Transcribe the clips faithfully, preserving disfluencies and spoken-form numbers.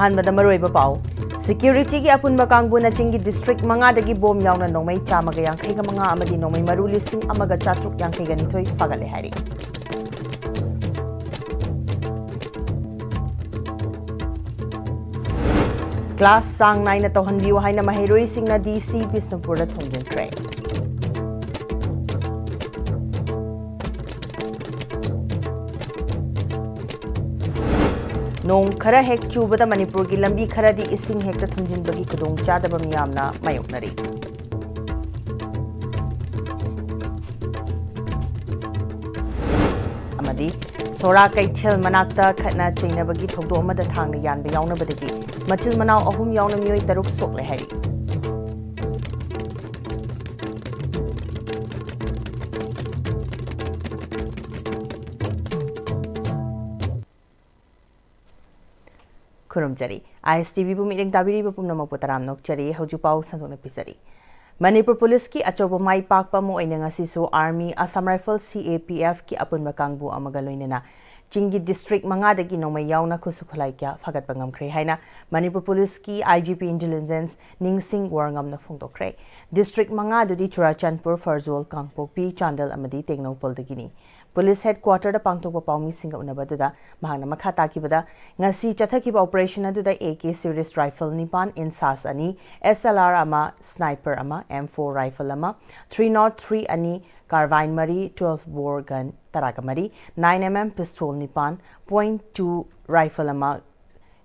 ꯑꯍꯥꯟꯕꯗ ꯃꯔꯨꯑꯣꯏꯕ ꯄꯥꯎ꯫ ꯁꯦꯀ꯭ꯌꯨꯔꯤꯇꯤꯒꯤ ꯑꯄꯨꯟꯕ ꯀꯥꯡꯕꯨꯅ ꯆꯤꯡꯒꯤ ꯗꯤꯁꯇ꯭ꯔꯤꯛ ꯃꯉꯥꯗꯒꯤ ꯕꯣꯝ ꯌꯥꯎꯅ ꯅꯣꯡꯃꯩ ꯆꯥꯝꯃꯒ ꯌꯥꯡꯈꯩꯒ ꯃꯉꯥ ꯑꯃꯗꯤ ꯅꯣꯡꯃꯩ ꯃꯔꯨ ꯂꯤꯁꯤꯡ ꯑꯃꯒ ꯆꯥꯇ꯭ꯔꯨꯛ ꯌꯥꯡꯈꯩꯒ ꯅꯤꯊꯣꯏ ꯐꯥꯒꯠꯂꯦ ꯍꯥꯏꯔꯤ꯫ ꯀ꯭ꯂꯥꯁ ꯆꯥꯡ ꯅꯥꯏꯅ ꯇꯧꯍꯟꯕꯤꯌꯨ ꯍꯥꯏꯅ ꯃꯍꯩꯔꯣꯏꯁꯤꯡꯅ ꯗꯤ ꯁꯤ ꯕꯤꯁꯅꯨꯄꯨꯔꯗ ꯊꯣꯝꯖꯤꯟꯈ꯭ꯔꯦ꯫ ꯅꯣꯡ ꯈꯔ ꯍꯦꯛ ꯆꯨꯕꯗ ꯃꯅꯤꯄꯨꯔꯒꯤ ꯂꯝꯕꯤ ꯈꯔꯗꯤ ꯏꯁꯤꯡ ꯍꯦꯛꯇ ꯊꯨꯝꯖꯤꯟꯕꯒꯤ ꯈꯨꯗꯣꯡꯆꯥꯗꯕ ꯃꯤꯌꯥꯝꯅ ꯃꯥꯌꯣꯛꯅꯔꯤ꯫ ꯑꯃꯗꯤ ꯁꯣꯔꯥ ꯀꯩꯊꯦꯜ ꯃꯅꯥꯛꯇ ꯈꯠꯅ ꯆꯩꯅꯕꯒꯤ ꯊꯧꯗꯣꯛ ꯑꯃꯗ ꯊꯥꯡꯅ ꯌꯥꯟꯕ ꯌꯥꯎꯅꯕꯗꯒꯤ ꯃꯆꯤꯟ ꯃꯅꯥꯎ ꯑꯍꯨꯝ ꯌꯥꯎꯅ ꯃꯤꯑꯣꯏ ꯇꯔꯨꯛ ꯁꯣꯛꯂꯦ ꯍꯥꯏꯔꯤ꯫ ꯈꯨꯔꯨꯝꯖꯔꯤ꯫ ꯑꯥꯏ ꯑꯦꯁ ꯇꯤ ꯚꯤꯕꯨ ꯃꯤꯠꯌꯦꯡ ꯇꯥꯕꯤꯔꯤꯕ ꯄꯨꯝꯅꯃꯛꯄꯨ ꯇꯔꯥꯝꯅ ꯑꯣꯛꯆꯔꯤ꯫ ꯍꯧꯖꯤꯛ ꯄꯥꯎ ꯁꯟꯗꯣꯛꯅ ꯄꯤꯖꯔꯤ꯫ ꯃꯅꯤꯄꯨꯔ ꯄꯨꯂꯤꯁꯀꯤ ꯑꯆꯧꯕ ꯃꯥꯏ ꯄꯥꯛꯄ ꯑꯃ ꯑꯣꯏꯅ ꯉꯁꯤꯁꯨ ꯑꯥꯔꯃꯤ, ꯑꯁꯥꯝ ꯔꯥꯏꯐꯜ, ꯁꯤ ꯑꯦ ꯄꯤ ꯑꯦꯐꯀꯤ ꯑꯄꯨꯟꯕ ꯀꯥꯡꯕꯨ ꯑꯃꯒ ꯂꯣꯏꯅꯅ ꯆꯤꯡꯒꯤ ꯗꯤꯁꯇ꯭ꯔꯤꯛ ꯃꯉꯥꯗꯒꯤ ꯅꯣꯡꯃꯩ ꯌꯥꯎꯅ ꯈꯨꯠꯁꯨ ꯈꯨꯠꯂꯥꯏ ꯀꯌꯥ ꯐꯥꯒꯠꯄ ꯉꯝꯈ꯭ꯔꯦ ꯍꯥꯏꯅ ꯃꯅꯤꯄꯨꯔ ꯄꯨꯂꯤꯁꯀꯤ ꯑꯥꯏ ꯖꯤ ꯄꯤ ꯏꯟꯇꯦꯂꯤꯖꯦꯟꯁ ꯅꯤꯡꯁꯤꯡ ꯋꯥꯔꯉꯝꯅ ꯐꯣꯡꯗꯣꯛꯈ꯭ꯔꯦ꯫ ꯗꯤꯁꯇ꯭ꯔꯤꯛ ꯃꯉꯥꯗꯨꯗꯤ ꯆꯨꯔꯥꯆꯥꯟꯄꯨꯔ, ꯐꯔꯖꯣꯜ, ꯀꯥꯡꯄꯣꯛꯄꯤ, ꯆꯥꯟꯗꯦꯜ ꯑꯃꯗꯤ ꯇꯦꯡꯅꯧꯄꯜꯗꯒꯤꯅꯤ꯫ ꯄꯨꯂꯤꯁ ꯍꯦꯗꯀ꯭ꯋꯥꯇꯔꯗ ꯄꯥꯡꯊꯣꯛꯄ ꯄꯥꯎꯃꯤꯁꯤꯡꯒ ꯎꯅꯕꯗꯨꯗ ꯃꯍꯥꯛꯅ ꯃꯈꯥ ꯇꯥꯈꯤꯕꯗ, ꯉꯁꯤ ꯆꯠꯊꯈꯤꯕ ꯑꯣꯄꯔꯦꯁꯟ ꯑꯗꯨꯗ ꯑꯦ ꯀꯦ ꯁꯤꯔꯤꯁ ꯔꯥꯏꯐꯜ ꯅꯤꯄꯥꯟ, ꯏꯟꯁꯥꯁ ꯑꯅꯤ, ꯑꯦꯁ ꯑꯦꯜ ꯑꯥꯔ ꯑꯃ, ꯁ꯭ꯅꯥꯏꯄꯔ ꯑꯃ, ꯑꯦꯝ ꯐꯣꯔ ꯔꯥꯏꯐꯜ ꯑꯃ, ꯊ꯭ꯔꯤ ꯅꯣꯠ ꯊ꯭ꯔꯤ ꯑꯅꯤ, ꯀꯥꯔꯕꯥꯏꯟ ꯃꯔꯤ, ꯇ꯭ꯋꯦꯜꯐ ꯕꯣꯔ ꯒꯟ ꯇꯔꯥꯒ ꯃꯔꯤ, ꯅꯥꯏꯟ ꯑꯦꯝ ꯑꯦꯝ ꯄꯤꯁꯇꯣꯜ ꯅꯤꯄꯥꯟ, ꯄꯣꯏꯟꯠ ꯇꯨ ꯔꯥꯏꯐꯜ ꯑꯃ,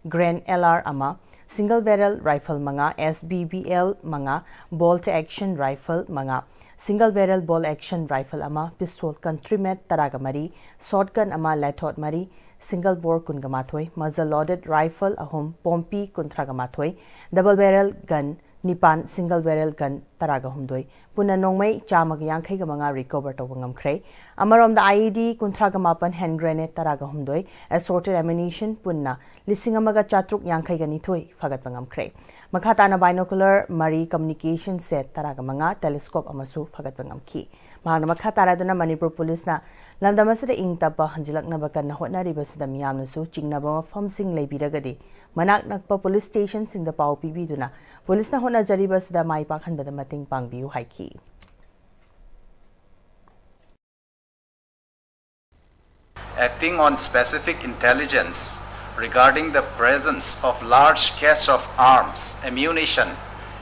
ꯒ꯭ꯔꯦꯟ ꯑꯦꯜ ꯑꯥꯔ ꯑꯃ, ꯁꯤꯡꯒꯜ ꯕꯦꯔꯦꯜ ꯔꯥꯏꯐꯜ ꯃꯉꯥ, ꯑꯦꯁ ꯕꯤ ꯕꯤ ꯑꯦꯜ ꯃꯉꯥ, ꯕꯣꯜꯠ ꯑꯦꯛꯁꯟ ꯔꯥꯏꯐꯜ ꯃꯉꯥ, ꯁꯤꯡꯒꯜ ꯕꯦꯔꯦꯜ ꯕꯣꯜꯠ ꯑꯦꯛꯁꯟ ꯔꯥꯏꯐꯜ ꯑꯃ, ꯄꯤꯁꯇꯣꯜ ꯀꯟꯇ꯭ꯔꯤꯃꯦꯠ ꯇꯔꯥꯒ ꯃꯔꯤ, ꯁꯣꯠꯒꯟ ꯑꯃ, ꯂꯦꯊꯣꯠ ꯃꯔꯤ, ꯁꯤꯡꯒꯜ ꯕꯣꯔ ꯀꯨꯟꯒ ꯃꯥꯊꯣꯏ, ꯃꯖꯜ ꯂꯣꯗꯦꯗ ꯔꯥꯏꯐꯜ ꯑꯍꯨꯝ, ꯄꯣꯝꯄꯤ ꯀꯨꯟꯊ꯭ꯔꯥꯒ ꯃꯥꯊꯣꯏ, ꯗꯕꯜ ꯕꯦꯔꯦꯜ ꯒꯟ ꯅꯤꯄꯥꯟ, ꯁꯤꯡꯒꯜ ꯕꯦꯔꯦꯜ ꯒꯟ ꯇꯔꯥꯒ ꯍꯨꯝꯗꯣꯏ, ꯄꯨꯟꯅ ꯅꯣꯡꯃꯩ ꯆꯥꯝꯃꯒ ꯌꯥꯡꯈꯩꯒ ꯃꯉꯥ ꯔꯤꯀꯣꯚꯔ ꯇꯧꯕ ꯉꯝꯈ꯭ꯔꯦ꯫ ꯑꯃꯔꯣꯝꯗ, IED ꯀꯨꯟꯊ꯭ꯔꯥꯒ ꯃꯥꯄꯟ, hand grenade ꯇꯔꯥꯒ ꯍꯨꯝꯗꯣꯏ, assorted ammunition ꯄꯨꯟꯅ ꯂꯤꯁꯤꯡ ꯑꯃꯒ ꯆꯥꯇ꯭ꯔꯨꯛ ꯌꯥꯡꯈꯩꯒ ꯅꯤꯊꯣꯏ ꯐꯥꯒꯠꯄ ꯉꯝꯈ꯭ꯔꯦ꯫ ꯃꯈꯥ ꯇꯥꯅ binocular, ꯃꯔꯤ, communication set ꯇꯔꯥꯒ ꯃꯉꯥ, telescope ꯑꯃꯁꯨ ꯐꯥꯒꯠꯄ ꯉꯝꯈꯤ꯫ ꯃꯍꯥꯛꯅ ꯃꯈꯥ ꯇꯥꯔꯗꯨꯅ ꯃꯅꯤꯄꯨꯔ ꯄꯨꯂꯤꯁꯅ ꯂꯝꯗꯝ ꯑꯁꯤꯗ ꯏꯪ ꯇꯞꯄ ꯍꯟꯖꯤꯜꯂꯛꯅꯕ ꯀꯟꯅ ꯍꯣꯠꯅꯔꯤꯕꯁꯤꯗ ꯃꯤꯌꯥꯝꯅꯁꯨ ꯆꯤꯡꯅꯕ ꯃꯐꯝꯁꯤꯡ ꯂꯩꯕꯤꯔꯒꯗꯤ ꯃꯅꯥꯛ ꯅꯛꯄ ꯄꯨꯂꯤꯁ ꯁ꯭ꯇꯦꯁꯟꯁꯤꯡꯗ ꯄꯥꯎ ꯄꯤꯕꯤꯗꯨꯅ ꯄꯨꯂꯤꯁꯅ ꯍꯣꯠꯅꯖꯔꯤꯕꯁꯤꯗ ꯃꯥꯏ ꯄꯥꯛꯍꯟꯕꯗ ꯃꯇꯦꯡ ꯄꯥꯡꯕꯤꯌꯨ ꯍꯥꯏꯈꯤ꯫ Acting on specific intelligence regarding the presence of large cache of arms, ammunition,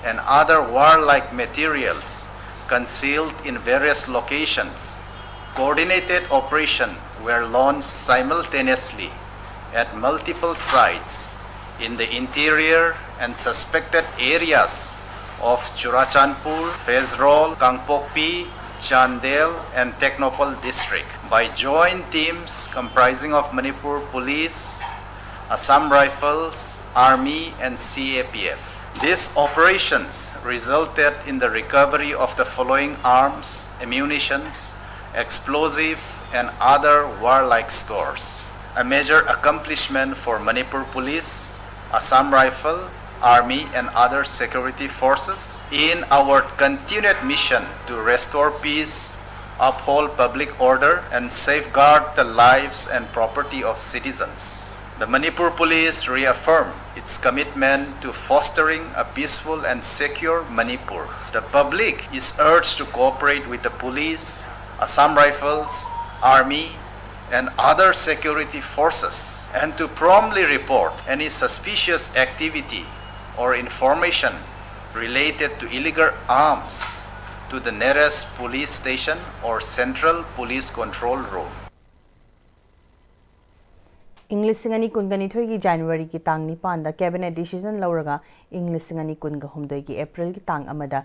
and other warlike materials concealed in various locations, coordinated operation were launched simultaneously at multiple sites in the interior and suspected areas of Churachandpur, Pherzawl, Kangpokpi, Chandel, and Tengnoupal district by joint teams comprising of Manipur Police, Assam Rifles, Army, and CAPF. These operations resulted in the recovery of the following arms, ammunitions, explosive, and other warlike stores. A major accomplishment for Manipur Police, Assam Rifle, Army, and other security forces in our continued mission to restore peace, uphold public order, and safeguard the lives and property of citizens. The Manipur Police reaffirm its commitment to fostering a peaceful and secure Manipur. The public is urged to cooperate with the police, Assam Rifles, Army, and other security forces, and to promptly report any suspicious activity or information related to illegal arms to the nearest police station or central police control room. ꯏꯪ ꯂꯤꯁꯤꯡ ꯑꯅꯤ ꯀꯨꯟꯒ ꯅꯤꯊꯣꯏꯒꯤ ꯖꯅꯋꯥꯔꯤꯒꯤ ꯇꯥꯡ ꯅꯤꯄꯥꯟꯗ cabinet decision ꯂꯧꯔꯒ ꯏꯪ ꯂꯤꯁꯤꯡ ꯑꯅꯤ ꯀꯨꯟꯒ ꯍꯨꯝꯗꯣꯏꯒꯤ ꯑꯦꯄ꯭ꯔꯤꯜꯒꯤ ꯇꯥꯡ ꯑꯃꯗ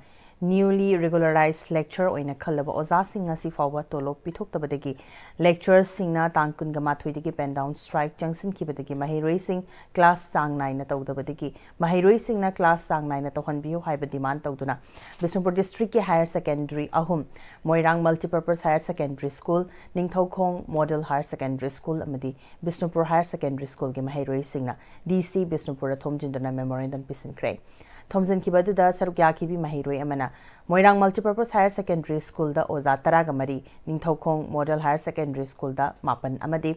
Newly regularized lecturer ꯑꯣꯏꯅ ꯈꯜꯂꯕ ꯑꯣꯖꯥꯁꯤꯡ ꯉꯁꯤ ꯐꯥꯎꯕ ꯇꯣꯂꯣꯞ ꯄꯤꯊꯣꯛꯇꯕꯗꯒꯤ lecturerꯁꯤꯡꯅ ꯇꯥꯡ ꯀꯨꯟꯒ ꯃꯥꯊꯣꯏꯗꯒꯤ pen down strike ꯆꯪꯁꯤꯟꯈꯤꯕꯗꯒꯤ ꯃꯍꯩꯔꯣꯏꯁꯤꯡ class ꯆꯥꯡ ꯅꯥꯏꯅ ꯇꯧꯗꯕꯗꯒꯤ ꯃꯍꯩꯔꯣꯏꯁꯤꯡꯅ class ꯆꯥꯡ ꯅꯥꯏꯅ ꯇꯧꯍꯟꯕꯤꯌꯨ ꯍꯥꯏꯕ demand ꯇꯧꯗꯨꯅ ꯕꯤꯁꯅꯨꯄꯨꯔ districtꯀꯤ higher secondary ꯑꯍꯨꯝ, ꯃꯣꯏꯔꯥꯡ multipurpose higher secondary school, Ningthoukhong model higher secondary school ꯑꯃꯗꯤ ꯕꯤꯁꯅꯨꯄꯨꯔ higher secondary schoolꯒꯤ ꯃꯍꯩꯔꯣꯏꯁꯤꯡꯅ DC ꯕꯤꯁꯅꯨꯄꯨꯔꯗ ꯊꯣꯝꯖꯤꯟꯗꯨꯅ memorandum ꯄꯤꯁꯤꯟꯈ꯭ꯔꯦ꯫ ꯊꯣꯝꯖꯤꯟꯈꯤꯕ ꯑꯗꯨꯗ ꯁꯔꯨꯛ ꯌꯥꯈꯤꯕꯤ ꯃꯍꯩꯔꯣꯏ ꯑꯃꯅ ꯃꯣꯏꯔꯥꯡ multipurpose higher secondary schoolꯗ ꯑꯣꯖꯥ ꯇꯔꯥꯒ ꯃꯔꯤ, ꯅꯤꯡꯊꯧꯈꯣꯡ model higher secondary schoolꯗ ꯃꯥꯄꯟ ꯑꯃꯗꯤ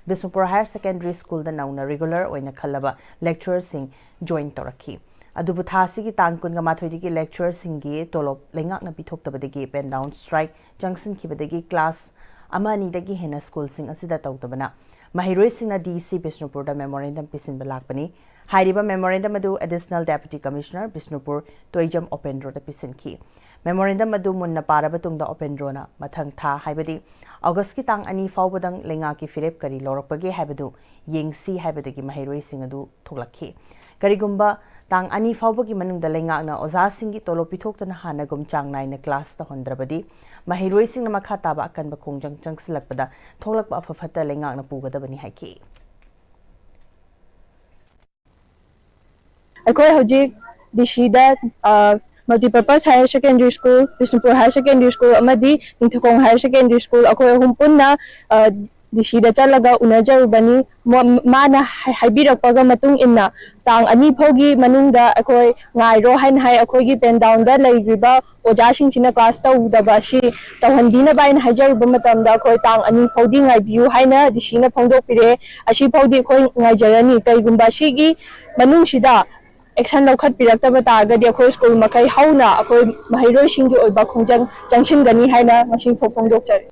ꯕꯤꯁꯅꯨꯄꯨꯔ higher secondary schoolꯗ ꯅꯧꯅ regular ꯑꯣꯏꯅ ꯈꯜꯂꯕ lecturerꯁꯤꯡ join ꯇꯧꯔꯛꯈꯤ꯫ ꯑꯗꯨꯕꯨ ꯊꯥ ꯑꯁꯤꯒꯤ ꯇꯥꯡ ꯀꯨꯟꯒ ꯃꯥꯊꯣꯏꯗꯒꯤ lecturerꯁꯤꯡꯒꯤ ꯇꯣꯂꯣꯞ ꯂꯩꯉꯥꯛꯅ ꯄꯤꯊꯣꯛꯇꯕꯗꯒꯤ pen down strike ꯆꯪꯁꯤꯟꯈꯤꯕꯗꯒꯤ class ꯑꯃ ꯑꯅꯤꯗꯒꯤ ꯍꯦꯟꯅ schoolꯁꯤꯡ ꯑꯁꯤꯗ ꯇꯧꯗꯕꯅ ꯃꯍꯩꯔꯣꯏꯁꯤꯡꯅ DC ꯕꯤꯁꯅꯨꯄꯨꯔꯗ memorandum ꯄꯤꯁꯤꯟꯕ ꯂꯥꯛꯄꯅꯤ꯫ ꯍꯥꯏꯔꯤꯕ memorandum ꯑꯗꯨ Additional Deputy Commissioner Bishnupur Toijam ꯎꯄꯦꯟꯗ꯭ꯔꯣꯗ ꯄꯤꯁꯤꯟꯈꯤ꯫ Memorandum ꯑꯗꯨ ꯃꯨꯟꯅ ꯄꯥꯔꯕ ꯇꯨꯡꯗ ꯎꯄꯦꯟꯗ꯭ꯔꯣꯅ ꯃꯊꯪ ꯊꯥ, ꯍꯥꯏꯕꯗꯤ Augustꯀꯤ ꯇꯥꯡ ꯑꯅꯤ ꯐꯥꯎꯕꯗꯪ ꯂꯩꯉꯥꯛꯀꯤ ꯐꯤꯔꯦꯞ ꯀꯔꯤ ꯂꯧꯔꯛꯄꯒꯦ ꯍꯥꯏꯕꯗꯨ ꯌꯦꯡꯁꯤ ꯍꯥꯏꯕꯗꯒꯤ ꯃꯍꯩꯔꯣꯏꯁꯤꯡ ꯑꯗꯨ ꯊꯣꯛꯂꯛꯈꯤ꯫ ꯀꯔꯤꯒꯨꯝꯕ ꯇꯥꯡ ꯑꯅꯤ ꯐꯥꯎꯕꯒꯤ ꯃꯅꯨꯡꯗ ꯂꯩꯉꯥꯛꯅ ꯑꯣꯖꯥꯁꯤꯡꯒꯤ ꯇꯣꯂꯣꯞ ꯄꯤꯊꯣꯛꯇꯅ ꯍꯥꯟꯅꯒꯨꯝ ꯆꯥꯡ ꯅꯥꯏꯅ class ꯇꯧꯍꯟꯗ꯭ꯔꯕꯗꯤ ꯃꯍꯩꯔꯣꯏꯁꯤꯡꯅ ꯃꯈꯥ ꯇꯥꯕ ꯑꯀꯟꯕ ꯈꯣꯡꯖꯪ ꯆꯪꯁꯤꯜꯂꯛꯄꯗ ꯊꯣꯛꯂꯛꯄ ꯑꯐ ꯐꯠꯇ ꯂꯩꯉꯥꯛꯅ ꯄꯨꯒꯗꯕꯅꯤ ꯍꯥꯏꯈꯤ꯫ ꯑꯩꯈꯣꯏ ꯍꯧꯖꯤꯛ DCꯗ multipurpose higher secondary school, Bishnupur higher secondary school ꯑꯃꯗꯤ ꯅꯤꯡꯊꯧꯈꯣꯡ higher secondary school ꯑꯩꯈꯣꯏ ꯑꯍꯨꯝ ꯄꯨꯟꯅ DCꯗ ꯆꯠꯂꯒ ꯎꯅꯖꯔꯨꯕꯅꯤ꯫ ꯃꯥꯅ ꯍꯥꯏꯕꯤꯔꯛꯄꯒ ꯃꯇꯨꯡ ꯏꯟꯅ ꯇꯥꯡ ꯑꯅꯤ ꯐꯥꯎꯒꯤ ꯃꯅꯨꯡꯗ ꯑꯩꯈꯣꯏ ꯉꯥꯏꯔꯣ ꯍꯥꯏꯅ ꯍꯥꯏ꯫ ꯑꯩꯈꯣꯏꯒꯤ pen downꯗ ꯂꯩꯔꯤꯕ ꯑꯣꯖꯥꯁꯤꯡꯁꯤꯅ class ꯇꯧꯗꯕ ꯑꯁꯤ ꯇꯧꯍꯟꯕꯤꯅꯕ ꯍꯥꯏꯅ ꯍꯥꯏꯖꯔꯨꯕ ꯃꯇꯝꯗ ꯑꯩꯈꯣꯏ ꯇꯥꯡ ꯑꯅꯤ ꯐꯥꯎꯗꯤ ꯉꯥꯏꯕꯤꯌꯨ ꯍꯥꯏꯅ DCꯅ ꯐꯣꯡꯗꯣꯛꯄꯤꯔꯛꯑꯦ꯫ ꯑꯁꯤ ꯐꯥꯎꯗꯤ ꯑꯩꯈꯣꯏ ꯉꯥꯏꯖꯔꯅꯤ꯫ ꯀꯩꯒꯨꯝꯕ ꯑꯁꯤꯒꯤ ꯃꯅꯨꯡꯁꯤꯗ action ꯂꯧꯈꯠꯄꯤꯔꯛꯇꯕ ꯇꯥꯔꯒꯗꯤ ꯑꯩꯈꯣꯏ school ꯃꯈꯩ ꯍꯧꯅ ꯑꯩꯈꯣꯏ ꯃꯍꯩꯔꯣꯏꯁꯤꯡꯒꯤ ꯑꯣꯏꯕ ꯈꯣꯡꯖꯪ ꯆꯪꯁꯤꯟꯒꯅꯤ ꯍꯥꯏꯅ ꯉꯁꯤ ꯐꯣꯡꯗꯣꯛꯆꯔꯤ꯫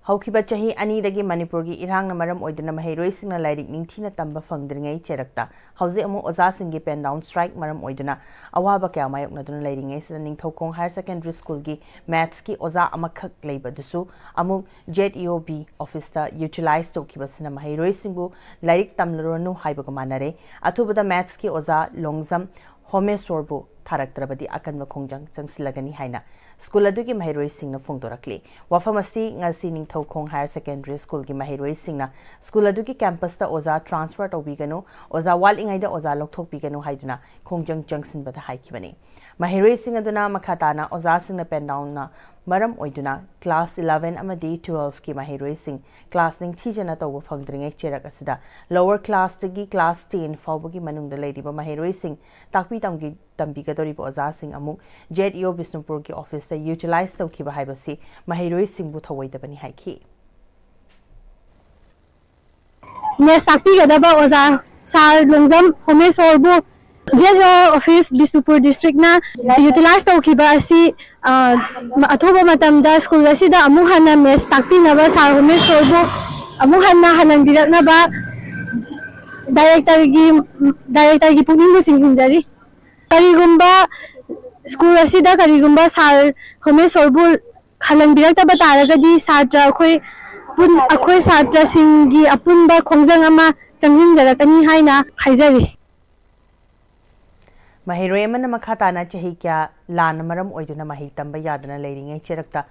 ꯍꯧꯈꯤꯕ ꯆꯍꯤ ꯑꯅꯤꯗꯒꯤ ꯃꯅꯤꯄꯨꯔꯒꯤ ꯏꯔꯥꯡꯅ ꯃꯔꯝ ꯑꯣꯏꯗꯨꯅ ꯃꯍꯩꯔꯣꯏꯁꯤꯡꯅ ꯂꯥꯏꯔꯤꯛ ꯅꯤꯡꯊꯤꯅ ꯇꯝꯕ ꯐꯪꯗ꯭ꯔꯤꯉꯩ ꯆꯩꯔꯛꯇ ꯍꯧꯖꯤꯛ ꯑꯃꯨꯛ ꯑꯣꯖꯥꯁꯤꯡꯒꯤ pen down strike ꯃꯔꯝ ꯑꯣꯏꯗꯨꯅ ꯑꯋꯥꯕ ꯀꯌꯥ ꯃꯥꯌꯣꯛꯅꯗꯨꯅ ꯂꯩꯔꯤꯉꯩꯁꯤꯗ ꯅꯤꯡꯊꯧꯈꯣꯡ higher secondary schoolꯒꯤ mathsꯀꯤ ꯑꯣꯖꯥ ꯑꯃꯈꯛ ꯂꯩꯕꯗꯨꯁꯨ ꯑꯃꯨꯛ ZEOB officeꯇ utilize ꯇꯧꯈꯤꯕꯁꯤꯅ ꯃꯍꯩꯔꯣꯏꯁꯤꯡꯕꯨ ꯂꯥꯏꯔꯤꯛ ꯇꯝꯂꯨꯔꯅꯨ ꯍꯥꯏꯕꯒ ꯃꯥꯟꯅꯔꯦ꯫ ꯑꯊꯨꯕꯗ mathsꯀꯤ ꯑꯣꯖꯥ ꯂꯣꯡꯖꯝ ꯍꯣꯃꯦꯁꯣꯔꯕꯨ ꯊꯥꯔꯛꯇ꯭ꯔꯕꯗꯤ ꯑꯀꯟꯕ ꯈꯣꯡꯖꯪ ꯆꯪꯁꯤꯜꯂꯒꯅꯤ ꯍꯥꯏꯅ ꯁ꯭ꯀꯨꯜ ꯑꯗꯨꯒꯤ ꯃꯍꯩꯔꯣꯏꯁꯤꯡꯅ ꯐꯣꯡꯗꯣꯔꯛꯂꯤ꯫ ꯋꯥꯐꯝ ꯑꯁꯤ ꯉꯁꯤ ꯅꯤꯡꯊꯧꯈꯣꯡ ꯍꯥꯌꯔ ꯁꯦꯀꯦꯟꯗꯔꯤ ꯁ꯭ꯀꯨꯜꯒꯤ ꯃꯍꯩꯔꯣꯏꯁꯤꯡꯅ ꯁ꯭ꯀꯨꯜ ꯑꯗꯨꯒꯤ ꯀꯦꯝꯄꯁꯇ ꯑꯣꯖꯥ ꯇ꯭ꯔꯥꯟꯁꯐꯔ ꯇꯧꯕꯤꯒꯅꯨ, ꯑꯣꯖꯥ ꯋꯥꯠꯂꯤꯉꯩꯗ ꯑꯣꯖꯥ ꯂꯧꯊꯣꯛꯄꯤꯒꯅꯨ ꯍꯥꯏꯗꯨꯅ ꯈꯣꯡꯖꯪ ꯆꯪꯁꯤꯟꯕꯗ ꯍꯥꯏꯈꯤꯕꯅꯤ꯫ ꯃꯍꯩꯔꯣꯏꯁꯤꯡ ꯑꯗꯨꯅ ꯃꯈꯥ ꯇꯥꯅ ꯑꯣꯖꯥꯁꯤꯡꯅ ꯄꯦꯟꯗꯥꯎꯟꯅ ꯃꯔꯝ ꯑꯣꯏꯗꯨꯅ ꯀ꯭ꯂꯥꯁ ꯏꯂꯦꯚꯦꯟ ꯑꯃꯗꯤ ꯇꯨꯋꯦꯜꯐꯀꯤ ꯃꯍꯩꯔꯣꯏꯁꯤꯡ ꯀ꯭ꯂꯥꯁ ꯅꯤꯡꯊꯤꯖꯅ ꯇꯧꯕ ꯐꯪꯗ꯭ꯔꯤꯉꯩ ꯆꯦꯔꯛ ꯑꯁꯤꯗ ꯂꯣꯋꯔ ꯀ꯭ꯂꯥꯁꯇꯒꯤ ꯀ꯭ꯂꯥꯁ ꯇꯦꯟ ꯐꯥꯎꯕꯒꯤ ꯃꯅꯨꯡꯗ ꯂꯩꯔꯤꯕ ꯃꯍꯩꯔꯣꯏꯁꯤꯡ ꯇꯥꯛꯄꯤ ꯇꯝꯒꯤ-, ꯇꯝꯕꯤꯒꯗꯧꯔꯤꯕ ꯑꯣꯖꯥꯁꯤꯡ ꯑꯃꯨꯛ ꯖꯦꯠ ꯏ ꯑꯣ ꯕꯤꯁꯅꯨꯄꯨꯔꯒꯤ ꯑꯣꯐꯤꯁꯇ ꯌꯨꯇꯤꯂꯥꯏꯖ ꯇꯧꯈꯤꯕ ꯍꯥꯏꯕꯁꯤ ꯃꯍꯩꯔꯣꯏꯁꯤꯡꯕꯨ ꯊꯧꯑꯣꯏꯗꯕꯅꯤ ꯍꯥꯏꯈꯤ꯫ ꯃꯦꯠꯁ ꯇꯥꯛꯄꯤꯒꯗꯕ ꯑꯣꯖꯥ ꯁꯥꯔ ꯂꯣꯡꯖꯝ ꯍꯣꯃꯦꯁꯣꯔꯕꯨ ꯖꯦꯠ ꯏ ꯑꯣ ꯑꯣꯐꯤꯁ ꯕꯤꯁꯅꯨꯄꯨꯔ ꯗꯤꯁꯇ꯭ꯔꯤꯛꯅ ꯌꯨꯇꯤꯂꯥꯏꯖ ꯇꯧꯈꯤꯕ ꯑꯁꯤ, ꯑ, ꯑꯊꯨꯕ ꯃꯇꯝꯗ ꯁ꯭ꯀꯨꯜ ꯑꯁꯤꯗ ꯑꯃꯨꯛ ꯍꯟꯅ ꯃꯦꯠꯁ ꯇꯥꯛꯄꯤꯅꯕ ꯁꯥꯔ ꯍꯣꯃꯦꯁꯣꯔꯕꯨ ꯑꯃꯨꯛ ꯍꯟꯅ ꯍꯜꯍꯟꯕꯤꯔꯛꯅꯕ ꯗꯥꯏꯔꯦꯛꯇꯔꯒꯤ, ꯗꯥꯏꯔꯦꯛꯇꯔꯒꯤ ꯄꯨꯛꯅꯤꯡꯕꯨ ꯆꯤꯡꯁꯤꯟꯖꯔꯤ꯫ ꯀꯔꯤꯒꯨꯝꯕ ꯁ꯭ꯀꯨꯜ ꯑꯁꯤꯗ ꯀꯔꯤꯒꯨꯝꯕ ꯁꯥꯔ ꯍꯣꯃꯦꯁꯣꯔꯕꯨ ꯍꯜꯍꯟꯕꯤꯔꯛꯇꯕ ꯇꯥꯔꯒꯗꯤ ꯁꯥꯇ꯭ꯔ ꯑꯩꯈꯣꯏ ꯄꯨꯟ-, ꯑꯩꯈꯣꯏ ꯁꯥꯇ꯭ꯔꯁꯤꯡꯒꯤ ꯑꯄꯨꯟꯕ ꯈꯣꯡꯖꯪ ꯑꯃ ꯆꯪꯁꯤꯟꯖꯔꯛꯀꯅꯤ ꯍꯥꯏꯅ ꯍꯥꯏꯖꯔꯤ꯫ ꯃꯍꯩꯔꯣꯏ ꯑꯃꯅ ꯃꯈꯥ ꯇꯥꯅ ꯆꯍꯤ ꯀꯌꯥ ꯂꯥꯟꯅ ꯃꯔꯝ ꯑꯣꯏꯗꯨꯅ ꯃꯍꯩ ꯇꯝꯕ ꯌꯥꯗꯅ ꯂꯩꯔꯤꯉꯩ ꯆꯦꯔꯛꯇ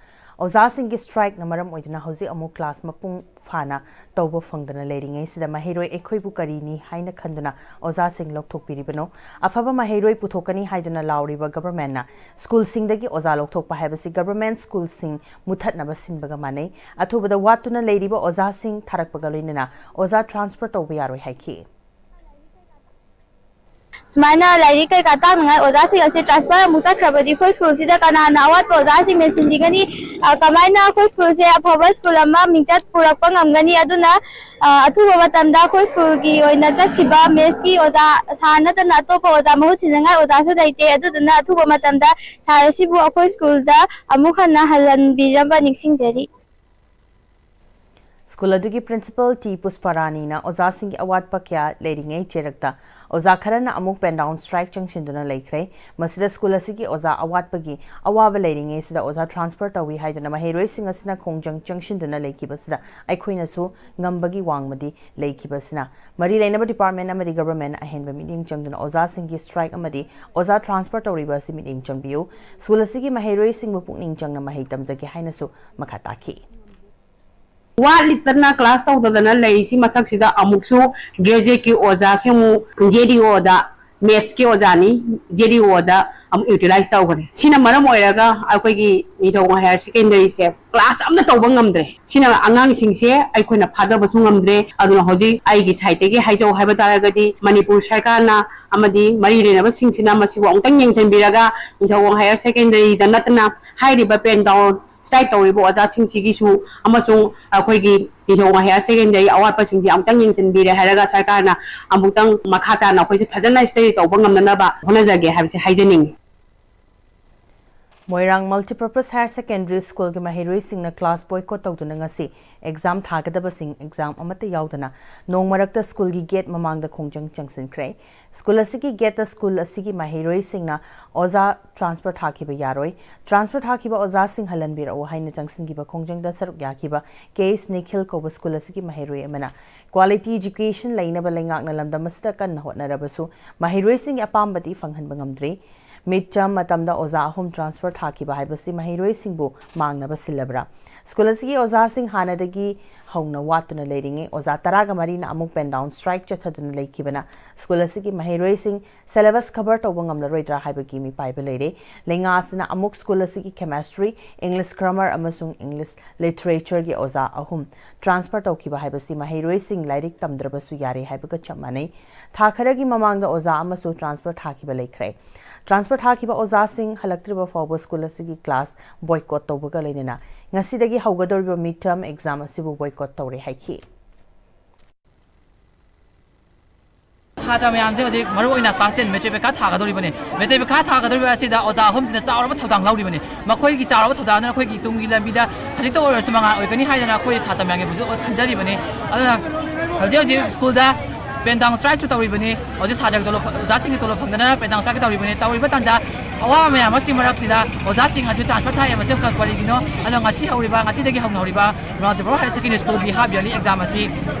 ꯑꯣꯖꯥꯁꯤꯡꯒꯤ ꯁ꯭ꯇ꯭ꯔꯥꯏꯛꯅ ꯃꯔꯝ ꯑꯣꯏꯗꯨꯅ ꯍꯧꯖꯤꯛ ꯑꯃꯨꯛ ꯀ꯭ꯂꯥꯁ ꯃꯄꯨꯡ ꯐꯥꯅ ꯇꯧꯕ ꯐꯪꯗꯅ ꯂꯩꯔꯤꯉꯩꯁꯤꯗ ꯃꯍꯩꯔꯣꯏ ꯑꯩꯈꯣꯏꯕꯨ ꯀꯔꯤꯅꯤ ꯍꯥꯏꯅ ꯈꯟꯗꯨꯅ ꯑꯣꯖꯥꯁꯤꯡ ꯂꯧꯊꯣꯛꯄꯤꯔꯤꯕꯅꯣ? ꯑꯐꯕ ꯃꯍꯩꯔꯣꯏ ꯄꯨꯊꯣꯛꯀꯅꯤ ꯍꯥꯏꯗꯨꯅ ꯂꯥꯎꯔꯤꯕ ꯒꯚꯔꯟꯃꯦꯟꯠꯅ ꯁ꯭ꯀꯨꯜꯁꯤꯡꯗꯒꯤ ꯑꯣꯖꯥ ꯂꯧꯊꯣꯛꯄ ꯍꯥꯏꯕꯁꯤ ꯒꯚꯔꯟꯃꯦꯟꯠ ꯁ꯭ꯀꯨꯜꯁꯤꯡ ꯃꯨꯊꯠꯅꯕ ꯁꯤꯟꯕꯒ ꯃꯥꯟꯅꯩ꯫ ꯑꯊꯨꯕꯗ ꯋꯥꯠꯇꯨꯅ ꯂꯩꯔꯤꯕ ꯑꯣꯖꯥꯁꯤꯡ ꯊꯥꯔꯛꯄꯒ ꯂꯣꯏꯅꯅ ꯑꯣꯖꯥ ꯇ꯭ꯔꯥꯟꯁꯐꯔ ꯇꯧꯕ ꯌꯥꯔꯣꯏ ꯍꯥꯏꯈꯤ꯫ ꯁꯨꯃꯥꯏꯅ ꯂꯥꯏꯔꯤꯛ ꯀꯩꯀꯥ ꯇꯥꯛꯅꯉꯥꯏ ꯑꯣꯖꯥꯁꯤꯡ ꯑꯁꯤ ꯇ꯭ꯔꯥꯟꯁꯐꯔ ꯑꯃꯨꯛ ꯆꯠꯈ꯭ꯔꯕꯗꯤ ꯑꯩꯈꯣꯏ ꯁ꯭ꯀꯨꯜꯁꯤꯗ ꯀꯅꯥꯅ ꯑꯋꯥꯠꯄ ꯑꯣꯖꯥꯁꯤꯡ ꯃꯦꯟꯁꯤꯟꯕꯤꯒꯅꯤ? ꯑ, ꯀꯃꯥꯏꯅ ꯑꯩꯈꯣꯏ ꯁ꯭ꯀꯨꯜꯁꯦ ꯑꯐꯕ ꯁ꯭ꯀꯨꯜ ꯑꯃ ꯃꯤꯡꯆꯠ ꯄꯨꯔꯛꯄ ꯉꯝꯒꯅꯤ? ꯑꯗꯨꯅ, ꯑ, ꯑꯊꯨꯕ ꯃꯇꯝꯗ ꯑꯩꯈꯣꯏ ꯁ꯭ꯀꯨꯜꯒꯤ ꯑꯣꯏꯅ ꯆꯠꯈꯤꯕ ꯃꯦꯠꯁꯀꯤ ꯑꯣꯖꯥ ꯁꯥꯔ ꯅꯠꯇꯅ ꯑꯇꯣꯞꯄ ꯑꯣꯖꯥ ꯃꯍꯨꯠ ꯁꯤꯟꯅꯉꯥꯏ ꯑꯣꯖꯥꯁꯨ ꯂꯩꯇꯦ꯫ ꯑꯗꯨꯗꯨꯅ ꯑꯊꯨꯕ ꯃꯇꯝꯗ ꯁꯥꯔ ꯑꯁꯤꯕꯨ ꯑꯩꯈꯣꯏ ꯁ꯭ꯀꯨꯜꯗ ꯑꯃꯨꯛ ꯍꯟꯅ ꯍꯜꯍꯟꯕꯤꯅꯕ ꯅꯤꯡꯁꯤꯡꯖꯔꯤ꯫ ꯁ꯭ꯀꯨꯜ ꯑꯗꯨꯒꯤ ꯄ꯭ꯔꯤꯟꯁꯤꯄꯜ ꯇꯤ ꯄꯨꯁꯄꯥꯔꯥꯅꯤꯅ ꯑꯣꯖꯥꯁꯤꯡꯒꯤ ꯑꯋꯥꯠꯄ ꯀꯌꯥ ꯂꯩꯔꯤꯉꯩ ꯆꯦꯔꯛꯇ ꯑꯣꯖꯥ ꯈꯔꯅ ꯑꯃꯨꯛ ꯄꯦꯟ ꯗꯥꯎꯟ ꯁ꯭ꯇ꯭ꯔꯥꯏꯛ ꯆꯪꯁꯤꯟꯗꯨꯅ ꯂꯩꯈ꯭ꯔꯦ꯫ ꯃꯁꯤꯗ ꯁ꯭ꯀꯨꯜ ꯑꯁꯤꯒꯤ ꯑꯣꯖꯥ ꯑꯋꯥꯠꯄꯒꯤ ꯑꯋꯥꯕ ꯂꯩꯔꯤꯉꯩꯁꯤꯗ ꯑꯣꯖꯥ ꯇ꯭ꯔꯥꯟꯁꯐꯔ ꯇꯧꯏ ꯍꯥꯏꯗꯨꯅ ꯃꯍꯩꯔꯣꯏꯁꯤꯡ ꯑꯁꯤꯅ ꯈꯣꯡꯖꯪ ꯆꯪꯁꯤꯟꯗꯨꯅ ꯂꯩꯈꯤꯕꯁꯤꯗ ꯑꯩꯈꯣꯏꯅꯁꯨ ꯉꯝꯕꯒꯤ ꯋꯥꯡꯃꯗꯤ ꯂꯩꯈꯤꯕꯁꯤꯅ ꯃꯔꯤ ꯂꯩꯅꯕ ꯗꯤꯄꯥꯔꯠꯃꯦꯟ ꯑꯃꯗꯤ ꯒꯚꯔꯟꯃꯦꯟꯠ ꯑꯍꯦꯟꯕ ꯃꯤꯠꯌꯦꯡ ꯆꯪꯗꯨꯅ ꯑꯣꯖꯥꯁꯤꯡꯒꯤ ꯁ꯭ꯇ꯭ꯔꯥꯏꯛ ꯑꯃꯗꯤ ꯑꯣꯖꯥ ꯇ꯭ꯔꯥꯟꯁꯐꯔ ꯇꯧꯔꯤꯕ ꯑꯁꯤ ꯃꯤꯠꯌꯦꯡ ꯆꯪꯕꯤꯌꯨ꯫ ꯁ꯭ꯀꯨꯜ ꯑꯁꯤꯒꯤ ꯃꯍꯩꯔꯣꯏꯁꯤꯡꯕꯨ ꯄꯨꯛꯅꯤꯡ ꯆꯪꯅ ꯃꯍꯩ ꯇꯝꯖꯒꯦ ꯍꯥꯏꯅꯁꯨ ꯃꯈꯥ ꯇꯥꯈꯤ꯫ ꯋꯥꯠꯂꯤꯗꯅ ꯀ꯭ꯂꯥꯁ ꯇꯧꯗꯗꯅ ꯂꯩꯔꯤꯁꯤ ꯃꯊꯛꯁꯤꯗ ꯑꯃꯨꯛꯁꯨ ꯒ꯭ꯔꯦꯖꯨꯑꯦꯠꯀꯤ ꯑꯣꯖꯥꯁꯦ ꯑꯃꯨꯛ ꯖꯦ ꯗꯤ ꯑꯣꯗ ꯃꯦꯠꯁꯀꯤ ꯑꯣꯖꯥꯅꯤ, ꯖꯦ ꯗꯤ ꯑꯣꯗ ꯑꯃꯨꯛ ꯌꯨꯇꯤꯂꯥꯏꯁ ꯇꯧꯈ꯭ꯔꯦ꯫ ꯁꯤꯅ ꯃꯔꯝ ꯑꯣꯏꯔꯒ ꯑꯩꯈꯣꯏꯒꯤ ꯅꯤꯡꯊꯧꯈꯣꯡ ꯍꯥꯌꯔ ꯁꯦꯀꯦꯟꯗꯔꯤꯁꯦ ꯀ꯭ꯂꯥꯁ ꯑꯝꯇ ꯇꯧꯕ ꯉꯝꯗ꯭ꯔꯦ꯫ ꯁꯤꯅ ꯑꯉꯥꯡꯁꯤꯡꯁꯦ ꯑꯩꯈꯣꯏꯅ ꯐꯥꯗꯕꯁꯨ ꯉꯝꯗ꯭ꯔꯦ꯫ ꯑꯗꯨꯅ ꯍꯧꯖꯤꯛ ꯑꯩꯒꯤ ꯁꯥꯏꯠꯇꯒꯤ ꯍꯥꯏꯖꯧ ꯍꯥꯏꯕ ꯇꯥꯔꯒꯗꯤ ꯃꯅꯤꯄꯨꯔ ꯁꯔꯀꯥꯔꯅ ꯑꯃꯗꯤ ꯃꯔꯤ ꯂꯩꯅꯕꯁꯤꯡꯁꯤꯅ ꯃꯁꯤꯕꯨ ꯑꯃꯨꯛꯇꯪ ꯌꯦꯡꯁꯤꯟꯕꯤꯔꯒ ꯅꯤꯡꯊꯧꯈꯣꯡ ꯍꯥꯌꯔ ꯁꯦꯀꯦꯟꯗꯔꯤꯗ ꯅꯠꯇꯅ ꯍꯥꯏꯔꯤꯕ ꯄꯦꯟ ꯗꯥꯎꯟ ꯁ꯭ꯇ꯭ꯔꯥꯏꯛ ꯇꯧꯔꯤꯕ ꯑꯣꯖꯥꯁꯤꯡꯁꯤꯒꯤꯁꯨ ꯑꯃꯁꯨꯡ ꯑꯩꯈꯣꯏꯒꯤ ꯅꯤꯡꯊꯧ ꯍꯥꯌꯔ ꯁꯦꯀꯦꯟꯗꯔꯤ ꯑꯋꯥꯠꯄꯁꯤꯡꯁꯤ ꯑꯃꯨꯛꯇꯪ ꯌꯦꯡꯁꯤꯟꯕꯤꯔꯦ ꯍꯥꯏꯔꯒ ꯁꯔꯀꯥꯔꯅ ꯑꯃꯨꯛꯇꯪ ꯃꯈꯥ ꯇꯥꯅ ꯑꯩꯈꯣꯏꯁꯦ ꯐꯖꯅ ꯁ꯭ꯇꯗꯤ ꯇꯧꯕ ꯉꯝꯅꯅꯕ ꯍꯣꯠꯅꯖꯒꯦ ꯍꯥꯏꯕꯁꯦ ꯍꯥꯏꯖꯅꯤꯡꯉꯤ꯫ ꯃꯣꯏꯔꯥꯡ ꯃꯜꯇꯤꯄꯔꯄꯁ ꯍꯥꯌꯔ ꯁꯦꯀꯦꯟꯗꯔꯤ ꯁ꯭ꯀꯨꯜꯒꯤ ꯃꯍꯩꯔꯣꯏꯁꯤꯡꯅ ꯀ꯭ꯂꯥꯁ ꯕꯣꯏꯀꯣꯠ ꯇꯧꯗꯨꯅ ꯉꯁꯤ ꯑꯦꯛꯖꯥꯝ ꯊꯥꯒꯗꯕꯁꯤꯡ ꯑꯦꯛꯖꯥꯝ ꯑꯃꯠꯇ ꯌꯥꯎꯗꯅ ꯅꯣꯡ ꯃꯔꯛꯇ ꯁ꯭ꯀꯨꯜꯒꯤ ꯒꯦꯠ ꯃꯃꯥꯡꯗ ꯈꯣꯡꯖꯪ ꯆꯪꯁꯤꯟꯈ꯭ꯔꯦ꯫ ꯁ꯭ꯀꯨꯜ ꯑꯁꯤꯒꯤ ꯒꯦꯠꯇ ꯁ꯭ꯀꯨꯜ ꯑꯁꯤꯒꯤ ꯃꯍꯩꯔꯣꯏꯁꯤꯡꯅ ꯑꯣꯖꯥ ꯇ꯭ꯔꯥꯟꯁꯐꯔ ꯊꯥꯈꯤꯕ ꯌꯥꯔꯣꯏ, ꯇ꯭ꯔꯥꯟꯁꯐꯔ ꯊꯥꯈꯤꯕ ꯑꯣꯖꯥꯁꯤꯡ ꯍꯜꯍꯟꯕꯤꯔꯛꯎ ꯍꯥꯏꯅ ꯆꯪꯁꯤꯟꯈꯤꯕ ꯈꯣꯡꯖꯪꯗ ꯁꯔꯨꯛ ꯌꯥꯈꯤꯕ ꯀꯦ ꯑꯦꯁ ꯅꯤꯈꯤꯜ ꯀꯧꯕ ꯁ꯭ꯀꯨꯜ ꯑꯁꯤꯒꯤ ꯃꯍꯩꯔꯣꯏ ꯑꯃꯅ ꯀ꯭ꯋꯥꯂꯤꯇꯤ ꯑꯦꯖꯨꯀꯦꯁꯟ ꯂꯩꯅꯕ ꯂꯩꯉꯥꯛꯅ ꯂꯝꯗꯝ ꯑꯁꯤꯗ ꯀꯟꯅ ꯍꯣꯠꯅꯔꯕꯁꯨ ꯃꯍꯩꯔꯣꯏꯁꯤꯡꯒꯤ ꯑꯄꯥꯝꯕꯗꯤ ꯐꯪꯍꯟꯕ ꯉꯝꯗ꯭ꯔꯤ꯫ ꯃꯤꯗ ꯇꯔꯝ ꯃꯇꯝꯗ ꯑꯣꯖꯥ ꯑꯍꯨꯝ ꯇ꯭ꯔꯥꯟꯁꯐꯔ ꯊꯥꯈꯤꯕ ꯍꯥꯏꯕꯁꯤ ꯃꯍꯩꯔꯣꯏꯁꯤꯡꯕꯨ ꯃꯥꯡꯅꯕ ꯁꯤꯜꯂꯕ꯭ꯔꯥ? ꯁ꯭ꯀꯨꯜ ꯑꯁꯤꯒꯤ ꯑꯣꯖꯥꯁꯤꯡ ꯍꯥꯟꯅꯗꯒꯤ ꯍꯧꯅ ꯋꯥꯠꯇꯨꯅ ꯂꯩꯔꯤꯉꯩ ꯑꯣꯖꯥ ꯇꯔꯥꯒ ꯃꯔꯤꯅ ꯑꯃꯨꯛ ꯄꯦꯟ ꯗꯥꯎꯟ ꯁ꯭ꯇ꯭ꯔꯥꯏꯛ ꯆꯠꯊꯗꯨꯅ ꯂꯩꯈꯤꯕꯅ ꯁ꯭ꯀꯨꯜ ꯑꯁꯤꯒꯤ ꯃꯍꯩꯔꯣꯏꯁꯤꯡ ꯁꯦꯂꯦꯕꯁ ꯀꯚꯔ ꯇꯧꯕ ꯉꯝꯂꯔꯣꯏꯗ꯭ꯔꯥ ꯍꯥꯏꯕꯒꯤ ꯃꯤꯄꯥꯏꯕ ꯂꯩꯔꯦ꯫ ꯂꯩꯉꯥꯛ ꯑꯁꯤꯅ ꯑꯃꯨꯛ ꯁ꯭ꯀꯨꯜ ꯑꯁꯤꯒꯤ ꯀꯦꯃꯦꯁꯇ꯭ꯔꯤ, ꯏꯪꯂꯤꯁ ꯒ꯭ꯔꯥꯃꯔ ꯑꯃꯁꯨꯡ ꯏꯪꯂꯤꯁ ꯂꯤꯇꯔꯦꯆꯔꯒꯤ ꯑꯣꯖꯥ ꯑꯍꯨꯝ ꯇ꯭ꯔꯥꯟꯁꯐꯔ ꯇꯧꯈꯤꯕ ꯍꯥꯏꯕꯁꯤ ꯃꯍꯩꯔꯣꯏꯁꯤꯡ ꯂꯥꯏꯔꯤꯛ ꯇꯝꯗ꯭ꯔꯕꯁꯨ ꯌꯥꯔꯦ ꯍꯥꯏꯕꯒ ꯆꯞ ꯃꯥꯟꯅꯩ꯫ ꯊꯥ ꯈꯔꯒꯤ ꯃꯃꯥꯡꯗ ꯑꯣꯖꯥ ꯑꯃꯁꯨ ꯇ꯭ꯔꯥꯟꯁꯐꯔ ꯊꯥꯈꯤꯕ ꯂꯩꯈ꯭ꯔꯦ꯫ ꯇ꯭ꯔꯥꯟꯁꯐꯔ ꯊꯥꯈꯤꯕ ꯑꯣꯖꯥꯁꯤꯡ ꯍꯜꯂꯛꯇ꯭ꯔꯤꯕ ꯐꯥꯎꯕ ꯁ꯭ꯀꯨꯜ ꯑꯁꯤꯒꯤ ꯀ꯭ꯂꯥꯁ ꯕꯣꯏꯀꯣꯠ ꯇꯧꯕꯒ ꯂꯣꯏꯅꯅ ꯉꯁꯤꯗꯒꯤ ꯍꯧꯒꯗꯧꯔꯤꯕ ꯃꯤꯗ ꯇꯔꯝ ꯑꯦꯛꯖꯥꯝ ꯑꯁꯤꯕꯨ ꯕꯣꯏꯀꯣꯠ ꯇꯧꯔꯦ ꯍꯥꯏꯈꯤ꯫ ꯁꯥꯇ꯭ꯔ ꯃꯌꯥꯝꯁꯦ ꯍꯧꯖꯤꯛ ꯃꯔꯨ ꯑꯣꯏꯅ ꯀ꯭ꯂꯥꯁ ꯇꯦꯟ ꯃꯦꯇ꯭ꯔꯤꯛ ꯄꯩꯈꯥ ꯊꯥꯒꯗꯧꯔꯤꯕꯅꯤ꯫ ꯃꯦꯇ꯭ꯔꯤꯛ ꯄꯩꯈꯥ ꯊꯥꯒꯗꯧꯔꯤꯕ ꯑꯁꯤꯗ ꯑꯣꯖꯥ ꯑꯍꯨꯝꯁꯤꯅ ꯆꯥꯎꯔꯕ ꯊꯧꯗꯥꯡ ꯂꯧꯔꯤꯕꯅꯤ꯫ ꯃꯈꯣꯏꯒꯤ ꯆꯥꯎꯔꯕ ꯊꯧꯗꯥꯡꯗꯨꯅ ꯑꯩꯈꯣꯏꯒꯤ ꯇꯨꯡꯒꯤ ꯂꯝꯕꯤꯗ ꯈꯖꯤꯛꯇ ꯑꯣꯏꯔꯁꯨ ꯃꯉꯥꯜ ꯑꯣꯏꯒꯅꯤ ꯍꯥꯏꯗꯅ ꯑꯩꯈꯣꯏ ꯁꯥꯇ꯭ꯔ ꯃꯌꯥꯝꯒꯤꯕꯨꯁꯨ ꯈꯟꯖꯔꯤꯕꯅꯤ꯫ ꯑꯗꯨꯅ ꯍꯧꯖꯤꯛ ꯍꯧꯖꯤꯛ ꯁ꯭ꯀꯨꯜꯗ ꯄꯦꯟ ꯗꯥꯎꯟ ꯁ꯭ꯇ꯭ꯔꯥꯏꯛꯁꯨ ꯇꯧꯔꯤꯕꯅꯤ꯫ ꯍꯧꯖꯤꯛ ꯁꯥꯇ꯭ꯔꯒꯤ ꯇꯣꯂꯣꯞ, ꯑꯣꯖꯥꯁꯤꯡꯒꯤ ꯇꯣꯂꯣꯞ ꯐꯪꯗꯅ ꯄꯦꯟ ꯗꯥꯎꯟ ꯁ꯭ꯇ꯭ꯔꯥꯏꯛ ꯇꯧꯔꯤꯕꯅꯤ꯫ ꯇꯧꯔꯤꯕ ꯇꯥꯟꯖꯥ, ꯑꯋꯥꯕ ꯃꯌꯥꯝ ꯑꯁꯤ ꯃꯔꯛꯁꯤꯗ ꯑꯣꯖꯥꯁꯤꯡ ꯑꯁꯤ ꯇ꯭ꯔꯥꯟꯁꯐꯔ ꯊꯥꯏ ꯍꯥꯏꯕꯁꯤ ꯀꯔꯤꯒꯤꯅꯣ? ꯑꯗꯣ ꯉꯁꯤ ꯍꯧꯔꯤꯕ, ꯉꯁꯤꯗꯒꯤ ꯍꯧꯅ ꯍꯧꯔꯤꯕ ꯔꯣꯅꯥꯜꯗꯣ ꯍꯥꯌꯔ ꯁꯦꯀꯦꯟꯗꯔꯤ ꯁ꯭ꯀꯨꯜꯒꯤ ꯍꯥꯐ ꯌꯔꯂꯤ ꯑꯦꯛꯖꯥꯝ ꯑꯁꯤ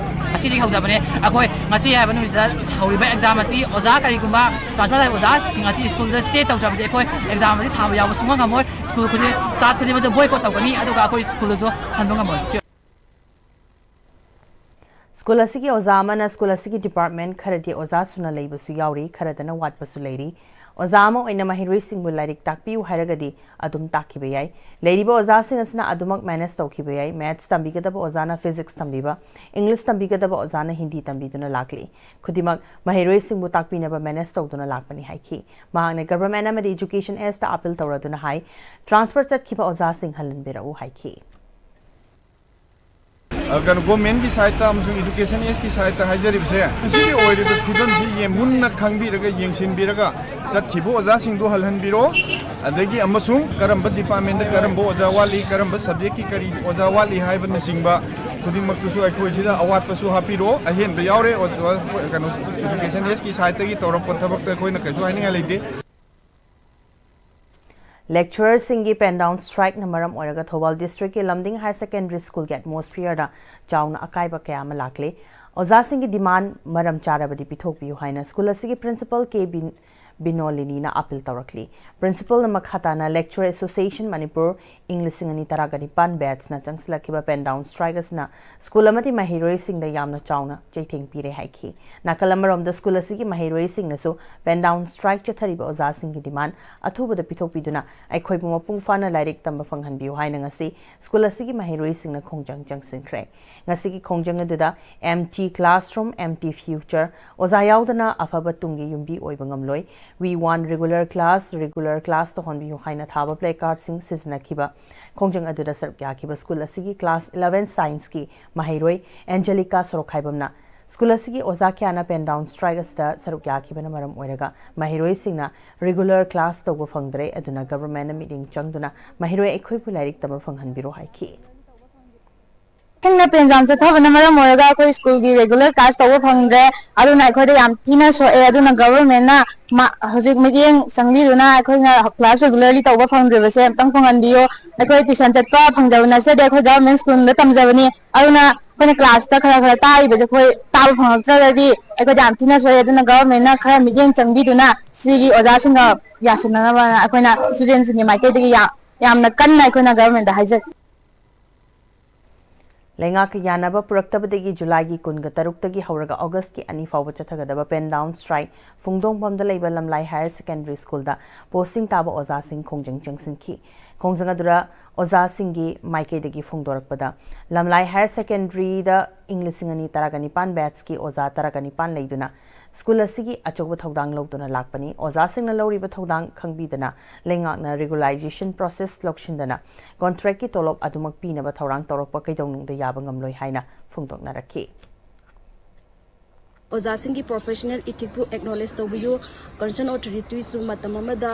ꯉꯁꯤꯗꯒꯤ ꯍꯧꯖꯕꯅꯦ꯫ ꯑꯩꯈꯣꯏ ꯉꯁꯤ ꯍꯥꯏꯕ ꯅꯨꯃꯤꯠꯁꯤꯗ ꯍꯧꯔꯤꯕ ꯑꯦꯛꯖꯥꯝ ꯑꯁꯤ ꯑꯣꯖꯥ, ꯀꯔꯤꯒꯨꯝꯕ ꯇ꯭ꯔꯥꯟꯁꯐꯔ ꯊꯥꯏꯕ ꯑꯣꯖꯥꯁꯤꯡ ꯑꯁꯤ ꯁ꯭ꯀꯨꯜꯗ ꯁ꯭ꯇꯦ ꯇꯧꯗ꯭ꯔꯕꯗꯤ ꯑꯩꯈꯣꯏ ꯑꯦꯛꯖꯥꯝ ꯑꯁꯤ ꯊꯥꯕ ꯌꯥꯎꯕ ꯁꯨꯡꯉꯝ ꯉꯝꯃꯣꯏ꯫ ꯁ꯭ꯀꯨꯜ ꯈꯨꯗꯤꯡ, ꯀ꯭ꯂꯥꯁ ꯈꯨꯗꯤꯡꯃꯛꯇ ꯕꯣꯏꯀꯣꯠ ꯇꯧꯒꯅꯤ, ꯑꯗꯨꯒ ꯑꯩꯈꯣꯏ ꯁ꯭ꯀꯨꯜꯗꯁꯨ ꯍꯟꯕ ꯉꯝꯃꯣꯏ꯫ ꯁ꯭ꯀꯨꯜ ꯑꯁꯤꯒꯤ ꯑꯣꯖꯥ ꯑꯃꯅ ꯁ꯭ꯀꯨꯜ ꯑꯁꯤꯒꯤ ꯗꯤꯄꯥꯔꯠꯃꯦꯟ ꯈꯔꯗꯤ ꯑꯣꯖꯥ ꯁꯨꯅ ꯂꯩꯕꯁꯨ ꯌꯥꯎꯔꯤ, ꯈꯔꯗꯅ ꯋꯥꯠꯄꯁꯨ ꯂꯩꯔꯤ꯫ ꯑꯣꯖꯥ ꯑꯃ ꯑꯣꯏꯅ ꯃꯍꯩꯔꯣꯏꯁꯤꯡꯕꯨ ꯂꯥꯏꯔꯤꯛ ꯇꯥꯛꯄꯤꯌꯨ ꯍꯥꯏꯔꯒꯗꯤ ꯑꯗꯨꯝ ꯇꯥꯛꯈꯤꯕ ꯌꯥꯏ꯫ ꯂꯩꯔꯤꯕ ꯑꯣꯖꯥꯁꯤꯡ ꯑꯁꯤꯅ ꯑꯗꯨꯃꯛ ꯃꯦꯅꯦꯖ ꯇꯧꯈꯤꯕ ꯌꯥꯏ꯫ ꯃꯦꯊꯁ ꯇꯝꯕꯤꯒꯗꯕ ꯑꯣꯖꯥꯅ ꯐꯤꯖꯤꯛꯁ ꯇꯝꯕꯤꯕ, ꯏꯪꯂꯤꯁ ꯇꯝꯕꯤꯒꯗꯕ ꯑꯣꯖꯥꯅ ꯍꯤꯟꯗꯤ ꯇꯝꯕꯤꯗꯨꯅ ꯂꯥꯛꯂꯤ꯫ ꯈꯨꯗꯤꯡꯃꯛ ꯃꯍꯩꯔꯣꯏꯁꯤꯡꯕꯨ ꯇꯥꯛꯄꯤꯅꯕ ꯃꯦꯅꯦꯖ ꯇꯧꯗꯨꯅ ꯂꯥꯛꯄꯅꯤ ꯍꯥꯏꯈꯤ꯫ ꯃꯍꯥꯛꯅ ꯒꯚꯔꯟꯃꯦꯟꯠ ꯑꯃꯗꯤ ꯑꯦꯖꯨꯀꯦꯁꯟ ꯑꯦꯖꯇ ꯑꯥꯄꯤꯜ ꯇꯧꯔꯗꯨꯅ ꯍꯥꯏ, ꯇ꯭ꯔꯥꯟꯁꯐꯔ ꯆꯠꯈꯤꯕ ꯑꯣꯖꯥꯁꯤꯡ ꯍꯜꯍꯟꯕꯤꯔꯛꯎ ꯍꯥꯏꯈꯤ꯫ ꯑ, ꯀꯩꯅꯣ, ꯒꯣꯔꯃꯦꯟꯒꯤ ꯁꯥꯏꯠꯇ ꯑꯃꯁꯨꯡ ꯏꯗꯨꯀꯦꯁꯟ ꯑꯦꯖꯀꯤ ꯁꯥꯏꯠꯇ ꯍꯥꯏꯖꯔꯤꯕꯁꯦ, ꯉꯁꯤꯒꯤ ꯑꯣꯏꯔꯤꯕ ꯐꯤꯕꯝꯁꯤ ꯌꯦꯡ-, ꯃꯨꯟꯅ ꯈꯪꯕꯤꯔꯒ, ꯌꯦꯡꯁꯤꯟꯕꯤꯔꯒ, ꯆꯠꯈꯤꯕ ꯑꯣꯖꯥꯁꯤꯡꯗꯨ ꯍꯜꯍꯟꯕꯤꯔꯣ꯫ ꯑꯗꯒꯤ ꯑꯃꯁꯨꯡ ꯀꯔꯝꯕ ꯗꯤꯄꯥꯔꯠꯃꯦꯟꯗ ꯀꯔꯝꯕ ꯑꯣꯖꯥ ꯋꯥꯠꯂꯤ, ꯀꯔꯝꯕ ꯁꯕꯖꯦꯛꯀꯤ ꯀꯔꯤ ꯑꯣꯖꯥ ꯋꯥꯠꯂꯤ ꯍꯥꯏꯕꯅꯆꯤꯡꯕ ꯈꯨꯗꯤꯡꯃꯛꯇꯨꯁꯨ ꯑꯩꯈꯣꯏ ꯁꯤꯗ ꯑꯋꯥꯠꯄꯁꯨ ꯍꯥꯞꯄꯤꯔꯣ꯫ ꯑꯍꯦꯟꯕ ꯌꯥꯎꯔꯦ, ꯑꯣꯖꯥ, ꯀꯩꯅꯣ, ꯏꯗꯨꯀꯦꯁꯟ ꯑꯦꯖꯀꯤ ꯁꯥꯏꯠꯇꯒꯤ ꯇꯧꯔꯛꯄ ꯊꯕꯛꯇ ꯑꯩꯈꯣꯏꯅ ꯀꯩꯁꯨ ꯍꯥꯏꯅꯤꯡꯉꯥꯏ ꯂꯩꯇꯦ꯫ ꯂꯦꯛꯆꯔꯔꯁꯤꯡꯒꯤ ꯄꯦꯟ ꯗꯥꯎꯟ ꯁ꯭ꯇ꯭ꯔꯥꯏꯛꯅ ꯃꯔꯝ ꯑꯣꯏꯔꯒ ꯊꯧꯕꯥꯜ ꯗꯤꯁꯇ꯭ꯔꯤꯛꯀꯤ ꯂꯝꯗꯤꯡ ꯍꯥꯌꯔ ꯁꯦꯀꯦꯟꯗꯔꯤ ꯁ꯭ꯀꯨꯜꯒꯤ ꯑꯦꯠꯃꯣꯁꯐꯤꯌꯔꯗ ꯆꯥꯎꯅ ꯑꯀꯥꯏꯕ ꯀꯌꯥ ꯑꯃ ꯂꯥꯛꯂꯤ꯫ ꯑꯣꯖꯥꯁꯤꯡꯒꯤ ꯗꯤꯃꯥꯟꯗ ꯃꯔꯝ ꯆꯥꯔꯕꯗꯤ ꯄꯤꯊꯣꯛꯄꯤꯌꯨ ꯍꯥꯏꯅ ꯁ꯭ꯀꯨꯜ ꯑꯁꯤꯒꯤ ꯄ꯭ꯔꯤꯟꯁꯤꯄꯜ ꯀꯦ ꯕꯤꯟ-, ꯕꯤꯅꯣꯂꯤꯅꯤꯅ ꯑꯥꯄꯤꯜ ꯇꯧꯔꯛꯂꯤ꯫ ꯄ꯭ꯔꯤꯟꯁꯤꯄꯜꯅ ꯃꯈꯥ ꯇꯥꯅ ꯂꯦꯛꯆꯔꯔ ꯑꯦꯁꯣꯁꯤꯌꯦꯁꯟ ꯃꯅꯤꯄꯨꯔ, ꯏꯪ ꯂꯤꯁꯤꯡ ꯑꯅꯤ ꯇꯔꯥꯒ ꯅꯤꯄꯥꯟ ꯕꯦꯠꯁꯅ ꯆꯪꯁꯤꯜꯂꯛꯈꯤꯕ ꯄꯦꯟ ꯗꯥꯎꯟ ꯁ꯭ꯇ꯭ꯔꯥꯏꯛ ꯑꯁꯤꯅ ꯁ꯭ꯀꯨꯜ ꯑꯃꯗꯤ ꯃꯍꯩꯔꯣꯏꯁꯤꯡꯗ ꯌꯥꯝꯅ ꯆꯥꯎꯅ ꯆꯩꯊꯦꯡ ꯄꯤꯔꯦ ꯍꯥꯏꯈꯤ꯫ ꯅꯥꯀꯜ ꯑꯃꯔꯣꯝꯗ ꯁ꯭ꯀꯨꯜ ꯑꯁꯤꯒꯤ ꯃꯍꯩꯔꯣꯏꯁꯤꯡꯅꯁꯨ ꯄꯦꯟ ꯗꯥꯎꯟ ꯁ꯭ꯇ꯭ꯔꯥꯏꯛ ꯆꯠꯊꯔꯤꯕ ꯑꯣꯖꯥꯁꯤꯡꯒꯤ ꯗꯤꯃꯥꯟꯗ ꯑꯊꯨꯕꯗ ꯄꯤꯊꯣꯛꯄꯤꯗꯨꯅ ꯑꯩꯈꯣꯏꯕꯨ ꯃꯄꯨꯡ ꯐꯥꯅ ꯂꯥꯏꯔꯤꯛ ꯇꯝꯕ ꯐꯪꯍꯟꯕꯤꯌꯨ ꯍꯥꯏꯅ ꯉꯁꯤ ꯁ꯭ꯀꯨꯜ ꯑꯁꯤꯒꯤ ꯃꯍꯩꯔꯣꯏꯁꯤꯡꯅ ꯈꯣꯡꯖꯪ ꯆꯪꯁꯤꯟꯈ꯭ꯔꯦ꯫ ꯉꯁꯤꯒꯤ ꯈꯣꯡꯖꯪ ꯑꯗꯨꯗ empty classroom, empty future, ꯑꯣꯖꯥ ꯌꯥꯎꯗꯅ ꯑꯐꯕ ꯇꯨꯡꯒꯤ ꯌꯨꯝꯕꯤ ꯑꯣꯏꯕ ꯉꯝꯂꯣꯏ, we want regular class, regular class ꯇꯧꯍꯟꯕꯤꯌꯨ ꯍꯥꯏꯅ ꯊꯥꯕ placardꯁꯤꯡ ꯁꯤꯖꯤꯟꯅꯈꯤꯕ꯫ ꯈꯣꯡꯖꯪ ꯑꯗꯨꯗ ꯁꯔꯨꯛ ꯌꯥꯈꯤꯕ ꯁ꯭ꯀꯨꯜ ꯑꯁꯤꯒꯤ class eleven scienceꯀꯤ ꯃꯍꯩꯔꯣꯏ ꯑꯦꯟꯖꯦꯂꯤꯀꯥ ꯁꯣꯔꯣꯛꯈꯥꯏꯕꯝꯅ ꯁ꯭ꯀꯨꯜ ꯑꯁꯤꯒꯤ ꯑꯣꯖꯥ ꯀꯌꯥꯅ ꯄꯦꯟ ꯗꯥꯎꯟ ꯁ꯭ꯇ꯭ꯔꯥꯏꯛ ꯑꯁꯤꯗ ꯁꯔꯨꯛ ꯌꯥꯈꯤꯕꯅ ꯃꯔꯝ ꯑꯣꯏꯔꯒ ꯃꯍꯩꯔꯣꯏꯁꯤꯡꯅ regular class ꯇꯧꯕ ꯐꯪꯗ꯭ꯔꯦ, ꯑꯗꯨꯅ ꯒꯚꯔꯟꯃꯦꯟꯠꯅ ꯃꯤꯠꯌꯦꯡ ꯆꯪꯗꯨꯅ ꯃꯍꯩꯔꯣꯏ ꯑꯩꯈꯣꯏꯕꯨ ꯂꯥꯏꯔꯤꯛ ꯇꯝꯕ ꯐꯪꯍꯟꯕꯤꯔꯣ ꯍꯥꯏꯈꯤ꯫ ꯁꯤꯡꯅ ꯄꯦꯟꯖꯥꯝ ꯆꯠꯊꯕꯅ ꯃꯔꯝ ꯑꯣꯏꯔꯒ ꯑꯩꯈꯣꯏ ꯁ꯭ꯀꯨꯜꯒꯤ ꯔꯦꯒꯨꯂꯔ ꯀ꯭ꯂꯥꯁ ꯇꯧꯕ ꯐꯪꯗ꯭ꯔꯦ꯫ ꯑꯗꯨꯅ ꯑꯩꯈꯣꯏꯗ ꯌꯥꯝ ꯊꯤꯅ ꯁꯣꯛꯑꯦ꯫ ꯑꯗꯨꯅ ꯒꯚꯔꯟꯃꯦꯟꯠꯅ ꯃꯥ-, ꯍꯧꯖꯤꯛ ꯃꯤꯠꯌꯦꯡ ꯆꯪꯕꯤꯗꯨꯅ ꯑꯩꯈꯣꯏꯅ ꯀ꯭ꯂꯥꯁ ꯔꯦꯒꯨꯂꯔꯂꯤ ꯇꯧꯕ ꯐꯪꯗ꯭ꯔꯤꯕꯁꯦ ꯑꯝꯇꯪ ꯐꯪꯍꯟꯕꯤꯌꯨ꯫ ꯑꯩꯈꯣꯏ ꯇ꯭ꯌꯨꯁꯟ ꯆꯠꯄ ꯐꯪꯖꯕ ꯅꯠꯆꯗꯦ, ꯑꯩꯈꯣꯏ ꯒꯚꯔꯟꯃꯦꯟꯠ ꯁ꯭ꯀꯨꯜꯗ ꯇꯝꯖꯕꯅꯤ꯫ ꯑꯗꯨꯅ ꯑꯩꯈꯣꯏꯅ ꯀ꯭ꯂꯥꯁꯇ ꯈꯔ ꯈꯔ ꯇꯥꯛꯏꯕꯁꯦ ꯑꯩꯈꯣꯏ ꯇꯥꯕ ꯐꯪꯉꯛꯇ꯭ꯔꯒꯗꯤ ꯑꯩꯈꯣꯏꯗ ꯌꯥꯝ ꯊꯤꯅ ꯁꯣꯛꯑꯦ꯫ ꯑꯗꯨꯅ ꯒꯚꯔꯟꯃꯦꯟꯠꯅ ꯈꯔ ꯃꯤꯠꯌꯦꯡ ꯆꯪꯕꯤꯗꯨꯅ ꯁꯤꯒꯤ ꯑꯣꯖꯥꯁꯤꯡꯒ ꯌꯥꯁꯤꯟꯅꯅꯕ ꯑꯩꯈꯣꯏꯅ ꯁ꯭ꯇꯨꯗꯦꯟꯠꯁꯤꯡꯒꯤ ꯃꯥꯏꯀꯩꯗꯒꯤ ꯌꯥꯝ, ꯌꯥꯝꯅ ꯀꯟꯅ ꯑꯩꯈꯣꯏꯅ ꯒꯚꯔꯟꯃꯦꯟꯠꯇ ꯍꯥꯏꯖꯒꯦ꯫ ꯂꯩꯉꯥꯛꯀ ꯌꯥꯅꯕ ꯄꯨꯔꯛꯇꯕꯗꯒꯤ ꯖꯨꯂꯥꯏꯒꯤ ꯀꯨꯟꯒ ꯇꯔꯨꯛꯇꯒꯤ ꯍꯧꯔꯒ ꯑꯣꯒꯁꯀꯤ ꯑꯅꯤ ꯐꯥꯎꯕ ꯆꯠꯊꯒꯗꯕ ꯄꯦꯟ ꯗꯥꯎꯟ ꯁ꯭ꯇ꯭ꯔꯥꯏꯛ ꯐꯣꯡꯗꯣꯡꯐꯝꯗ ꯂꯩꯕ ꯂꯝꯂꯥꯏ ꯍꯥꯌꯔ ꯁꯦꯀꯦꯟꯗꯔꯤ ꯁ꯭ꯀꯨꯜꯗ ꯄꯣꯁꯇꯤꯡ ꯇꯥꯕ ꯑꯣꯖꯥꯁꯤꯡ ꯈꯣꯡꯖꯪ ꯆꯪꯁꯤꯟꯈꯤ꯫ ꯈꯣꯡꯖꯪ ꯑꯗꯨꯗ ꯑꯣꯖꯥꯁꯤꯡꯒꯤ ꯃꯥꯏꯀꯩꯗꯒꯤ ꯐꯣꯡꯗꯣꯔꯛꯄꯗ, ꯂꯝꯂꯥꯏ ꯍꯥꯌꯔ ꯁꯦꯀꯦꯟꯗꯔꯤꯗ ꯏꯪ ꯂꯤꯁꯤꯡ ꯑꯅꯤ ꯇꯔꯥꯒ ꯅꯤꯄꯥꯟ ꯕꯦꯠꯁꯀꯤ ꯑꯣꯖꯥ ꯇꯔꯥꯒ ꯅꯤꯄꯥꯟ ꯂꯩꯗꯨꯅ ꯁ꯭ꯀꯨꯜ ꯑꯁꯤꯒꯤ ꯑꯆꯧꯕ ꯊꯧꯗꯥꯡ ꯂꯧꯗꯨꯅ ꯂꯥꯛꯄꯅꯤ꯫ ꯑꯣꯖꯥꯁꯤꯡꯅ ꯂꯧꯔꯤꯕ ꯊꯧꯗꯥꯡ ꯈꯪꯕꯤꯗꯅ ꯂꯩꯉꯥꯛꯅ ꯔꯤꯒꯨꯂꯥꯏꯖꯦꯁꯟ ꯄ꯭ꯔꯣꯁꯦꯁ ꯂꯧꯁꯤꯟꯗꯅ ꯀꯣꯟꯇ꯭ꯔꯦꯛꯀꯤ ꯇꯣꯂꯣꯞ ꯑꯗꯨꯃꯛ ꯄꯤꯅꯕ ꯊꯧꯔꯥꯡ ꯇꯧꯔꯛꯄ ꯀꯩꯗꯧꯅꯨꯡꯗ ꯌꯥꯕ ꯉꯝꯂꯣꯏ ꯍꯥꯏꯅ ꯐꯣꯡꯗꯣꯛꯅꯔꯛꯈꯤ꯫ ꯑꯣꯖꯥꯁꯤꯡꯒꯤ ꯄ꯭ꯔꯣꯐꯦꯁꯅꯦꯜ ꯏꯊꯤꯛꯄꯨ ꯑꯦꯛꯅꯣꯂꯦꯖ ꯇꯧꯕꯤꯌꯨ꯫ ꯀꯟꯁꯔꯟ ꯑꯣꯊꯣꯔꯤꯇꯤꯁꯨ ꯃꯇꯝ ꯑꯃꯗ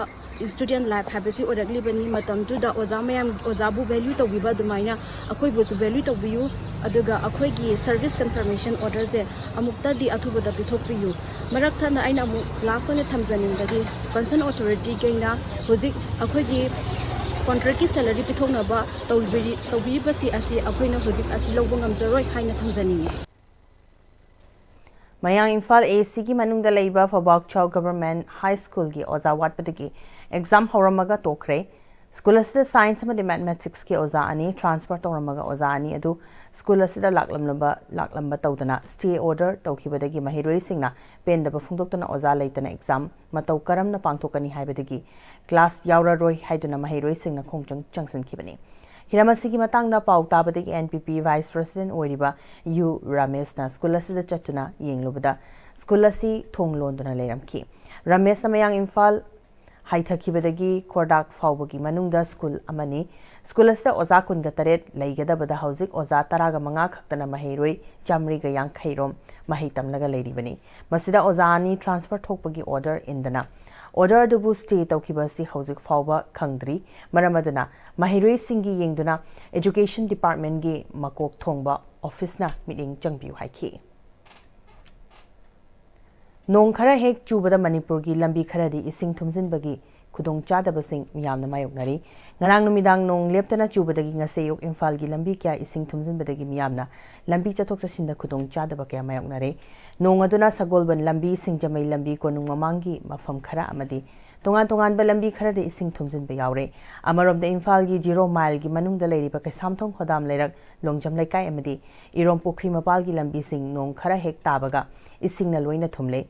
ꯁ꯭ꯇꯨꯗꯦꯟꯠ ꯂꯥꯏꯐ ꯍꯥꯏꯕꯁꯤ ꯑꯣꯏꯔꯛꯂꯤꯕꯅꯤ꯫ ꯃꯇꯝꯗꯨꯗ ꯑꯣꯖꯥ ꯃꯌꯥꯝ, ꯑꯣꯖꯥꯕꯨ ꯚꯦꯂ꯭ꯌꯨ ꯇꯧꯕꯤꯕ ꯑꯗꯨꯃꯥꯏꯅ ꯑꯩꯈꯣꯏꯕꯨꯁꯨ ꯚꯦꯂ꯭ꯌꯨ ꯇꯧꯕꯤꯌꯨ꯫ ꯑꯗꯨꯒ ꯑꯩꯈꯣꯏꯒꯤ ꯁꯔꯚꯤꯁ ꯀꯟꯐꯔꯃꯦꯁꯟ ꯑꯣꯔꯗꯔꯁꯦ ꯑꯃꯨꯛꯇꯗꯤ ꯑꯊꯨꯕꯗ ꯄꯤꯊꯣꯛꯄꯤꯌꯨ꯫ ꯃꯔꯛ ꯊꯠꯅ ꯑꯩꯅ ꯑꯃꯨꯛ ꯂꯥꯁ ꯑꯣꯏꯅ ꯊꯝꯖꯅꯤꯡꯕꯗꯤ, ꯀꯟꯁꯔꯟ ꯑꯣꯊꯣꯔꯤꯇꯤꯈꯩꯅ ꯍꯧꯖꯤꯛ ꯑꯩꯈꯣꯏꯒꯤ ꯀꯣꯟꯇ꯭ꯔꯦꯛꯀꯤ ꯁꯦꯂꯔꯤ ꯄꯤꯊꯣꯛꯅꯕ ꯇꯧꯕꯤꯔꯤ-, ꯇꯧꯕꯤꯔꯤꯕꯁꯤ ꯑꯁꯤ ꯑꯩꯈꯣꯏꯅ ꯍꯧꯖꯤꯛ ꯑꯁꯤ ꯂꯧꯕ ꯉꯝꯖꯔꯣꯏ ꯍꯥꯏꯅ ꯊꯝꯖꯅꯤꯡꯉꯤ꯫ ꯃꯌꯥꯡ ꯏꯝꯐꯥꯜ ꯑꯦ ꯁꯤꯒꯤ ꯃꯅꯨꯡꯗ ꯂꯩꯕ ꯐꯧꯕꯥꯛꯆꯥꯎ ꯒꯚꯔꯟꯃꯦꯟꯠ ꯍꯥꯏ ꯁ꯭ꯀꯨꯜꯒꯤ ꯑꯣꯖꯥ ꯋꯥꯠꯄꯗꯒꯤ ꯑꯦꯛꯖꯥꯝ ꯍꯧꯔꯝꯃꯒ ꯇꯣꯛꯈ꯭ꯔꯦ꯫ ꯁ꯭ꯀꯨꯜ ꯑꯁꯤꯗ ꯁꯥꯏꯟꯁ ꯑꯃꯗꯤ ꯃꯦꯊꯃꯦꯇꯤꯛꯁꯀꯤ ꯑꯣꯖꯥ ꯑꯅꯤ, ꯇ꯭ꯔꯥꯟꯁꯐꯔ ꯇꯧꯔꯝꯃꯒ ꯑꯣꯖꯥ ꯑꯅꯤ ꯑꯗꯨ ꯁ꯭ꯀꯨꯜ ꯑꯁꯤꯗ ꯂꯥꯛꯂꯝꯂꯕ, ꯂꯥꯛꯂꯝꯕ ꯇꯧꯗꯅ ꯁ꯭ꯇꯦ ꯑꯣꯔꯗꯔ ꯇꯧꯈꯤꯕꯗꯒꯤ ꯃꯍꯩꯔꯣꯏꯁꯤꯡꯅ ꯄꯦꯟꯗꯕ ꯐꯣꯡꯗꯣꯛꯇꯨꯅ ꯑꯣꯖꯥ ꯂꯩꯇꯅ ꯑꯦꯛꯖꯥꯝ ꯃꯇꯧ ꯀꯔꯝꯅ ꯄꯥꯡꯊꯣꯛꯀꯅꯤ ꯍꯥꯏꯕꯗꯒꯤ ꯀ꯭ꯂꯥꯁ ꯌꯥꯎꯔꯔꯣꯏ ꯍꯥꯏꯗꯨꯅ ꯃꯍꯩꯔꯣꯏꯁꯤꯡꯅ ꯈꯣꯡꯖꯪ ꯆꯪꯁꯤꯟꯈꯤꯕꯅꯤ꯫ ꯍꯤꯔꯝ ꯑꯁꯤꯒꯤ ꯃꯇꯥꯡꯗ ꯄꯥꯎ ꯇꯥꯕꯗꯒꯤ ꯑꯦꯟ ꯄꯤ ꯄꯤ ꯚꯥꯏꯁ ꯄ꯭ꯔꯁꯤꯗꯦꯟꯠ ꯑꯣꯏꯔꯤꯕ ꯌꯨ ꯔꯥꯃꯦꯁꯅ ꯁ꯭ꯀꯨꯜ ꯑꯁꯤꯗ ꯆꯠꯇꯨꯅ ꯌꯦꯡꯂꯨꯕꯗ ꯁ꯭ꯀꯨꯜ ꯑꯁꯤ ꯊꯣꯡ ꯂꯣꯟꯗꯨꯅ ꯂꯩꯔꯝꯈꯤ꯫ ꯔꯥꯃꯦꯁꯅ ꯃꯌꯥꯡ ꯏꯝꯐꯥꯜ ꯍꯥꯏꯊꯈꯤꯕꯗꯒꯤ ꯈꯣꯔꯗꯥꯛ ꯐꯥꯎꯕꯒꯤ ꯃꯅꯨꯡꯗ ꯁ꯭ꯀꯨꯜ ꯑꯃꯅꯤ꯫ ꯁ꯭ꯀꯨꯜ ꯑꯁꯤꯗ ꯑꯣꯖꯥ ꯀꯨꯟꯒ ꯇꯔꯦꯠ ꯂꯩꯒꯗꯕꯗ ꯍꯧꯖꯤꯛ ꯑꯣꯖꯥ ꯇꯔꯥꯒ ꯃꯉꯥ ꯈꯛꯇꯅ ꯃꯍꯩꯔꯣꯏ ꯆꯥꯃꯔꯤꯒ ꯌꯥꯡꯈꯩ ꯔꯣꯝ ꯃꯍꯩ ꯇꯝꯂꯒ ꯂꯩꯔꯤꯕꯅꯤ꯫ ꯃꯁꯤꯗ ꯑꯣꯖꯥ ꯑꯅꯤ ꯇ꯭ꯔꯥꯟꯁꯐꯔ ꯊꯣꯛꯄꯒꯤ ꯑꯣꯔꯗꯔ ꯏꯟꯗꯅ ꯑꯣꯔꯗꯔ ꯑꯗꯨꯕꯨ ꯁ꯭ꯇꯦ ꯇꯧꯈꯤꯕ ꯑꯁꯤ ꯍꯧꯖꯤꯛ ꯐꯥꯎꯕ ꯈꯪꯗ꯭ꯔꯤ꯫ ꯃꯔꯝ ꯑꯗꯨꯅ ꯃꯍꯩꯔꯣꯏꯁꯤꯡꯒꯤ ꯌꯦꯡꯗꯨꯅ ꯑꯦꯖꯨꯀꯦꯁꯟ ꯗꯤꯄꯥꯔꯠꯃꯦꯟꯒꯤ ꯃꯀꯣꯛ ꯊꯣꯡꯕ ꯑꯣꯐꯤꯁꯅ ꯃꯤꯠꯌꯦꯡ ꯆꯪꯕꯤꯌꯨ ꯍꯥꯏꯈꯤ꯫ ꯅꯣꯡ ꯈꯔ ꯍꯦꯛ ꯆꯨꯕꯗ ꯃꯅꯤꯄꯨꯔꯒꯤ ꯂꯝꯕꯤ ꯈꯔꯗꯤ ꯏꯁꯤꯡ ꯊꯨꯝꯖꯤꯟꯕꯒꯤ ꯈꯨꯗꯣꯡꯆꯥꯗꯕꯁꯤꯡ ꯃꯤꯌꯥꯝꯅ ꯃꯥꯌꯣꯛꯅꯔꯤ꯫ ꯉꯔꯥꯡ ꯅꯨꯃꯤꯗꯥꯡ ꯅꯣꯡ ꯂꯦꯞꯇꯅ ꯆꯨꯕꯗꯒꯤ ꯉꯁꯤ ꯑꯌꯨꯛ ꯏꯝꯐꯥꯜꯒꯤ ꯂꯝꯕꯤ ꯀꯌꯥ ꯏꯁꯤꯡ ꯊꯨꯝꯖꯤꯟꯕꯗꯒꯤ ꯃꯤꯌꯥꯝꯅ ꯂꯝꯕꯤ ꯆꯠꯊꯣꯛ ꯆꯠꯁꯤꯟꯗ ꯈꯨꯗꯣꯡꯆꯥꯗꯕ ꯀꯌꯥ ꯃꯥꯌꯣꯛꯅꯔꯦ꯫ ꯅꯣꯡ ꯑꯗꯨꯅ ꯁꯒꯣꯜꯕꯟ ꯂꯝꯕꯤ, ꯁꯤꯡꯖꯃꯩ ꯂꯝꯕꯤ, ꯀꯣꯅꯨꯡ ꯃꯃꯥꯡꯒꯤ ꯃꯐꯝ ꯈꯔ ꯑꯃꯗꯤ ꯇꯣꯉꯥꯟ ꯇꯣꯉꯥꯟꯕ ꯂꯝꯕꯤ ꯈꯔꯗ ꯏꯁꯤꯡ ꯊꯨꯝꯖꯤꯟꯕ ꯌꯥꯎꯔꯦ꯫ ꯑꯃꯔꯣꯝꯗ ꯏꯝꯐꯥꯜꯒꯤ ꯖꯤꯔꯣ ꯃꯥꯏꯜꯒꯤ ꯃꯅꯨꯡꯗ ꯂꯩꯔꯤꯕ ꯀꯩꯁꯥꯝꯊꯣꯡ ꯍꯣꯗꯥꯝ ꯂꯩꯔꯛ ꯂꯣꯡꯖꯝ ꯂꯩꯀꯥꯏ ꯑꯃꯗꯤ ꯏꯔꯣꯝ ꯄꯨꯈ꯭ꯔꯤ ꯃꯄꯥꯜꯒꯤ ꯂꯝꯕꯤꯁꯤꯡ ꯅꯣꯡ ꯈꯔ ꯍꯦꯛ ꯇꯥꯕꯒ ꯏꯁꯤꯡꯅ ꯂꯣꯏꯅ ꯊꯨꯝꯂꯦ꯫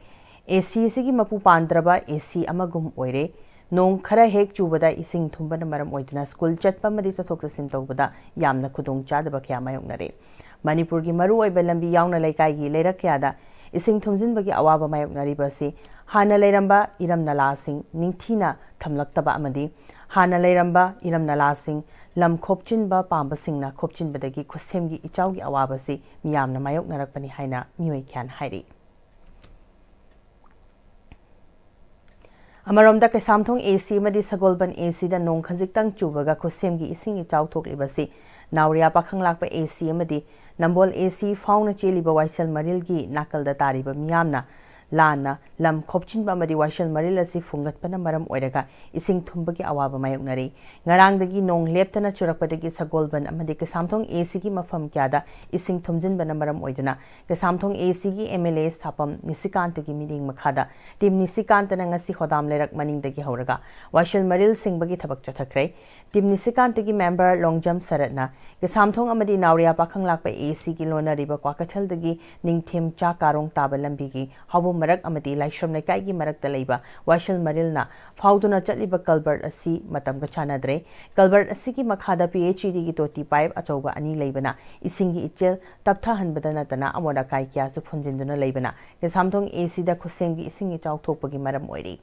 ꯑꯦ ꯁꯤ ꯑꯁꯤꯒꯤ ꯃꯄꯨ ꯄꯥꯟꯗ꯭ꯔꯕ ꯑꯦ ꯁꯤ ꯑꯃꯒꯨꯝ ꯑꯣꯏꯔꯦ꯫ ꯅꯣꯡ ꯈꯔ ꯍꯦꯛ ꯆꯨꯕꯗ ꯏꯁꯤꯡ ꯊꯨꯝꯕꯅ ꯃꯔꯝ ꯑꯣꯏꯗꯨꯅ ꯁ꯭ꯀꯨꯜ ꯆꯠꯄ ꯑꯃꯗꯤ ꯆꯠꯊꯣꯛ ꯆꯠꯁꯤꯟ ꯇꯧꯕꯗ ꯌꯥꯝꯅ ꯈꯨꯗꯣꯡꯆꯥꯗꯕ ꯀꯌꯥ ꯃꯥꯌꯣꯛꯅꯔꯦ꯫ ꯃꯅꯤꯄꯨꯔꯒꯤ ꯃꯔꯨꯑꯣꯏꯕ ꯂꯝꯕꯤ ꯌꯥꯎꯅ ꯂꯩꯀꯥꯏꯒꯤ ꯂꯩꯔꯛ ꯀꯌꯥꯗ ꯏꯁꯤꯡ ꯊꯨꯝꯖꯤꯟꯕꯒꯤ ꯑꯋꯥꯕ ꯃꯥꯌꯣꯛꯅꯔꯤꯕ ꯑꯁꯤ ꯍꯥꯟꯅ ꯂꯩꯔꯝꯕ ꯏꯔꯝ ꯅꯂꯥꯁꯤꯡ ꯅꯤꯡꯊꯤꯅ ꯊꯝꯂꯛꯇꯕ ꯑꯃꯗꯤ ꯍꯥꯟꯅ ꯂꯩꯔꯝꯕ ꯏꯔꯝ ꯅꯂꯥꯁꯤꯡ ꯂꯝ ꯈꯣꯞꯆꯤꯟꯕ ꯄꯥꯝꯕꯁꯤꯡꯅ ꯈꯣꯞꯆꯤꯟꯕꯗꯒꯤ ꯈꯨꯠꯁꯦꯝꯒꯤ ꯏꯆꯥꯎꯒꯤ ꯑꯋꯥꯕꯁꯤ ꯃꯤꯌꯥꯝꯅ ꯃꯥꯌꯣꯛꯅꯔꯛꯄꯅꯤ ꯍꯥꯏꯅ ꯃꯤꯑꯣꯏ ꯀꯌꯥꯅ ꯍꯥꯏꯔꯤ꯫ ꯑꯃꯔꯣꯝꯗ ꯀꯩꯁꯥꯝꯊꯣꯡ ꯑꯦ ꯁꯤ ꯑꯃꯗꯤ ꯁꯒꯣꯜꯕꯟ ꯑꯦ ꯁꯤꯗ ꯅꯣꯡ ꯈꯖꯤꯛꯇꯪ ꯆꯨꯕꯒ ꯈꯨꯠꯁꯦꯝꯒꯤ ꯏꯁꯤꯡ ꯏꯆꯥꯎ ꯊꯣꯛꯂꯤꯕꯁꯤ ꯅꯥꯎꯔꯤꯌꯥ ꯄꯥꯈꯪꯂꯥꯛꯄ ꯑꯦ ꯁꯤ ꯑꯃꯗꯤ ꯅꯝꯕꯣꯜ ꯑꯦ ꯁꯤ ꯐꯥꯎꯅ ꯆꯦꯜꯂꯤꯕ ꯋꯥꯏꯁꯦꯜ ꯃꯔꯤꯜꯒꯤ ꯅꯥꯀꯜꯗ ꯇꯥꯔꯤꯕ ꯃꯤꯌꯥꯝꯅ ꯂꯥꯟꯅ ꯂꯝ ꯈꯣꯞꯆꯤꯟꯕ ꯑꯃꯗꯤ ꯋꯥꯏꯁꯦꯜ ꯃꯔꯤꯜ ꯑꯁꯤ ꯐꯨꯡꯒꯠꯄꯅ ꯃꯔꯝ ꯑꯣꯏꯔꯒ ꯏꯁꯤꯡ ꯊꯨꯝꯕꯒꯤ ꯑꯋꯥꯕ ꯃꯥꯌꯣꯛꯅꯔꯤ꯫ ꯉꯔꯥꯡꯗꯒꯤ ꯅꯣꯡ ꯂꯦꯞꯇꯅ ꯆꯨꯔꯛꯄꯗꯒꯤ ꯁꯒꯣꯜꯕꯟ ꯑꯃꯗꯤ ꯀꯩꯁꯥꯝꯊꯣꯡ ꯑꯦ ꯁꯤꯒꯤ ꯃꯐꯝ ꯀꯌꯥꯗ ꯏꯁꯤꯡ ꯊꯨꯝꯖꯤꯟꯕꯅ ꯃꯔꯝ ꯑꯣꯏꯗꯨꯅ ꯀꯩꯁꯥꯝꯊꯣꯡ ꯑꯦ ꯁꯤꯒꯤ ꯑꯦꯝ ꯑꯦꯜ ꯑꯦ ꯁꯥꯄꯝ ꯅꯤꯁꯤꯀꯥꯟꯇꯒꯤ ꯃꯤꯠꯌꯦꯡ ꯃꯈꯥꯗ ꯇꯤꯝ ꯅꯤꯁꯤꯀꯥꯟꯇꯅ ꯉꯁꯤ ꯍꯣꯗꯥꯝ ꯂꯩꯔꯛ ꯃꯅꯤꯡꯗꯒꯤ ꯍꯧꯔꯒ ꯋꯥꯏꯁꯦꯜ ꯃꯔꯤꯜ ꯁꯦꯡꯕꯒꯤ ꯊꯕꯛ ꯆꯠꯊꯈ꯭ꯔꯦ꯫ ꯇꯤꯝ ꯅꯤꯁꯤꯀꯥꯟꯇꯒꯤ ꯃꯦꯝꯕꯔ ꯂꯣꯡꯖꯝ ꯁꯔꯠꯅ ꯀꯩꯁꯥꯝꯊꯣꯡ ꯑꯃꯗꯤ ꯅꯥꯎꯔꯤꯌꯥ ꯄꯥꯈꯪꯂꯥꯛꯄ ꯑꯦ ꯁꯤꯒꯤ ꯂꯣꯟꯅꯔꯤꯕ ꯀ꯭ꯋꯥꯀꯩꯊꯦꯜꯗꯒꯤ ꯅꯤꯡꯊꯦꯝ ꯆꯥ ꯀꯥꯔꯣꯡ ꯇꯥꯕ ꯂꯝꯕꯤꯒꯤ ꯍꯥꯎꯕꯝ ꯃꯔꯛ ꯑꯃꯗꯤ ꯂꯥꯏꯁ꯭ꯔꯝ ꯂꯩꯀꯥꯏꯒꯤ ꯃꯔꯛꯇ ꯂꯩꯕ ꯋꯥꯏꯁꯦꯜ ꯃꯔꯤꯜꯅ ꯐꯥꯎꯗꯨꯅ ꯆꯠꯂꯤꯕ ꯀꯜꯕꯔꯠ ꯑꯁꯤ ꯃꯇꯝꯒ ꯆꯥꯟꯅꯗ꯭ꯔꯦ꯫ ꯀꯜꯕꯔꯠ ꯑꯁꯤꯒꯤ ꯃꯈꯥꯗ ꯄꯤ ꯑꯩꯆ ꯏ ꯗꯤꯒꯤ ꯇꯣꯇꯤ ꯄꯥꯏꯞ ꯑꯆꯧꯕ ꯑꯅꯤ ꯂꯩꯕꯅ ꯏꯁꯤꯡꯒꯤ ꯏꯆꯦꯜ ꯇꯞꯊꯍꯟꯕꯗ ꯅꯠꯇꯅ ꯑꯃꯣꯠ ꯑꯀꯥꯏ ꯀꯌꯥꯁꯨ ꯐꯨꯝꯖꯤꯟꯗꯨꯅ ꯂꯩꯕꯅ ꯀꯩꯁꯥꯝꯊꯣꯡ ꯑꯦ ꯁꯤꯗ ꯈꯨꯠꯁꯦꯝꯒꯤ ꯏꯁꯤꯡ ꯏꯆꯥꯎ ꯊꯣꯛꯄꯒꯤ ꯃꯔꯝ ꯑꯣꯏꯔꯤ꯫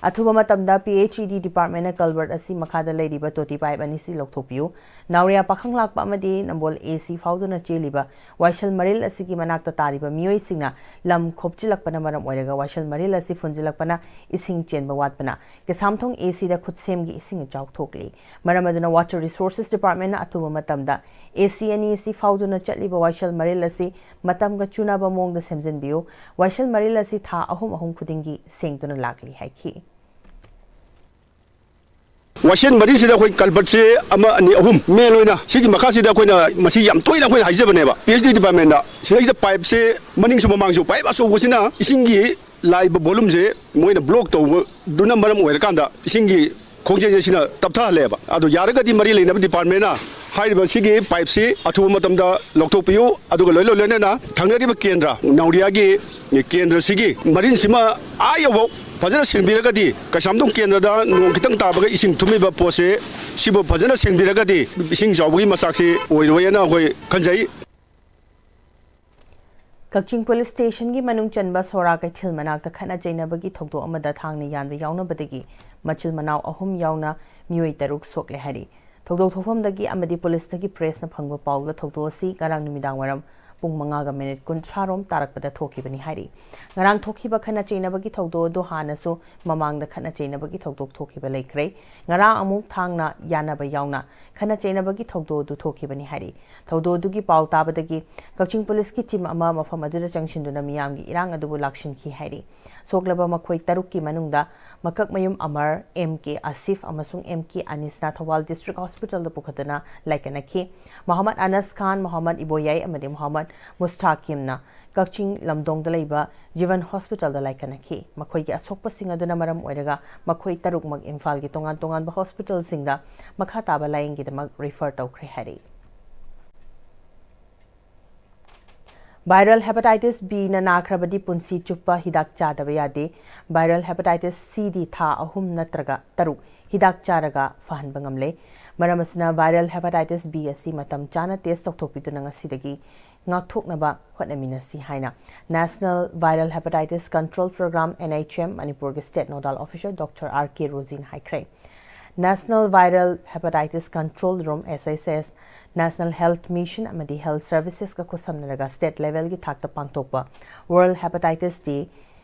ꯑꯊꯨꯕ ꯃꯇꯝꯗ ꯄꯤ ꯑꯩꯆ ꯏ ꯗꯤ ꯗꯤꯄꯥꯔꯠꯃꯦꯟꯅ ꯀꯜꯕꯔꯠ ꯑꯁꯤ ꯃꯈꯥꯗ ꯂꯩꯔꯤꯕ ꯇꯣꯇꯤ ꯄꯥꯏꯞ ꯑꯅꯤꯁꯤ ꯂꯧꯊꯣꯛꯄꯤꯌꯨ꯫ ꯅꯥꯎꯔꯤꯌꯥ ꯄꯥꯈꯪ ꯂꯥꯛꯄ ꯑꯃꯗꯤ ꯅꯝꯕꯣꯜ ꯑꯦ ꯁꯤ ꯐꯥꯎꯗꯨꯅ ꯆꯦꯜꯂꯤꯕ ꯋꯥꯏꯁꯦꯜ ꯃꯔꯤꯜ ꯑꯁꯤꯒꯤ ꯃꯅꯥꯛꯇ ꯇꯥꯔꯤꯕ ꯃꯤꯑꯣꯏꯁꯤꯡꯅ ꯂꯝ ꯈꯣꯞꯆꯤꯜꯂꯛꯄꯅ ꯃꯔꯝ ꯑꯣꯏꯔꯒ ꯋꯥꯏꯁꯦꯜ ꯃꯔꯤꯜ ꯑꯁꯤ ꯐꯨꯟꯖꯤꯜꯂꯛꯄꯅ ꯏꯁꯤꯡ ꯆꯦꯟꯕ ꯋꯥꯠꯄꯅ ꯀꯩꯁꯥꯝꯊꯣꯡ ꯑꯦ ꯁꯤꯗ ꯈꯨꯠꯁꯦꯝꯒꯤ ꯏꯁꯤꯡ ꯏꯆꯥꯎ ꯊꯣꯛꯂꯤ꯫ ꯃꯔꯝ ꯑꯗꯨꯅ ꯋꯥꯇꯔ ꯔꯤꯁꯣꯔꯁꯦꯁ ꯗꯤꯄꯥꯔꯠꯃꯦꯟꯅ ꯑꯊꯨꯕ ꯃꯇꯝꯗ ꯑꯦ ꯁꯤ ꯑꯅꯤ ꯑꯁꯤ ꯐꯥꯎꯗꯨꯅ ꯆꯠꯂꯤꯕ ꯋꯥꯏꯁꯦꯜ ꯃꯔꯤꯜ ꯑꯁꯤ ꯃꯇꯝꯒ ꯆꯨꯅꯕ ꯃꯑꯣꯡꯗ ꯁꯦꯝꯖꯤꯟꯕꯤꯌꯨ꯫ ꯋꯥꯏꯁꯦꯜ ꯃꯔꯤꯜ ꯑꯁꯤ ꯊꯥ ꯑꯍꯨꯝ ꯑꯍꯨꯝ ꯈꯨꯗꯤꯡꯒꯤ ꯁꯦꯡꯗꯨꯅ ꯂꯥꯛꯂꯤ ꯍꯥꯏꯈꯤ꯫ ꯋꯥꯏꯁꯦꯜ ꯃꯔꯤꯜꯁꯤꯗ ꯑꯩꯈꯣꯏ ꯀꯜꯕꯔꯠꯁꯦ ꯑꯃ, ꯑꯅꯤ, ꯑꯍꯨꯝ ꯃꯦꯟ ꯑꯣꯏꯅ ꯁꯤꯒꯤ ꯃꯈꯥꯁꯤꯗ ꯑꯩꯈꯣꯏꯅ ꯃꯁꯤ ꯌꯥꯝ ꯇꯣꯏꯅ ꯑꯩꯈꯣꯏꯅ ꯍꯥꯏꯖꯕꯅꯦꯕ ꯄꯤ ꯑꯩꯆ ꯗꯤ ꯗꯤꯄꯥꯔꯠꯃꯦꯟꯗ꯫ ꯁꯤꯗꯩꯁꯤꯗ ꯄꯥꯏꯞꯁꯦ ꯃꯅꯤꯡꯁꯨ ꯃꯃꯥꯡꯁꯨ ꯄꯥꯏꯞ ꯑꯆꯧꯕꯁꯤꯅ ꯏꯁꯤꯡꯒꯤ ꯂꯥꯛꯏꯕ ꯚꯣꯂꯨꯝꯁꯦ ꯃꯣꯏꯅ ꯕ꯭ꯂꯣꯛ ꯇꯧꯕꯗꯨꯅ ꯃꯔꯝ ꯑꯣꯏꯔꯀꯥꯟꯗ ꯏꯁꯤꯡꯒꯤ ꯈꯣꯡꯖꯦꯜꯁꯦ ꯁꯤꯅ ꯇꯞꯊꯍꯜꯂꯦꯕ꯫ ꯑꯗꯣ ꯌꯥꯔꯒꯗꯤ ꯃꯔꯤ ꯂꯩꯅꯕ ꯗꯤꯄꯥꯔꯠꯃꯦꯟꯅ ꯍꯥꯏꯔꯤꯕ ꯁꯤꯒꯤ ꯄꯥꯏꯞꯁꯤ ꯑꯊꯨꯕ ꯃꯇꯝꯗ ꯂꯧꯊꯣꯛꯄꯤꯌꯨ꯫ ꯑꯗꯨꯒ ꯂꯣꯏ ꯂꯣꯏ ꯂꯣꯏꯅꯅ ꯊꯪꯅꯔꯤꯕ ꯀꯦꯟꯗ꯭ꯔ ꯅꯥꯎꯔꯤꯌꯥꯒꯤ ꯀꯦꯟꯗ꯭ꯔꯁꯤꯒꯤ ꯃꯔꯤꯜꯁꯤꯃ ꯑꯥ ꯌꯧꯕ ꯐꯖꯅ ꯁꯦꯡꯕꯤꯔꯒꯗꯤ ꯀꯩꯁꯥꯝꯊꯣꯡ ꯀꯦꯟꯗ꯭ꯔꯗ ꯅꯣꯡ ꯈꯤꯇꯪ ꯇꯥꯕꯒ ꯏꯁꯤꯡ ꯊꯨꯝꯃꯤꯕ ꯄꯣꯠꯁꯦ ꯁꯤꯕꯨ ꯐꯖꯅ ꯁꯦꯡꯕꯤꯔꯒꯗꯤ ꯏꯁꯤꯡ ꯆꯥꯎꯕꯒꯤ ꯃꯆꯥꯛꯁꯤ ꯑꯣꯏꯔꯣꯏꯅ ꯑꯩꯈꯣꯏ ꯈꯟꯖꯩ꯫ ꯀꯛꯆꯤꯡ ꯄꯨꯂꯤꯁ ꯁ꯭ꯇꯦꯁꯟꯒꯤ ꯃꯅꯨꯡ ꯆꯟꯕ ꯁꯣꯔꯥ ꯀꯩꯊꯦꯜ ꯃꯅꯥꯛꯇ ꯈꯠꯅ ꯆꯩꯅꯕꯒꯤ ꯊꯧꯗꯣꯛ ꯑꯃꯗ ꯊꯥꯡꯅ ꯌꯥꯟꯕ ꯌꯥꯎꯅꯕꯗꯒꯤ ꯃꯆꯤꯜ ꯃꯅꯥꯎ ꯑꯍꯨꯝ ꯌꯥꯎꯅ ꯃꯤꯑꯣꯏ ꯇꯔꯨꯛ ꯁꯣꯛꯂꯦ ꯍꯥꯏꯔꯤ꯫ ꯊꯧꯗꯣꯛ ꯊꯣꯛꯐꯝꯗꯒꯤ ꯑꯃꯗꯤ ꯄꯨꯂꯤꯁꯇꯒꯤ ꯄ꯭ꯔꯦꯁꯅ ꯐꯪꯕ ꯄꯥꯎꯗ ꯊꯧꯗꯣꯛ ꯑꯁꯤ ꯉꯔꯥꯡ ꯅꯨꯃꯤꯗꯥꯡ ꯋꯥꯏꯔꯝ ꯄꯨꯡ ꯃꯉꯥꯒ ꯃꯤꯅꯤꯠ ꯀꯨꯟꯊ꯭ꯔꯥ ꯔꯣꯝ ꯇꯥꯔꯛꯄꯗ ꯊꯣꯛꯈꯤꯕꯅꯤ ꯍꯥꯏꯔꯤ꯫ ꯉꯔꯥꯡ ꯊꯣꯛꯈꯤꯕ ꯈꯠꯅ ꯆꯩꯅꯕꯒꯤ ꯊꯧꯗꯣꯛ ꯑꯗꯨ ꯍꯥꯟꯅꯁꯨ ꯃꯃꯥꯡꯗ ꯈꯠꯅ ꯆꯩꯅꯕꯒꯤ ꯊꯧꯗꯣꯛ ꯊꯣꯛꯈꯤꯕ ꯂꯩꯈ꯭ꯔꯦ꯫ ꯉꯔꯥꯡ ꯑꯃꯨꯛ ꯊꯥꯡꯅ ꯌꯥꯟꯅꯕ ꯌꯥꯎꯅ ꯈꯠꯅ ꯆꯩꯅꯕꯒꯤ ꯊꯧꯗꯣꯛ ꯑꯗꯨ ꯊꯣꯛꯈꯤꯕꯅꯤ ꯍꯥꯏꯔꯤ꯫ ꯊꯧꯗꯣꯛ ꯑꯗꯨꯒꯤ ꯄꯥꯎ ꯇꯥꯕꯗꯒꯤ ꯀꯛꯆꯤꯡ ꯄꯨꯂꯤꯁꯀꯤ ꯇꯤꯝ ꯑꯃ ꯃꯐꯝ ꯑꯗꯨꯗ ꯆꯪꯁꯤꯟꯗꯨꯅ ꯃꯤꯌꯥꯝꯒꯤ ꯏꯔꯥꯡ ꯑꯗꯨꯕꯨ ꯂꯥꯛꯁꯤꯟꯈꯤ ꯍꯥꯏꯔꯤ꯫ ꯁꯣꯛꯂꯕ ꯃꯈꯣꯏ ꯇꯔꯨꯛꯀꯤ ꯃꯅꯨꯡꯗ ꯃꯀꯛꯃꯌꯨꯝ ꯑꯃꯔ, ꯑꯦꯝ ꯀꯦ ꯑꯁꯤꯐ ꯑꯃꯁꯨꯡ ꯑꯦꯝ ꯀꯦ ꯑꯅꯤꯁꯅ ꯊꯧꯕꯥꯜ ꯗꯤꯁꯇ꯭ꯔꯤꯛ ꯍꯣꯁꯄꯤꯇꯥꯜꯗ ꯄꯨꯈꯠꯇꯨꯅ ꯂꯥꯏꯀꯠꯅꯈꯤ꯫ ꯃꯣꯍꯝꯃꯗ ꯑꯅꯁ ꯈꯥꯟ, ꯃꯣꯍꯝꯃꯗ ꯏꯕꯣꯌꯥꯏ ꯑꯃꯗꯤ ꯃꯣꯍꯝꯃꯗ ꯃꯨꯁꯇꯥꯀꯤꯝꯅ ꯀꯛꯆꯤꯡ ꯂꯝꯗꯣꯡꯗ ꯂꯩꯕ ꯖꯤꯕꯟ ꯍꯣꯁꯄꯤꯇꯥꯜꯗ ꯂꯥꯏꯀꯠꯅꯈꯤ꯫ ꯃꯈꯣꯏꯒꯤ ꯑꯁꯣꯛꯄꯁꯤꯡ ꯑꯗꯨꯅ ꯃꯔꯝ ꯑꯣꯏꯔꯒ ꯃꯈꯣꯏ ꯇꯔꯨꯛꯃꯛ ꯏꯝꯐꯥꯜꯒꯤ ꯇꯣꯉꯥꯟ ꯇꯣꯉꯥꯟꯕ ꯍꯣꯁꯄꯤꯇꯥꯜꯁꯤꯡꯗ ꯃꯈꯥ ꯇꯥꯕ ꯂꯥꯌꯦꯡꯒꯤꯗꯃꯛ ꯔꯤꯐꯔ ꯇꯧꯈ꯭ꯔꯦ ꯍꯥꯏꯔꯤ꯫ Viral hepatitis B ꯅ ꯅꯥꯈ꯭ꯔꯕꯗꯤ ꯄꯨꯟꯁꯤ ꯆꯨꯞꯄ ꯍꯤꯗꯥꯛ ꯆꯥꯗꯕ ꯌꯥꯗꯦ꯫ Viral hepatitis C ꯗꯤ ꯊꯥ ꯑꯍꯨꯝ ꯅꯠꯇ꯭ꯔꯒ ꯇꯔꯨꯛ ꯍꯤꯗꯥꯛ ꯆꯥꯔꯒ ꯐꯍꯟꯕ ꯉꯝꯂꯦ꯫ ꯃꯔꯝ ꯑꯁꯤꯅ viral hepatitis B ꯑꯁꯤ ꯃꯇꯝ ꯆꯥꯅ test ꯇꯧꯊꯣꯛꯄꯤꯗꯨꯅ ꯉꯁꯤꯗꯒꯤ ꯉꯥꯛꯊꯣꯛꯅꯕ ꯍꯣꯠꯅꯃꯤꯟꯅꯁꯤ ꯍꯥꯏꯅ National Viral Hepatitis Control Program, N H M, ꯃꯅꯤꯄꯨꯔꯒꯤ State Nodal Officer Doctor R K ꯔꯣꯖꯤꯅ ꯍꯥꯏꯈ꯭ꯔꯦ꯫ National Viral Hepatitis Control Room, S H S, National Health Mission ꯑꯃꯗꯤ Health Services ꯀ ꯈꯨꯠꯁꯝꯅꯔꯒ state level ꯒꯤ ꯊꯥꯛꯇ ꯄꯥꯡꯊꯣꯛꯄ World Hepatitis Day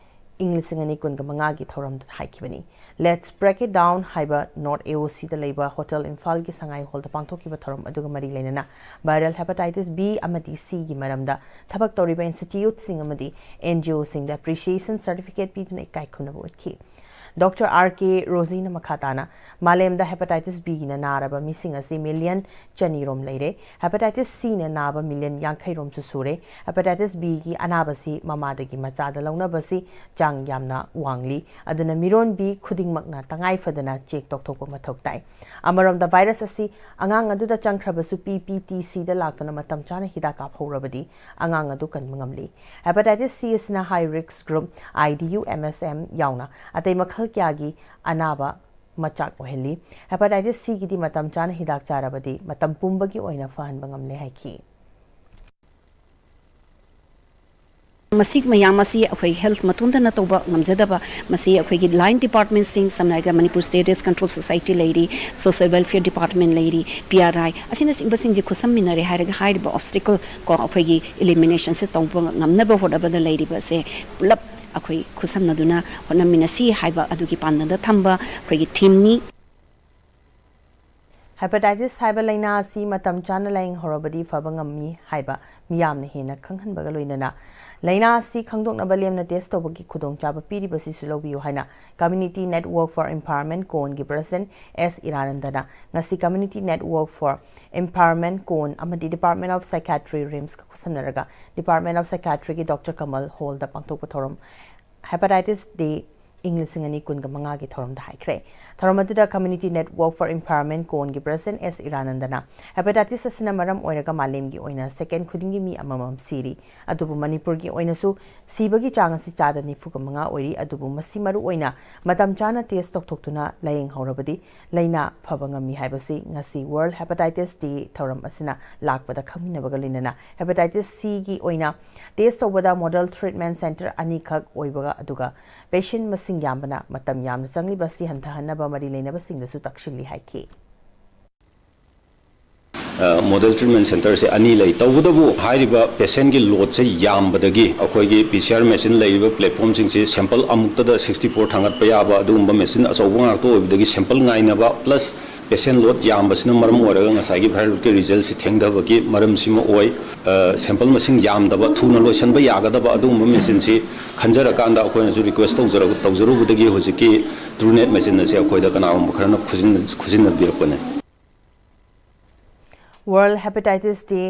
ꯏꯪ ꯂꯤꯁꯤꯡ ꯑꯅꯤ ꯀꯨꯟꯒ ꯃꯉꯥꯒꯤ ꯊꯧꯔꯝꯗꯨꯗ ꯍꯥꯏꯈꯤꯕꯅꯤ꯫ Let's Break It Down ꯍꯥꯏꯕ North A O C ꯗ ꯂꯩꯕ Hotel ꯏꯝꯐꯥꯜꯒꯤ ꯁꯉꯥꯏ ꯍꯣꯜꯗ ꯄꯥꯡꯊꯣꯛꯈꯤꯕ ꯊꯧꯔꯝ ꯑꯗꯨꯒ ꯃꯔꯤ ꯂꯩꯅꯅ viral hepatitis B ꯑꯃꯗꯤ C ꯒꯤ ꯃꯔꯝꯗ ꯊꯕꯛ ꯇꯧꯔꯤꯕ institute ꯁꯤꯡ ꯑꯃꯗꯤ N G O ꯁꯤꯡꯗ appreciation certificate ꯄꯤꯗꯨꯅ ꯏꯀꯥꯏ ꯈꯨꯝꯅꯕ ꯎꯠꯈꯤ꯫ Doctor R K ꯔꯣꯖꯤꯅ ꯃꯈꯥ ꯇꯥꯅ, ꯃꯥꯂꯦꯝꯗ hepatitis B ꯅ ꯅꯥꯔꯕ ꯃꯤꯁꯤꯡ ꯑꯁꯤ million ꯆꯅꯤ ꯔꯣꯝ ꯂꯩꯔꯦ꯫ Hepatitis C ꯅ ꯅꯥꯕ million ꯌꯥꯡꯈꯩ ꯔꯣꯝꯁꯨ ꯁꯨꯔꯦ꯫ Hepatitis B ꯒꯤ ꯑꯅꯥꯕꯁꯤ ꯃꯃꯥꯗꯒꯤ ꯃꯆꯥꯗ ꯂꯧꯅꯕꯁꯤ ꯆꯥꯡ ꯌꯥꯝꯅ ꯋꯥꯡꯂꯤ꯫ ꯑꯗꯨꯅ ꯃꯤꯔꯣꯟꯕꯤ ꯈꯨꯗꯤꯡꯃꯛꯅ ꯇꯉꯥꯏ ꯐꯗꯅ check ꯇꯧꯊꯣꯛꯄ ꯃꯊꯧ ꯇꯥꯏ꯫ ꯑꯃꯔꯣꯝꯗ virus ꯑꯁꯤ ꯑꯉꯥꯡ ꯑꯗꯨꯗ ꯆꯪꯈ꯭ꯔꯕꯁꯨ P P T C ꯗ ꯂꯥꯛꯇꯨꯅ ꯃꯇꯝ ꯆꯥꯅ ꯍꯤꯗꯥꯛ ꯀꯥꯞꯍꯧꯔꯕꯗꯤ ꯑꯉꯥꯡ ꯑꯗꯨ ꯀꯟꯕ ꯉꯝꯂꯤ꯫ Hepatitis C ꯑꯁꯤꯅ high risk group, I D U, M S M ꯌꯥꯎꯅ ꯑꯇꯩ ꯃꯈꯜ ꯀꯌꯥꯒꯤ ꯑꯅꯥꯕ ꯃꯆꯥꯛ ꯑꯣꯏꯍꯜꯂꯤ꯫ Hepatitis C ꯒꯤꯗꯤ ꯃꯇꯝ ꯆꯥꯅ ꯍꯤꯗꯥꯛ ꯆꯥꯔꯕꯗꯤ ꯃꯇꯝ ꯄꯨꯝꯕꯒꯤ ꯑꯣꯏꯅ ꯐꯍꯟꯕ ꯉꯝꯂꯦ ꯍꯥꯏꯈꯤ꯫ ꯃꯁꯤ ꯃꯌꯥꯝ ꯑꯁꯤ ꯑꯩꯈꯣꯏ health ꯃꯇꯣꯟꯗꯅ ꯇꯧꯕ ꯉꯝꯖꯗꯕ, ꯃꯁꯤ ꯑꯩꯈꯣꯏꯒꯤ line department ꯁꯤꯡ, ꯁꯝꯅ ꯍꯥꯏꯔꯒ ꯃꯅꯤꯄꯨꯔ Steroids Control Society ꯂꯩꯔꯤ, Social Welfare Department ꯂꯩꯔꯤ, P R I ꯑꯁꯤꯅꯆꯤꯡꯕꯁꯤꯡꯁꯦ ꯈꯨꯠꯁꯝꯃꯤꯟꯅꯔꯦ ꯍꯥꯏꯔꯒ ꯍꯥꯏꯔꯤꯕ obstacle ꯀꯣ ꯑꯩꯈꯣꯏꯒꯤ elimination ꯁꯦ ꯇꯧꯕ ꯉꯝꯅꯕ ꯍꯣꯠꯅꯕꯗ ꯂꯩꯔꯤꯕꯁꯦ ꯄꯨꯂꯞ ꯑꯩꯈꯣꯏ ꯈꯨꯠꯁꯝꯅꯗꯨꯅ ꯍꯣꯠꯅꯃꯤꯟꯅꯁꯤ ꯍꯥꯏꯕ ꯑꯗꯨꯒꯤ ꯄꯥꯟꯗꯝꯗ ꯊꯝꯕ ꯑꯩꯈꯣꯏꯒꯤ theme ꯅꯤ꯫ Hepatitis ꯍꯥꯏꯕ ꯂꯥꯏꯅꯥ ꯑꯁꯤ ꯃꯇꯝ ꯆꯥꯅ ꯂꯥꯌꯦꯡꯍꯧꯔꯕꯗꯤ ꯐꯕ ꯉꯝꯃꯤ ꯍꯥꯏꯕ ꯃꯤꯌꯥꯝꯅ ꯍꯦꯟꯅ ꯈꯪꯍꯟꯕꯒ ꯂꯣꯏꯅꯅ ꯂꯥꯏꯅꯥ ꯑꯁꯤ ꯈꯪꯗꯣꯛꯅꯕ ꯂꯦꯝꯅ test ꯇꯧꯕꯒꯤ ꯈꯨꯗꯣꯡꯆꯥꯕ ꯄꯤꯔꯤꯕꯁꯤꯁꯨ ꯂꯧꯕꯤꯌꯨ ꯍꯥꯏꯅ Community Network for Empowerment, ꯀꯣꯟꯒꯤ President S ꯏꯔꯥꯅꯟꯗꯅ ꯉꯁꯤ Community Network for Empowerment, ꯀꯣꯟ ꯑꯃꯗꯤ Department of Psychiatry, RIMS ꯀ ꯈꯨꯠꯁꯝꯅꯔꯒ Department of Psychiatry ꯒꯤ Doctor Kamal Hall ꯗ ꯄꯥꯡꯊꯣꯛꯄ ꯊꯧꯔꯝ Hepatitis Day ꯏꯪ ꯂꯤꯁꯤꯡ ꯑꯅꯤ ꯀꯨꯟꯒ ꯃꯉꯥꯒꯤ ꯊꯧꯔꯝꯗ ꯍꯥꯏꯈ꯭ꯔꯦ꯫ ꯊꯧꯔꯝ ꯑꯗꯨꯗ Community Network for Empowerment ꯀꯣꯟꯒꯤ President S ꯏꯔꯥꯅꯟꯗꯅ hepatitis ꯑꯁꯤꯅ ꯃꯔꯝ ꯑꯣꯏꯔꯒ ꯃꯥꯂꯦꯝꯒꯤ ꯑꯣꯏꯅ second ꯈꯨꯗꯤꯡꯒꯤ ꯃꯤ ꯑꯃꯃꯝ ꯁꯤꯔꯤ꯫ ꯑꯗꯨꯕꯨ ꯃꯅꯤꯄꯨꯔꯒꯤ ꯑꯣꯏꯅꯁꯨ ꯁꯤꯕꯒꯤ ꯆꯥꯡ ꯑꯁꯤ ꯆꯥꯗ ꯅꯤꯐꯨꯒ ꯃꯉꯥ ꯑꯣꯏꯔꯤ꯫ ꯑꯗꯨꯕꯨ ꯃꯁꯤ ꯃꯔꯨ ꯑꯣꯏꯅ ꯃꯇꯝ ꯆꯥꯅ test ꯇꯧꯊꯣꯛꯇꯨꯅ ꯂꯥꯌꯦꯡꯍꯧꯔꯕꯗꯤ ꯂꯥꯏꯅꯥ ꯐꯕ ꯉꯝꯃꯤ ꯍꯥꯏꯕꯁꯤ ꯉꯁꯤ World Hepatitis Day ꯊꯧꯔꯝ ꯑꯁꯤꯅ ꯂꯥꯛꯄꯗ ꯈꯪꯃꯤꯟꯅꯕꯒ ꯂꯣꯏꯅꯅ hepatitis Cꯒꯤ ꯑꯣꯏꯅ test ꯇꯧꯕꯗ model treatment center ꯑꯅꯤꯈꯛ ꯑꯣꯏꯕꯒ ꯑꯗꯨꯒ patient ꯃꯁꯤꯡ ꯌꯥꯝꯕꯅ ꯃꯇꯝ ꯌꯥꯝꯅ ꯆꯪꯂꯤꯕ ꯑꯁꯤ ꯍꯟꯊꯍꯟꯅꯕ ꯃꯔꯤ ꯂꯩꯅꯕꯁꯤꯡꯗꯁꯨ ꯇꯛꯁꯤꯜꯂꯤ ꯍꯥꯏꯈꯤ꯫ ꯃꯣꯗꯦꯜ ꯇ꯭ꯔꯤꯠꯃꯦꯟ ꯁꯦꯟꯇꯔꯁꯦ ꯑꯅꯤ ꯂꯩ꯫ ꯇꯧꯕꯇꯕꯨ ꯍꯥꯏꯔꯤꯕ ꯄꯦꯁꯦꯟꯒꯤ ꯂꯣꯗꯁꯦ ꯌꯥꯝꯕꯗꯒꯤ ꯑꯩꯈꯣꯏꯒꯤ ꯄꯤ ꯁꯤ ꯑꯥꯔ ꯃꯦꯆꯤꯟ ꯂꯩꯔꯤꯕ ꯄ꯭ꯂꯦꯠꯐꯣꯝꯁꯤꯡꯁꯦ ꯁꯦꯝꯄꯜ ꯑꯃꯨꯛꯇꯗ ꯁꯤꯛꯁꯇꯤ ꯐꯣꯔ ꯊꯥꯡꯒꯠꯄ ꯌꯥꯕ ꯑꯗꯨꯒꯨꯝꯕ ꯃꯦꯆꯤꯟ ꯑꯆꯧꯕ ꯉꯥꯛꯇ ꯑꯣꯏꯕꯗꯒꯤ ꯁꯦꯝꯄꯜ ꯉꯥꯏꯅꯕ ꯄ꯭ꯂꯁ ꯄꯦꯁꯦꯟ ꯂꯣꯗ ꯌꯥꯝꯕꯁꯤꯅ ꯃꯔꯝ ꯑꯣꯏꯔꯒ ꯉꯁꯥꯏꯒꯤ ꯚꯥꯏꯔꯦꯜꯒꯤ ꯔꯤꯖꯜꯁꯤ ꯊꯦꯡꯊꯕꯒꯤ ꯃꯔꯝꯁꯤꯃ ꯑꯣꯏ꯫ ꯁꯦꯝꯄꯜ ꯃꯁꯤꯡ ꯌꯥꯝꯗꯕ ꯊꯨꯅ ꯂꯣꯏꯁꯤꯟꯕ ꯌꯥꯒꯗꯕ ꯑꯗꯨꯒꯨꯝꯕ ꯃꯦꯆꯤꯟꯁꯤ ꯈꯟꯖꯔꯀꯥꯟꯗ ꯑꯩꯈꯣꯏꯅꯁꯨ ꯔꯤꯀ꯭ꯋꯦꯁ ꯇꯧꯖꯔꯨꯕꯗꯒꯤ ꯍꯧꯖꯤꯛꯀꯤ ꯇ꯭ꯔꯨꯅꯦꯠ ꯃꯦꯆꯤꯟ ꯑꯁꯤ ꯑꯩꯈꯣꯏꯗ ꯀꯅꯥꯒꯨꯝꯕ ꯈꯔꯅ ꯈꯨꯖꯤꯟꯅꯕꯤꯔꯛꯄꯅꯤ꯫ World Hepatitis Day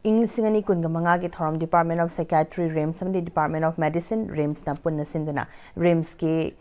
ꯏꯪ ꯂꯤꯁꯤꯡ ꯑꯅꯤ ꯀꯨꯟꯒ ꯃꯉꯥꯒꯤ ꯊꯧꯔꯝ Department of Psychiatry, RIMS ꯑꯃꯗꯤ Department of Medicine, RIMSꯅ ꯄꯨꯟꯅ ꯁꯤꯟꯗꯨꯅ RIMSꯀꯤ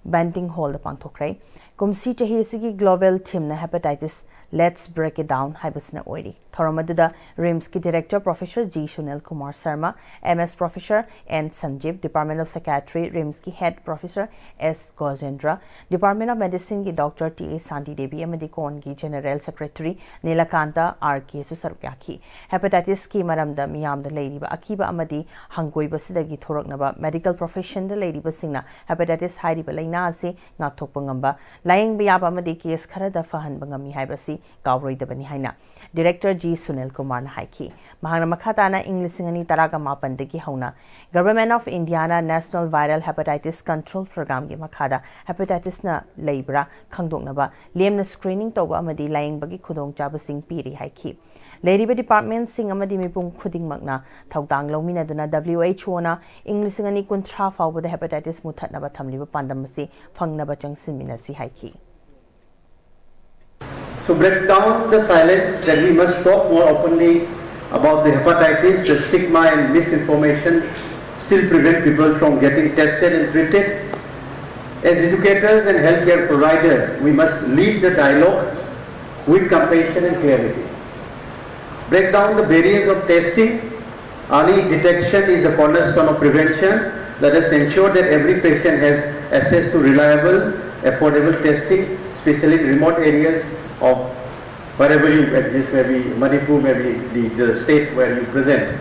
Banting Hallꯗ ꯄꯥꯡꯊꯣꯛꯈ꯭ꯔꯦ꯫ ꯀꯨꯝꯁꯤ ꯆꯍꯤ ꯑꯁꯤꯒꯤ global themeꯅ hepatitis Let's Break It Down ꯍꯥꯏꯕꯁꯤꯅ ꯑꯣꯏꯔꯤ꯫ ꯊꯧꯔꯝ ꯑꯗꯨꯗ RIMSꯀꯤ Director Professor G Sunil Kumar Sharma, MS Professor N Sanjeev, Department of Psychiatry, RIMSꯀꯤ Head Professor S Gojendra, Department of Medicineꯒꯤ Doctor T A Santi Devi ꯑꯃꯗꯤ ꯀꯣꯟꯒꯤ General Secretary Nilakanta R Kꯁꯨ ꯁꯔꯨꯛ ꯌꯥꯈꯤ꯫ Hepatitisꯀꯤ ꯃꯔꯝꯗ ꯃꯤꯌꯥꯝꯗ ꯂꯩꯔꯤꯕ ꯑꯀꯤꯕ ꯑꯃꯗꯤ ꯍꯪꯒꯣꯏꯕꯁꯤꯗꯒꯤ ꯊꯣꯔꯛꯅꯕ medical professionꯗ ꯂꯩꯔꯤꯕꯁꯤꯡꯅ hepatitis ꯍꯥꯏꯔꯤꯕ ꯂꯥꯏꯅꯥ ꯑꯁꯤ ꯉꯥꯛꯊꯣꯛꯄ ꯉꯝꯕ, ꯂꯥꯌꯦꯡꯕ ꯌꯥꯕ ꯑꯃꯗꯤ case ꯈꯔꯗ ꯐꯍꯟꯕ ꯉꯝꯃꯤ ꯍꯥꯏꯕꯁꯤ ꯀꯥꯎꯔꯣꯏꯗꯕꯅꯤ ꯍꯥꯏꯅ Director G Sunil Kumarꯅ ꯍꯥꯏꯈꯤ꯫ ꯃꯍꯥꯛꯅ ꯃꯈꯥ ꯇꯥꯅ ꯏꯪ ꯂꯤꯁꯤꯡ ꯑꯅꯤ ꯇꯔꯥꯒ ꯃꯥꯄꯟꯗꯒꯤ ꯍꯧꯅ Government of Indiaꯅ National Viral Hepatitis Control Programmeꯒꯤ ꯃꯈꯥꯗ hepatitisꯅ ꯂꯩꯕ꯭ꯔꯥ ꯈꯪꯗꯣꯛꯅꯕ ꯂꯦꯝꯅ screening ꯇꯧꯕ ꯑꯃꯗꯤ ꯂꯥꯌꯦꯡꯕꯒꯤ ꯈꯨꯗꯣꯡꯆꯥꯕꯁꯤꯡ ꯄꯤꯔꯤ ꯍꯥꯏꯈꯤ꯫ ꯂꯩꯔꯤꯕ departmentꯁꯤꯡ ꯑꯃꯗꯤ ꯃꯤꯄꯨꯝ ꯈꯨꯗꯤꯡꯃꯛꯅ ꯊꯧꯗꯥꯡ ꯂꯧꯃꯤꯟꯅꯗꯨꯅ WHOꯅ ꯏꯪ ꯂꯤꯁꯤꯡ ꯑꯅꯤ ꯀꯨꯟꯊ꯭ꯔꯥ ꯐꯥꯎꯕꯗ hepatitis ꯃꯨꯊꯠꯅꯕ ꯊꯝꯂꯤꯕ ꯄꯥꯟꯗꯝ ꯑꯁꯤ ꯐꯪꯅꯕ ꯆꯪꯁꯤꯟꯃꯤꯟꯅꯁꯤ ꯍꯥꯏꯈꯤ꯫ So break down the silence that we must talk more openly about the hepatitis, the stigma and misinformation still prevent people from getting tested and treated. As educators and healthcare providers, we must lead the dialogue with compassion and clarity. Break down the barriers of testing. Early detection is a cornerstone of prevention. Let us ensure that every patient has access to reliable, affordable testing, especially in remote areas of wherever you exist, maybe Manipur, maybe the, the state where you present.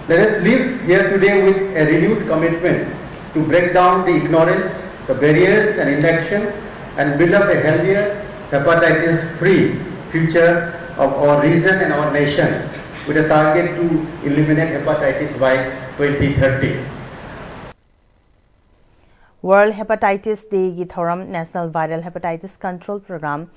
Let us live here today with a renewed commitment to break down the ignorance, the barriers and inaction, and build up a healthier, hepatitis-free future of our region and our nation, with a target to eliminate hepatitis by twenty thirty. World Hepatitis Day ꯒꯤ ꯊꯧꯔꯝ National Viral Hepatitis Control Program,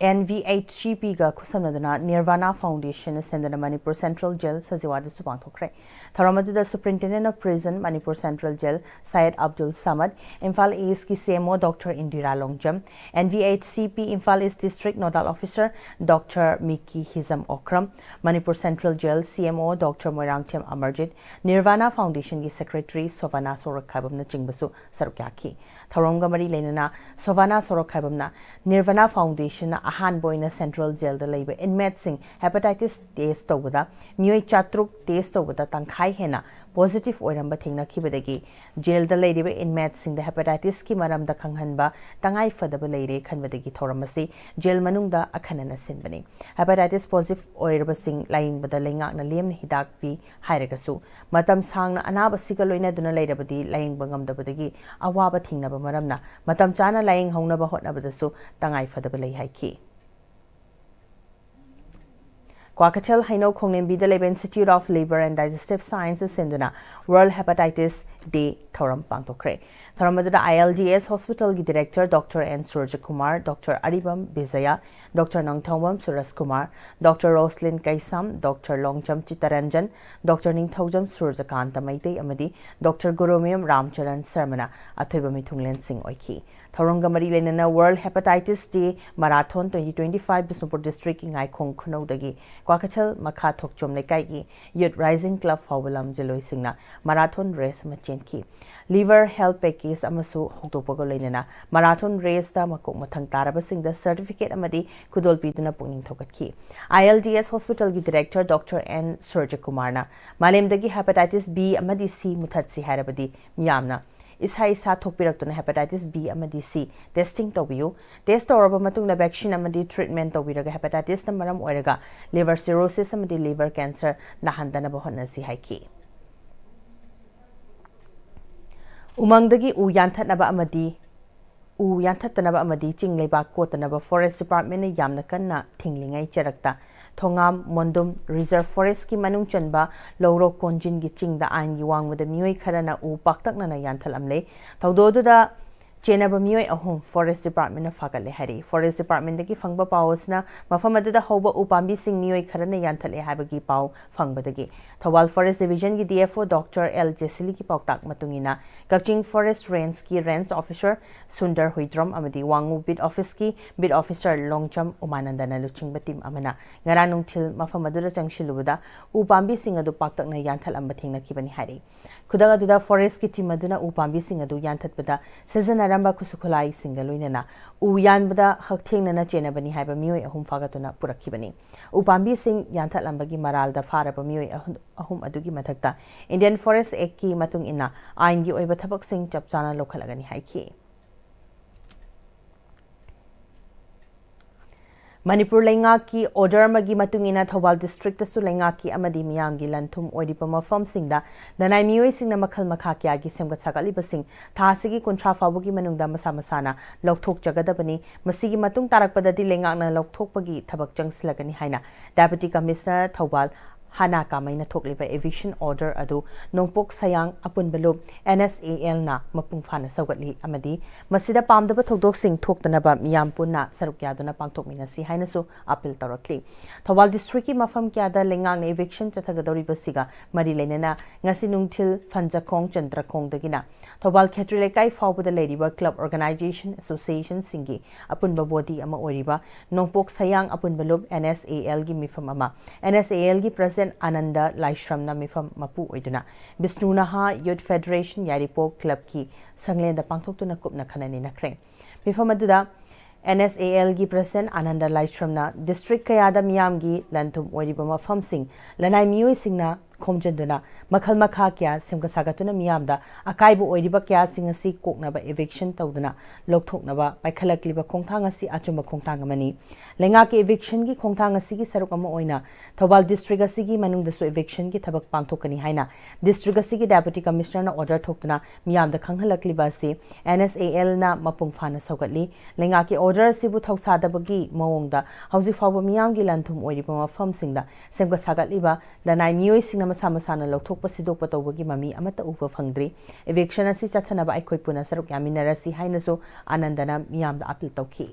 N V H C P ꯒ ꯈꯨꯠꯁꯝꯅꯗꯨꯅ Nirvana Foundation ꯅ ꯁꯦꯝꯗꯨꯅ Manipur Central Jail ꯁꯖꯤꯋꯥꯗꯁꯨ ꯄꯥꯡꯊꯣꯛꯈ꯭ꯔꯦ꯫ ꯊꯧꯔꯝ ꯑꯗꯨꯗ Superintendent of Prison, Manipur Central Jail, Syed Abdul Samad, Imphal East ꯀꯤ C M O Doctor Indira Longjam, N V H C P Imphal East District Nodal Officer Doctor Miki Hizam Okram, Manipur Central Jail C M O Doctor Moirangthem Amarjeet, Nirvana Foundation ꯒꯤ Secretary ꯁꯣꯚꯥꯅꯥ ꯁꯣꯔꯣꯛꯈꯥꯏꯕꯝꯅꯆꯤꯡꯕꯁꯨ ꯁꯔꯨꯛ ꯌꯥꯈꯤ꯫ ꯊꯧꯔꯝꯒ ꯃꯔꯤ ꯂꯩꯅꯅ ꯁꯣꯚꯥꯅꯥ ꯁꯣꯔꯣꯛꯈꯥꯏꯕꯝꯅ Nirvana Foundation ꯅ ꯑꯍꯥꯟꯕ ꯑꯣꯏꯅ Central Jail ꯗ ꯂꯩꯕ inmate ꯁꯤꯡ hepatitis test ꯇꯧꯕꯗ ꯃꯤꯑꯣꯏ ꯆꯥꯇ꯭ꯔꯨꯛ test ꯇꯧꯕꯗ ꯇꯪꯈꯥꯏ ꯍꯦꯟꯅ positive ꯑꯣꯏꯔꯝꯕ ꯊꯦꯡꯅꯈꯤꯕꯗꯒꯤ jail ꯗ ꯂꯩꯔꯤꯕ inmate ꯁꯤꯡꯗ hepatitis ꯀꯤ ꯃꯔꯝꯗ ꯈꯪꯍꯟꯕ ꯇꯉꯥꯏ ꯐꯗꯕ ꯂꯩꯔꯦ ꯈꯟꯕꯗꯒꯤ ꯊꯧꯔꯝ ꯑꯁꯤ jail ꯃꯅꯨꯡꯗ ꯑꯈꯟꯅꯅ ꯁꯤꯟꯕꯅꯤ꯫ Hepatitis positive ꯑꯣꯏꯔꯕꯁꯤꯡ ꯂꯥꯌꯦꯡꯕꯗ ꯂꯩꯉꯥꯛꯅ ꯂꯦꯝꯅ ꯍꯤꯗꯥꯛ ꯄꯤ ꯍꯥꯏꯔꯒꯁꯨ, ꯃꯇꯝ ꯁꯥꯡꯅ ꯑꯅꯥꯕꯁꯤꯒ ꯂꯣꯏꯅꯗꯨꯅ ꯂꯩꯔꯕꯗꯤ ꯂꯥꯌꯦꯡꯕ ꯉꯝꯗꯕꯗꯒꯤ ꯑꯋꯥꯕ ꯊꯦꯡꯅꯕ ꯃꯔꯝꯅ ꯃꯇꯝ ꯆꯥꯅ ꯂꯥꯌꯦꯡꯍꯧꯅꯕ ꯍꯣꯠꯅꯕꯗꯁꯨ ꯇꯉꯥꯏ ꯐꯗꯕ ꯂꯩ ꯍꯥꯏꯈꯤ꯫ ꯀ꯭ꯋꯥꯀꯩꯊꯦꯜ ꯍꯩꯅꯧ ꯈꯣꯡꯂꯦꯝꯕꯤꯗ ꯂꯩꯕ Institute of Liver and Digestive Science ꯁꯤꯟꯗꯨꯅ World Hepatitis Day ꯊꯧꯔꯝ ꯄꯥꯡꯊꯣꯛꯈ꯭ꯔꯦ꯫ ꯊꯧꯔꯝ ꯑꯗꯨꯗ I L D S Hospital ꯒꯤ Director Doctor N Surjakumar, Doctor Aribam Bijoy, Doctor Nongthombam Surjakumar, Doctor Roslin Keisham, Doctor Longjam Chittaranjan, Doctor Ningthoujam Surjakanta Meitei ꯑꯃꯗꯤ Doctor ꯒꯨꯔꯨꯃꯌꯨꯝ ꯔꯥꯝꯆꯔꯟ ꯁꯔꯃꯅ ꯑꯊꯣꯏꯕ ꯃꯤꯊꯨꯡꯂꯦꯟꯁꯤꯡ ꯑꯣꯏꯈꯤ꯫ ꯊꯧꯔꯝꯒ ꯃꯔꯤ ꯂꯩꯅꯅ World Hepatitis Day Marathon twenty twenty-five Bishnupur District ꯀꯤ ꯉꯥꯏꯈꯣꯡ ꯈꯨꯅꯧꯗꯒꯤ ꯀ꯭ꯋꯥꯀꯩꯊꯦꯜ ꯃꯈꯥ ꯊꯣꯛꯆꯣꯝ ꯂꯩꯀꯥꯏꯒꯤ Youth Rising Club ꯐꯥꯎꯕ ꯂꯝꯖꯤꯂꯣꯏꯁꯤꯡꯅ marathon race ꯑꯃ ꯆꯦꯟꯈꯤ꯫ Liver Health Package ꯑꯃꯁꯨ ꯍꯧꯗꯣꯛꯄꯒ ꯂꯣꯏꯅꯅ marathon raceꯇ ꯃꯀꯣꯛ ꯃꯊꯪ ꯇꯥꯔꯕꯁꯤꯡꯗ certificate ꯑꯃꯗꯤ ꯈꯨꯗꯣꯜ ꯄꯤꯗꯨꯅ ꯄꯨꯛꯅꯤꯡ ꯊꯧꯒꯠꯈꯤ꯫ I L D S hospitalꯒꯤ director Doctor N ꯁꯨꯔꯖꯀꯨꯃꯥꯔꯅ ꯃꯥꯂꯦꯝꯗꯒꯤ hepatitis B ꯑꯃꯗꯤ C ꯃꯨꯊꯠꯁꯤ ꯍꯥꯏꯔꯕꯗꯤ ꯃꯤꯌꯥꯝꯅ ꯏꯁꯥ ꯏꯁꯥ ꯊꯣꯛꯄꯤꯔꯛꯇꯨꯅ hepatitis B ꯑꯃꯗꯤ C testing ꯇꯧꯕꯤꯌꯨ꯫ Test ꯇꯧꯔꯕ ꯃꯇꯨꯡꯗ vaccine ꯑꯃꯗꯤ treatment ꯇꯧꯕꯤꯔꯒ hepatitisꯅ ꯃꯔꯝ ꯑꯣꯏꯔꯒ liver cirrhosis ꯑꯃꯗꯤ liver cancer ꯅꯥꯍꯟꯗꯅꯕ ꯍꯣꯠꯅꯁꯤ ꯍꯥꯏꯈꯤ꯫ ꯎꯃꯪꯗꯒꯤ ꯎ ꯌꯥꯟꯊꯠꯅꯕ ꯑꯃꯗꯤ ꯎ ꯌꯥꯟꯊꯠꯇꯅꯕ ꯑꯃꯗꯤ ꯆꯤꯡ ꯂꯩꯕꯥꯛ ꯀꯣꯠꯇꯅꯕ Forest Departmentꯅ ꯌꯥꯝꯅ ꯀꯟꯅ ꯊꯤꯡꯂꯤꯉꯩ ꯆꯔꯛꯇ ꯊꯣꯉꯥꯝ ꯃꯣꯟꯗꯨꯝ Reserve Forestꯀꯤ ꯃꯅꯨꯡ ꯆꯟꯕ ꯂꯧꯔꯣꯛ ꯀꯣꯟꯖꯤꯟꯒꯤ ꯆꯤꯡꯗ ꯑꯥꯏꯟꯒꯤ ꯋꯥꯡꯃꯗ ꯃꯤꯑꯣꯏ ꯈꯔꯅ ꯎ ꯄꯥꯛꯇꯛꯅꯅ ꯌꯥꯟꯊꯠꯂꯝꯂꯦ꯫ ꯊꯧꯗꯣꯛ ꯑꯗꯨꯗ ꯆꯦꯟꯅꯕ ꯃꯤꯑꯣꯏ ꯑꯍꯨꯝ Forest Departmentꯅ ꯐꯥꯒꯠꯂꯦ ꯍꯥꯏꯔꯤ꯫ Forest Departmentꯗꯒꯤ ꯐꯪꯕ ꯄꯥꯎ ꯑꯁꯤꯅ ꯃꯐꯝ ꯑꯗꯨꯗ ꯍꯧꯕ ꯎ ꯄꯥꯝꯕꯤꯁꯤꯡ ꯃꯤꯑꯣꯏ ꯈꯔꯅ ꯌꯥꯟꯊꯠꯂꯦ ꯍꯥꯏꯕꯒꯤ ꯄꯥꯎ ꯐꯪꯕꯗꯒꯤ Thoubal Forest Divisionꯒꯤ D F O Doctor L ꯖꯦꯁꯤꯂꯤꯒꯤ ꯄꯥꯎꯇꯥꯛ ꯃꯇꯨꯡ ꯏꯟꯅ ꯀꯛꯆꯤꯡ Forest Rangeꯀꯤ Range Officer Sundar Huidrom ꯑꯃꯗꯤ ꯋꯥꯉꯨ Beat Officeꯀꯤ Beat Officer ꯂꯣꯡꯖꯝ ꯎꯃꯥꯅꯟꯗꯅ ꯂꯨꯆꯤꯡꯕ team ꯑꯃꯅ ꯉꯔꯥꯡ ꯅꯨꯡꯊꯤꯜ ꯃꯐꯝ ꯑꯗꯨꯗ ꯆꯪꯁꯤꯜꯂꯨꯕꯗ ꯎ ꯄꯥꯝꯕꯤꯁꯤꯡ ꯑꯗꯨ ꯄꯥꯛꯇꯛꯅ ꯌꯥꯟꯊꯠꯂꯝꯕ ꯊꯦꯡꯅꯈꯤꯕꯅꯤ ꯍꯥꯏꯔꯤ꯫ ꯈꯨꯗꯛ ꯑꯗꯨꯗ Forestꯀꯤ team ꯑꯗꯨꯅ ꯎ ꯄꯥꯝꯕꯤꯁꯤꯡ ꯑꯗꯨ ꯌꯥꯟꯊꯠꯄꯗ ꯁꯤꯖꯤꯟꯅꯔꯝꯕ ꯈꯨꯠꯁꯨ ꯈꯨꯠꯂꯥꯏꯁꯤꯡꯒ ꯂꯣꯏꯅꯅ ꯎ ꯌꯥꯟꯕꯗ ꯍꯛꯊꯦꯡꯅꯅ ꯆꯦꯟꯅꯕꯅꯤ ꯍꯥꯏꯕ ꯃꯤꯑꯣꯏ ꯑꯍꯨꯝ ꯐꯥꯒꯠꯇꯨꯅ ꯄꯨꯔꯛꯈꯤꯕꯅꯤ꯫ ꯎ ꯄꯥꯝꯕꯤꯁꯤꯡ ꯌꯥꯟꯊꯠꯂꯝꯕꯒꯤ ꯃꯔꯥꯜꯗ ꯐꯥꯔꯕ ꯃꯤꯑꯣꯏ ꯑꯍꯨꯝ, ꯑꯍꯨꯝ ꯑꯗꯨꯒꯤ ꯃꯊꯛꯇ Indian Forest Actꯀꯤ ꯃꯇꯨꯡ ꯏꯟꯅ ꯑꯥꯏꯟꯒꯤ ꯑꯣꯏꯕ ꯊꯕꯛꯁꯤꯡ ꯆꯞ ꯆꯥꯅ ꯂꯧꯈꯠꯂꯒꯅꯤ ꯍꯥꯏꯈꯤ꯫ ꯃꯅꯤꯄꯨꯔ ꯂꯩꯉꯥꯛꯀꯤ order ꯑꯃꯒꯤ ꯃꯇꯨꯡ ꯏꯟꯅ ꯊꯧꯕꯥꯜ districtꯇꯁꯨ ꯂꯩꯉꯥꯛꯀꯤ ꯑꯃꯗꯤ ꯃꯤꯌꯥꯝꯒꯤ ꯂꯟ ꯊꯨꯝ ꯑꯣꯏꯔꯤꯕ ꯃꯐꯝꯁꯤꯡꯗ ꯅꯅꯥꯏ ꯃꯤꯑꯣꯏꯁꯤꯡꯅ ꯃꯈꯜ ꯃꯈꯥ ꯀꯌꯥꯒꯤ ꯁꯦꯝꯒꯠ ꯁꯥꯒꯠꯂꯤꯕꯁꯤꯡ ꯊꯥ ꯑꯁꯤꯒꯤ ꯀꯨꯟꯊ꯭ꯔꯥ ꯐꯥꯎꯕꯒꯤ ꯃꯅꯨꯡꯗ ꯃꯁꯥ ꯃꯁꯥꯅ ꯂꯧꯊꯣꯛꯆꯒꯗꯕꯅꯤ꯫ ꯃꯁꯤꯒꯤ ꯃꯇꯨꯡ ꯇꯥꯔꯛꯄꯗꯗꯤ ꯂꯩꯉꯥꯛꯅ ꯂꯧꯊꯣꯛꯄꯒꯤ ꯊꯕꯛ ꯆꯪꯁꯤꯜꯂꯒꯅꯤ ꯍꯥꯏꯅ Deputy Commissioner ꯊꯧꯕꯥꯜ ꯍꯥꯅꯥ ꯀꯥꯃꯩꯅ ꯊꯣꯛꯂꯤꯕ eviction order ꯑꯗꯨ ꯅꯣꯡꯄꯣꯛ ꯁꯌꯥꯡ ꯑꯄꯨꯟꯕ ꯂꯨꯞ, N S A L ꯅ ꯃꯄꯨꯡ ꯐꯥꯅ ꯁꯧꯒꯠꯂꯤ ꯑꯃꯗꯤ ꯃꯁꯤꯗ ꯄꯥꯝꯗꯕ ꯊꯧꯗꯣꯛꯁꯤꯡ ꯊꯣꯛꯇꯅꯕ ꯃꯤꯌꯥꯝ ꯄꯨꯟꯅ ꯁꯔꯨꯛ ꯌꯥꯗꯨꯅ ꯄꯥꯡꯊꯣꯛꯃꯤꯟꯅꯁꯤ ꯍꯥꯏꯅꯁꯨ appeal ꯇꯧꯔꯛꯂꯤ꯫ ꯊꯧꯕꯥꯜ district ꯀꯤ ꯃꯐꯝ ꯀꯌꯥꯗ ꯂꯩꯉꯥꯛꯅ eviction ꯆꯠꯊꯒꯗꯧꯔꯤꯕꯁꯤꯒ ꯃꯔꯤ ꯂꯩꯅꯅ ꯉꯁꯤ ꯅꯨꯡꯊꯤꯜ ꯐꯟꯖꯈꯣꯡ ꯆꯟꯗ꯭ꯔꯈꯣꯡꯗꯒꯤꯅ ꯊꯧꯕꯥꯜ ꯈꯦꯇ꯭ꯔꯤ ꯂꯩꯀꯥꯏ ꯐꯥꯎꯕꯗ ꯂꯩꯔꯤꯕ club, organization, association ꯁꯤꯡꯒꯤ ꯑꯄꯨꯟꯕ body ꯑꯃ ꯑꯣꯏꯔꯤꯕ ꯅꯣꯡꯄꯣꯛ ꯁꯌꯥꯡ ꯑꯄꯨꯟꯕ ꯂꯨꯞ, N S A L ꯒꯤ ꯃꯤꯐꯝ ꯑꯃ N S A L ꯒꯤ president ꯑꯅꯟꯗ ꯂꯥꯏꯁ꯭ꯔꯝꯅ ꯃꯤꯐꯝ ꯃꯄꯨ ꯑꯣꯏꯗꯨꯅ ꯕꯤꯁꯅꯨ ꯅꯍꯥ Youth Federation ꯌꯥꯏꯔꯤꯄꯣꯛ club ꯀꯤ ꯁꯪꯂꯦꯟꯗ ꯄꯥꯡꯊꯣꯛꯇꯨꯅ ꯀꯨꯞꯅ ꯈꯟꯅ ꯅꯩꯅꯈ꯭ꯔꯦ꯫ ꯃꯤꯐꯝ ꯑꯗꯨꯗ N S A L ꯒꯤ president ꯑꯅꯟꯗ ꯂꯥꯏꯁ꯭ꯔꯝꯅ district ꯀꯌꯥꯗ ꯃꯤꯌꯥꯝꯒꯤ ꯂꯟ ꯊꯨꯝ ꯑꯣꯏꯔꯤꯕ ꯃꯐꯝꯁꯤꯡ ꯂꯅꯥꯏ ꯃꯤꯑꯣꯏꯁꯤꯡꯅ ꯈꯣꯝꯖꯤꯟꯗꯨꯅ ꯃꯈꯜ ꯃꯈꯥ ꯀꯌꯥ ꯁꯦꯝꯒꯠ ꯁꯥꯒꯠꯇꯨꯅ ꯃꯤꯌꯥꯝꯗ ꯑꯀꯥꯏꯕ ꯑꯣꯏꯔꯤꯕ ꯀꯌꯥꯁꯤꯡ ꯑꯁꯤ ꯀꯣꯛꯅꯕ eviction ꯇꯧꯗꯨꯅ ꯂꯧꯊꯣꯛꯅꯕ ꯄꯥꯏꯈꯠꯂꯛꯂꯤꯕ ꯈꯣꯡꯊꯥꯡ ꯑꯁꯤ ꯑꯆꯨꯝꯕ ꯈꯣꯡꯊꯥꯡ ꯑꯃꯅꯤ꯫ ꯂꯩꯉꯥꯛꯀꯤ eviction ꯒꯤ ꯈꯣꯡꯊꯥꯡ ꯑꯁꯤꯒꯤ ꯁꯔꯨꯛ ꯑꯃ ꯑꯣꯏꯅ ꯊꯧꯕꯥꯜ district ꯑꯁꯤꯒꯤ ꯃꯅꯨꯡꯗꯁꯨ eviction ꯒꯤ ꯊꯕꯛ ꯄꯥꯡꯊꯣꯛꯀꯅꯤ ꯍꯥꯏꯅ district ꯑꯁꯤꯒꯤ Deputy Commissioner ꯅ order ꯊꯣꯛꯇꯨꯅ ꯃꯤꯌꯥꯝꯗ ꯈꯪꯍꯜꯂꯛꯂꯤꯕ ꯑꯁꯤ N S A L ꯅ ꯃꯄꯨꯡ ꯐꯥꯅ ꯁꯧꯒꯠꯂꯤ꯫ ꯂꯩꯉꯥꯛꯀꯤ order ꯑꯁꯤꯕꯨ ꯊꯧꯁꯥꯗꯕꯒꯤ ꯃꯑꯣꯡꯗ ꯍꯧꯖꯤꯛ ꯐꯥꯎꯕ ꯃꯤꯌꯥꯝꯒꯤ ꯂꯟ ꯊꯨꯝ ꯑꯣꯏꯔꯤꯕ ꯃꯐꯝꯁꯤꯡꯗ ꯁꯦꯝꯒꯠ ꯁꯥꯒꯠꯂꯤꯕ ꯂꯅꯥꯏ ꯃꯤꯑꯣꯏꯁꯤꯡꯅ ꯃꯁꯥ ꯃꯁꯥꯅ ꯂꯧꯊꯣꯛꯄ ꯁꯤꯗꯣꯛꯄ ꯇꯧꯕꯒꯤ ꯃꯃꯤ ꯑꯃꯠꯇ ꯎꯕ ꯐꯪꯗ꯭ꯔꯤ꯫ Eviction ꯑꯁꯤ ꯆꯠꯊꯅꯕ ꯑꯩꯈꯣꯏ ꯄꯨꯟꯅ ꯁꯔꯨꯛ ꯌꯥꯃꯤꯟꯅꯔꯁꯤ ꯍꯥꯏꯅꯁꯨ ꯑꯅꯟꯗꯅ ꯃꯤꯌꯥꯝꯗ appeal ꯇꯧꯈꯤ꯫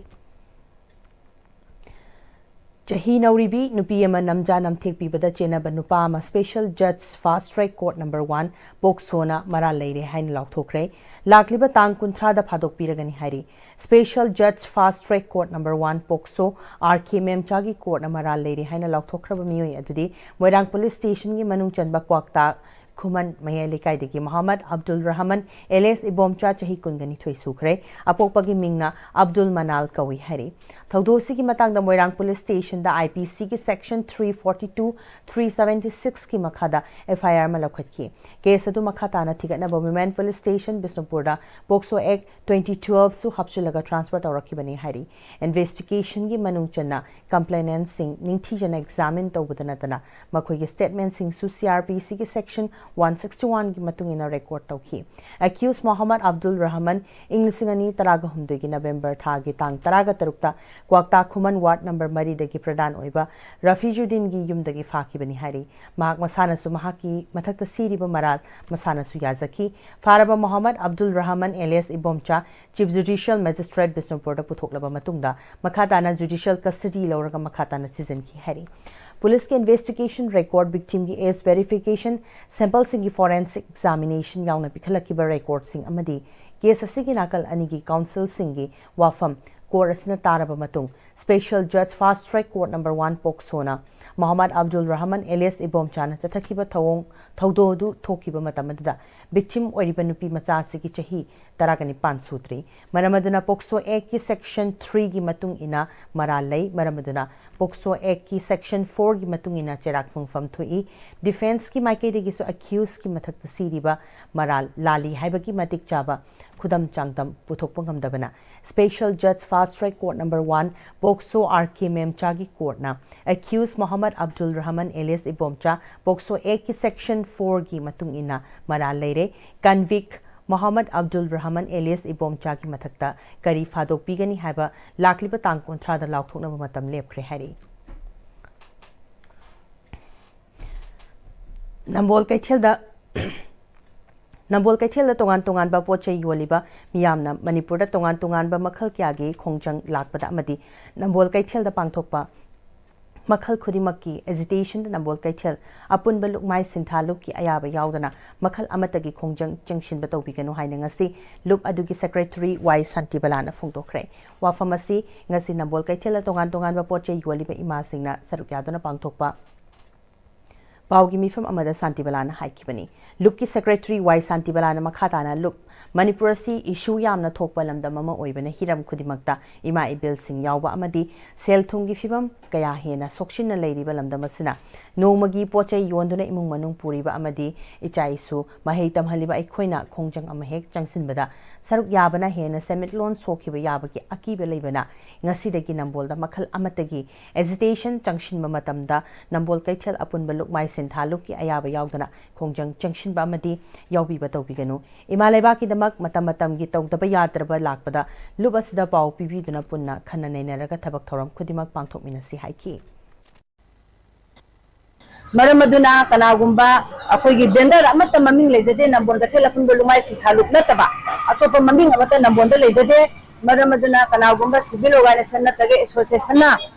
ꯆꯍꯤ ꯅꯧꯔꯤꯕꯤ ꯅꯨꯄꯤ ꯑꯃ ꯅꯝꯖꯥ ꯅꯝꯊꯦꯛ ꯄꯤꯕꯗ ꯆꯦꯟꯅꯕ ꯅꯨꯄꯥ ꯑꯃ Special Judge Fast Track Court number one, POCSO ꯅ ꯃꯔꯥꯜ ꯂꯩꯔꯦ ꯍꯥꯏꯅ ꯂꯥꯎꯊꯣꯛꯈ꯭ꯔꯦ꯫ ꯂꯥꯛꯂꯤꯕ ꯇꯥꯡ ꯀꯨꯟꯊ꯭ꯔꯥꯗ ꯐꯥꯗꯣꯛꯄꯤꯔꯒꯅꯤ ꯍꯥꯏꯔꯤ꯫ Special Judge Fast Track Court number one, POCSO, R K ꯃꯦꯝꯆꯥꯒꯤ court ꯅ ꯃꯔꯥꯜ ꯂꯩꯔꯦ ꯍꯥꯏꯅ ꯂꯥꯎꯊꯣꯛꯈ꯭ꯔꯕ ꯃꯤꯑꯣꯏ ꯑꯗꯨꯗꯤ ꯃꯣꯏꯔꯥꯡ police station ꯒꯤ ꯃꯅꯨꯡ ꯆꯟꯕ ꯀ꯭ꯋꯥꯛꯇꯥ ꯈꯨꯃꯟ ꯃꯌꯥꯏ ꯂꯩꯀꯥꯏꯗꯒꯤ ꯃꯣꯍꯝꯃꯗ ꯑꯕꯗꯨꯜ ꯔꯍꯃꯟ alias ꯏꯕꯣꯝꯆꯥ, ꯆꯍꯤ ꯀꯨꯟꯒ ꯅꯤꯊꯣꯏ ꯁꯨꯈ꯭ꯔꯦ꯫ ꯑꯄꯣꯛꯄꯒꯤ ꯃꯤꯡꯅ ꯑꯕꯗꯨꯜ ꯃꯅꯥꯜ ꯀꯧꯏ ꯍꯥꯏꯔꯤ꯫ ꯊꯧꯗꯣꯛ ꯑꯁꯤꯒꯤ ꯃꯇꯥꯡꯗ ꯃꯣꯏꯔꯥꯡ police station the I P C ꯒꯤ section three forty two, three seventy six ꯀꯤ ꯃꯈꯥꯗ F I R ꯑꯃ ꯂꯧꯈꯠꯈꯤ꯫ Case ꯑꯗꯨ ꯃꯈꯥ ꯇꯥꯅ ꯊꯤꯒꯠꯅꯕ Women Police Station ꯕꯤꯁꯅꯨꯄꯨꯔꯗ POCSO Act twenty twelve ꯁꯨ ꯍꯥꯞꯆꯤꯜꯂꯒ transfer ꯇꯧꯔꯛꯈꯤꯕꯅꯤ ꯍꯥꯏꯔꯤ꯫ Investigation ꯒꯤ ꯃꯅꯨꯡ ꯆꯟꯅ complainant ꯁꯤꯡ ꯅꯤꯡꯊꯤꯖꯅ examine ꯇꯧꯕꯗ ꯅꯠꯇꯅ ꯃꯈꯣꯏꯒꯤ statement ꯁꯤꯡꯁꯨ C R P C ꯒꯤ section ꯋꯥꯟ ꯁꯤꯛꯁꯇꯤ ꯋꯥꯟꯒꯤ ꯃꯇꯨꯡ ꯏꯟꯅ ꯔꯦꯀꯣꯔꯗ ꯇꯧꯈꯤ꯫ ꯑꯦꯀ꯭ꯌꯨꯁ ꯃꯣꯍꯝꯃꯗ ꯑꯕꯗꯨꯜ ꯔꯍꯃꯟ ꯏꯪ ꯂꯤꯁꯤꯡ ꯑꯅꯤ ꯇꯔꯥꯒ ꯍꯨꯝꯗꯣꯏꯒꯤ ꯅꯕꯦꯝꯕꯔ ꯊꯥꯒꯤ ꯇꯥꯡ ꯇꯔꯥꯒ ꯇꯔꯨꯛꯇ ꯀ꯭ꯋꯥꯛꯇꯥ ꯈꯨꯃꯟ ꯋꯥꯔꯗ ꯅꯝꯕꯔ ꯃꯔꯤꯗꯒꯤ ꯄ꯭ꯔꯙꯥꯟ ꯑꯣꯏꯕ ꯔꯐꯤꯖꯨꯗꯤꯟꯒꯤ ꯌꯨꯝꯗꯒꯤ ꯐꯥꯈꯤꯕꯅꯤ ꯍꯥꯏꯔꯤ꯫ ꯃꯍꯥꯛ ꯃꯁꯥꯅꯁꯨ ꯃꯍꯥꯛꯀꯤ ꯃꯊꯛꯇ ꯁꯤꯔꯤꯕ ꯃꯔꯥꯜ ꯃꯁꯥꯅꯁꯨ ꯌꯥꯖꯈꯤ꯫ ꯐꯥꯔꯕ ꯃꯣꯍꯝꯃꯗ ꯑꯕꯗꯨꯜ ꯔꯍꯃꯟ ꯑꯦꯂꯤꯌꯥꯁ ꯏꯕꯣꯝꯆꯥ ꯆꯤꯐ ꯖꯨꯗꯤꯁꯤꯌꯦꯜ ꯃꯦꯖꯤꯁꯇ꯭ꯔꯦꯠ ꯕꯤꯁꯅꯨꯄꯨꯔꯗ ꯄꯨꯊꯣꯛꯂꯕ ꯃꯇꯨꯡꯗ ꯃꯈꯥ ꯇꯥꯅ ꯖꯨꯗꯤꯁꯤꯌꯦꯜ ꯀꯁꯇꯗꯤ ꯂꯧꯔꯒ ꯃꯈꯥ ꯇꯥꯅ ꯊꯤꯖꯤꯟꯈꯤ ꯍꯥꯏꯔꯤ꯫ ꯄꯨꯂꯤꯁꯀꯤ ꯏꯟꯚꯦꯁꯇꯤꯒꯦꯁꯟ ꯔꯦꯀꯣꯔꯗ, ꯚꯤꯛꯇꯤꯝꯒꯤ ꯑꯦꯖ ꯚꯦꯔꯤꯐꯤꯀꯦꯁꯟ, ꯁꯦꯝꯄꯜꯁꯤꯡꯒꯤ ꯐꯣꯔꯦꯟꯁꯤꯛ ꯑꯦꯛꯖꯥꯃꯤꯅꯦꯁꯟ ꯌꯥꯎꯅ ꯄꯤꯈꯠꯂꯛꯈꯤꯕ ꯔꯦꯀꯣꯔꯗꯁꯤꯡ ꯑꯃꯗꯤ ꯀꯦꯁ ꯑꯁꯤꯒꯤ ꯅꯥꯀꯜ ꯑꯅꯤꯒꯤ ꯀꯥꯎꯟꯁꯤꯜꯁꯤꯡꯒꯤ ꯋꯥꯐꯝ ꯀꯣꯔꯠ ꯑꯁꯤꯅ ꯇꯥꯔꯕ ꯃꯇꯨꯡ, ꯁ꯭ꯄꯦꯁꯦꯜ ꯖꯖ fast track court number one POCSO Mohammad Abdul Rahman Elias ꯏꯕꯣꯝꯆꯥꯅ ꯆꯠꯊꯈꯤꯕ ꯊꯧꯑꯣꯡ ꯊꯧꯗꯣꯛ ꯑꯗꯨ ꯊꯣꯛꯈꯤꯕ ꯃꯇꯝ ꯑꯗꯨꯗ ꯚꯤꯛꯇꯤꯝ ꯑꯣꯏꯔꯤꯕ ꯅꯨꯄꯤ ꯃꯆꯥ ꯑꯁꯤꯒꯤ ꯆꯍꯤ ꯇꯔꯥꯒ ꯅꯤꯄꯥꯟ ꯁꯨꯗ꯭ꯔꯤ꯫ ꯃꯔꯝ ꯑꯗꯨꯅ ꯄꯣꯛꯁꯣ ꯑꯦꯛꯀꯤ ꯁꯦꯛꯁꯟ ꯊ꯭ꯔꯤꯒꯤ ꯃꯇꯨꯡ ꯏꯟꯅ ꯃꯔꯥꯜ ꯂꯩ꯫ ꯃꯔꯝ ꯑꯗꯨꯅ ꯄꯣꯛꯁꯣ ꯑꯦꯛꯀꯤ ꯁꯦꯛꯁꯟ ꯐꯣꯔꯒꯤ ꯃꯇꯨꯡ ꯏꯟꯅ ꯆꯩꯔꯥꯛ ꯐꯪꯐꯝ ꯊꯣꯛꯏ꯫ ꯗꯤꯐꯦꯟꯁꯀꯤ ꯃꯥꯏꯀꯩꯗꯒꯤꯁꯨ ꯑꯦꯀ꯭ꯌꯨꯁꯀꯤ ꯃꯊꯛꯇ ꯁꯤꯔꯤꯕ ꯃꯔꯥꯜ ꯂꯥꯜꯂꯤ ꯍꯥꯏꯕꯒꯤ ꯃꯇꯤꯛ ꯆꯥꯕ ꯈꯨꯗꯝ ꯆꯥꯡꯗꯝ ꯄꯨꯊꯣꯛꯄ ꯉꯝꯗꯕꯅ ꯁ꯭ꯄꯦꯁꯦꯜ ꯖꯖ fast track court number one POCSO R K ꯃꯦꯝꯆꯥꯒꯤ ꯀꯣꯔꯠꯅ ꯑꯦꯀ꯭ꯌꯨꯁ ꯃꯣꯍꯝꯃꯗ ꯑꯕꯗꯨꯜ ꯔꯍꯃꯟ ꯑꯦꯂꯤꯌꯥꯁ ꯏꯕꯣꯝꯆꯥ ꯄꯣꯛꯁꯣ ꯑꯦꯛꯀꯤ ꯁꯦꯛꯁꯟ ꯐꯣꯔꯒꯤ ꯃꯇꯨꯡ ꯏꯟꯅ ꯃꯔꯥꯜ ꯂꯩꯔꯦ꯫ ꯀꯟꯚꯤꯛ ꯃꯣꯍꯝꯃꯗ ꯑꯕꯗꯨꯜ ꯔꯍꯃꯟ ꯑꯦꯂꯤꯌꯥꯁ ꯏꯕꯣꯝꯆꯥꯒꯤ ꯃꯊꯛꯇ ꯀꯔꯤ ꯊꯥꯗꯣꯛꯄꯤꯒꯅꯤ ꯍꯥꯏꯕ ꯂꯥꯛꯂꯤꯕ ꯇꯥꯡ ꯀꯨꯟꯊ꯭ꯔꯥꯗ ꯂꯥꯎꯊꯣꯛꯅꯕ ꯃꯇꯝ ꯂꯦꯞꯈ꯭ꯔꯦ ꯍꯥꯏꯔꯤ꯫ ꯅꯝꯕꯣꯜ ꯀꯩꯊꯦꯜꯗ ꯅꯝꯕꯣꯜ ꯀꯩꯊꯦꯜꯗ ꯇꯣꯉꯥꯟ ꯇꯣꯉꯥꯟꯕ ꯄꯣꯠ ꯆꯩ ꯌꯣꯜꯂꯤꯕ ꯃꯤꯌꯥꯝꯅ ꯃꯅꯤꯄꯨꯔꯗ ꯇꯣꯉꯥꯟ ꯇꯣꯉꯥꯟꯕ ꯃꯈꯜ ꯀꯌꯥꯒꯤ ꯈꯣꯡꯖꯪ ꯂꯥꯛꯄꯗ ꯑꯃꯗꯤ ꯅꯝꯕꯣꯜ ꯀꯩꯊꯦꯜꯗ ꯄꯥꯡꯊꯣꯛꯄ ꯃꯈꯜ ꯈꯨꯗꯤꯡꯃꯛꯀꯤ ꯑꯦꯖꯤꯇꯦꯁꯟꯗ ꯅꯝꯕꯣꯜ ꯀꯩꯊꯦꯜ ꯑꯄꯨꯟꯕ ꯂꯨꯞ ꯃꯥꯏ ꯁꯤꯟꯊꯥ ꯂꯨꯞꯀꯤ ꯑꯌꯥꯕ ꯌꯥꯎꯗꯅ ꯃꯈꯜ ꯑꯃꯠꯇꯒꯤ ꯈꯣꯡꯖꯪ ꯆꯪꯁꯤꯟꯕ ꯇꯧꯕꯤꯒꯅꯨ ꯍꯥꯏꯅ ꯉꯁꯤ ꯂꯨꯞ ꯑꯗꯨꯒꯤ ꯁꯦꯀ꯭ꯔꯦꯇꯔꯤ ꯋꯥꯏ ꯁꯥꯟꯇꯤꯕꯂꯥꯅ ꯐꯣꯡꯗꯣꯛꯈ꯭ꯔꯦ꯫ ꯋꯥꯐꯝ ꯑꯁꯤ ꯉꯁꯤ ꯅꯝꯕꯣꯜ ꯀꯩꯊꯦꯜꯗ ꯇꯣꯉꯥꯟ ꯇꯣꯉꯥꯟꯕ ꯄꯣꯠ ꯆꯩ ꯌꯣꯜꯂꯤꯕ ꯏꯃꯥꯁꯤꯡꯅ ꯁꯔꯨꯛ ꯌꯥꯗꯨꯅ ꯄꯥꯡꯊꯣꯛꯄ ꯄꯥꯎꯒꯤ ꯃꯤꯐꯝ ꯑꯃꯗ ꯁꯥꯟꯇꯤꯕꯂꯥꯅ ꯍꯥꯏꯈꯤꯕꯅꯤ꯫ ꯂꯨꯞꯀꯤ ꯁꯦꯀ꯭ꯔꯦꯇꯔꯤ ꯋꯥꯏ ꯁꯥꯟꯇꯤꯕꯂꯥꯅ ꯃꯈꯥ ꯇꯥꯅ ꯂꯨꯞ, ꯃꯅꯤꯄꯨꯔ ꯑꯁꯤ ꯏꯁꯨ ꯌꯥꯝꯅ ꯊꯣꯛꯄ ꯂꯝꯗꯝ ꯑꯃ ꯑꯣꯏꯕꯅ ꯍꯤꯔꯝ ꯈꯨꯗꯤꯡꯃꯛꯇ ꯏꯃꯥ ꯏꯕꯦꯜꯁꯤꯡ ꯌꯥꯎꯕ ꯑꯃꯗꯤ ꯁꯦꯜ ꯊꯨꯝꯒꯤ ꯐꯤꯕꯝ ꯀꯌꯥ ꯍꯦꯟꯅ ꯁꯣꯛꯆꯤꯟꯅ ꯂꯩꯔꯤꯕ ꯂꯝꯗꯝ ꯑꯁꯤꯅ ꯅꯣꯡꯃꯒꯤ ꯄꯣꯠ ꯆꯩ ꯌꯣꯟꯗꯨꯅ ꯏꯃꯨꯡ ꯃꯅꯨꯡ ꯄꯨꯔꯤꯕ ꯑꯃꯗꯤ ꯏꯆꯥ ꯏꯁꯨ ꯃꯍꯩ ꯇꯝꯍꯜꯂꯤꯕ ꯑꯩꯈꯣꯏꯅ ꯈꯣꯡꯖꯪ ꯑꯃ ꯍꯦꯛ ꯆꯪꯁꯤꯟꯕꯗ ꯁꯔꯨꯛ ꯌꯥꯕꯅ ꯍꯦꯟꯅ ꯁꯦꯟꯃꯤꯠꯂꯣꯟ ꯁꯣꯛꯈꯤꯕ ꯌꯥꯕꯒꯤ ꯑꯀꯤꯕ ꯂꯩꯕꯅ ꯉꯁꯤꯗꯒꯤ ꯅꯝꯕꯣꯜꯗ ꯃꯈꯜ ꯑꯃꯠꯇꯒꯤ agitation ꯆꯪꯁꯤꯟꯕ ꯃꯇꯝꯗ ꯅꯝꯕꯣꯜ ꯀꯩꯊꯦꯜ ꯑꯄꯨꯟꯕ ꯂꯨꯞꯃꯥꯏ ꯁꯤꯟꯊꯥ ꯂꯨꯞꯀꯤ ꯑꯌꯥꯕ ꯌꯥꯎꯗꯅ ꯈꯣꯡꯖꯪ ꯆꯪꯁꯤꯟꯕ ꯑꯃꯗꯤ ꯌꯥꯎꯕꯤꯕ ꯇꯧꯕꯤꯒꯅꯨ꯫ ꯏꯃꯥ ꯂꯩꯕꯥꯛꯀꯤꯗꯃꯛ ꯃꯇꯝ ꯃꯇꯝꯒꯤ ꯇꯧꯗꯕ ꯌꯥꯗ꯭ꯔꯕ ꯂꯥꯛꯄꯗ ꯂꯨꯞ ꯑꯁꯤꯗ ꯄꯥꯎ ꯄꯤꯕꯤꯗꯨꯅ ꯄꯨꯟꯅ ꯈꯟꯅ ꯅꯩꯅꯔꯒ ꯊꯕꯛ ꯊꯧꯔꯝ ꯈꯨꯗꯤꯡꯃꯛ ꯄꯥꯡꯊꯣꯛꯃꯤꯟꯅꯁꯤ ꯍꯥꯏꯈꯤ꯫ ꯃꯔꯝ ꯑꯗꯨꯅ ꯀꯅꯥꯒꯨꯝꯕ ꯑꯩꯈꯣꯏꯒꯤ vendor ꯑꯃꯠꯇ ꯃꯃꯤꯡ ꯂꯩꯖꯗꯦ, ꯅꯝꯕꯣꯜ ꯀꯩꯊꯦꯜ ꯑꯄꯨꯟꯕ ꯂꯨꯃꯥꯏ ꯁꯤꯟꯊꯥ ꯂꯨꯞ ꯅꯠꯇꯕ ꯑꯇꯣꯞꯄ ꯃꯃꯤꯡ ꯑꯃꯠꯇ ꯅꯝꯕꯣꯜꯗ ꯂꯩꯖꯗꯦ꯫ ꯃꯔꯝ ꯑꯗꯨꯅ ꯀꯅꯥꯒꯨꯝꯕ civil organization ꯅꯠꯇ꯭ꯔꯒ association ꯅ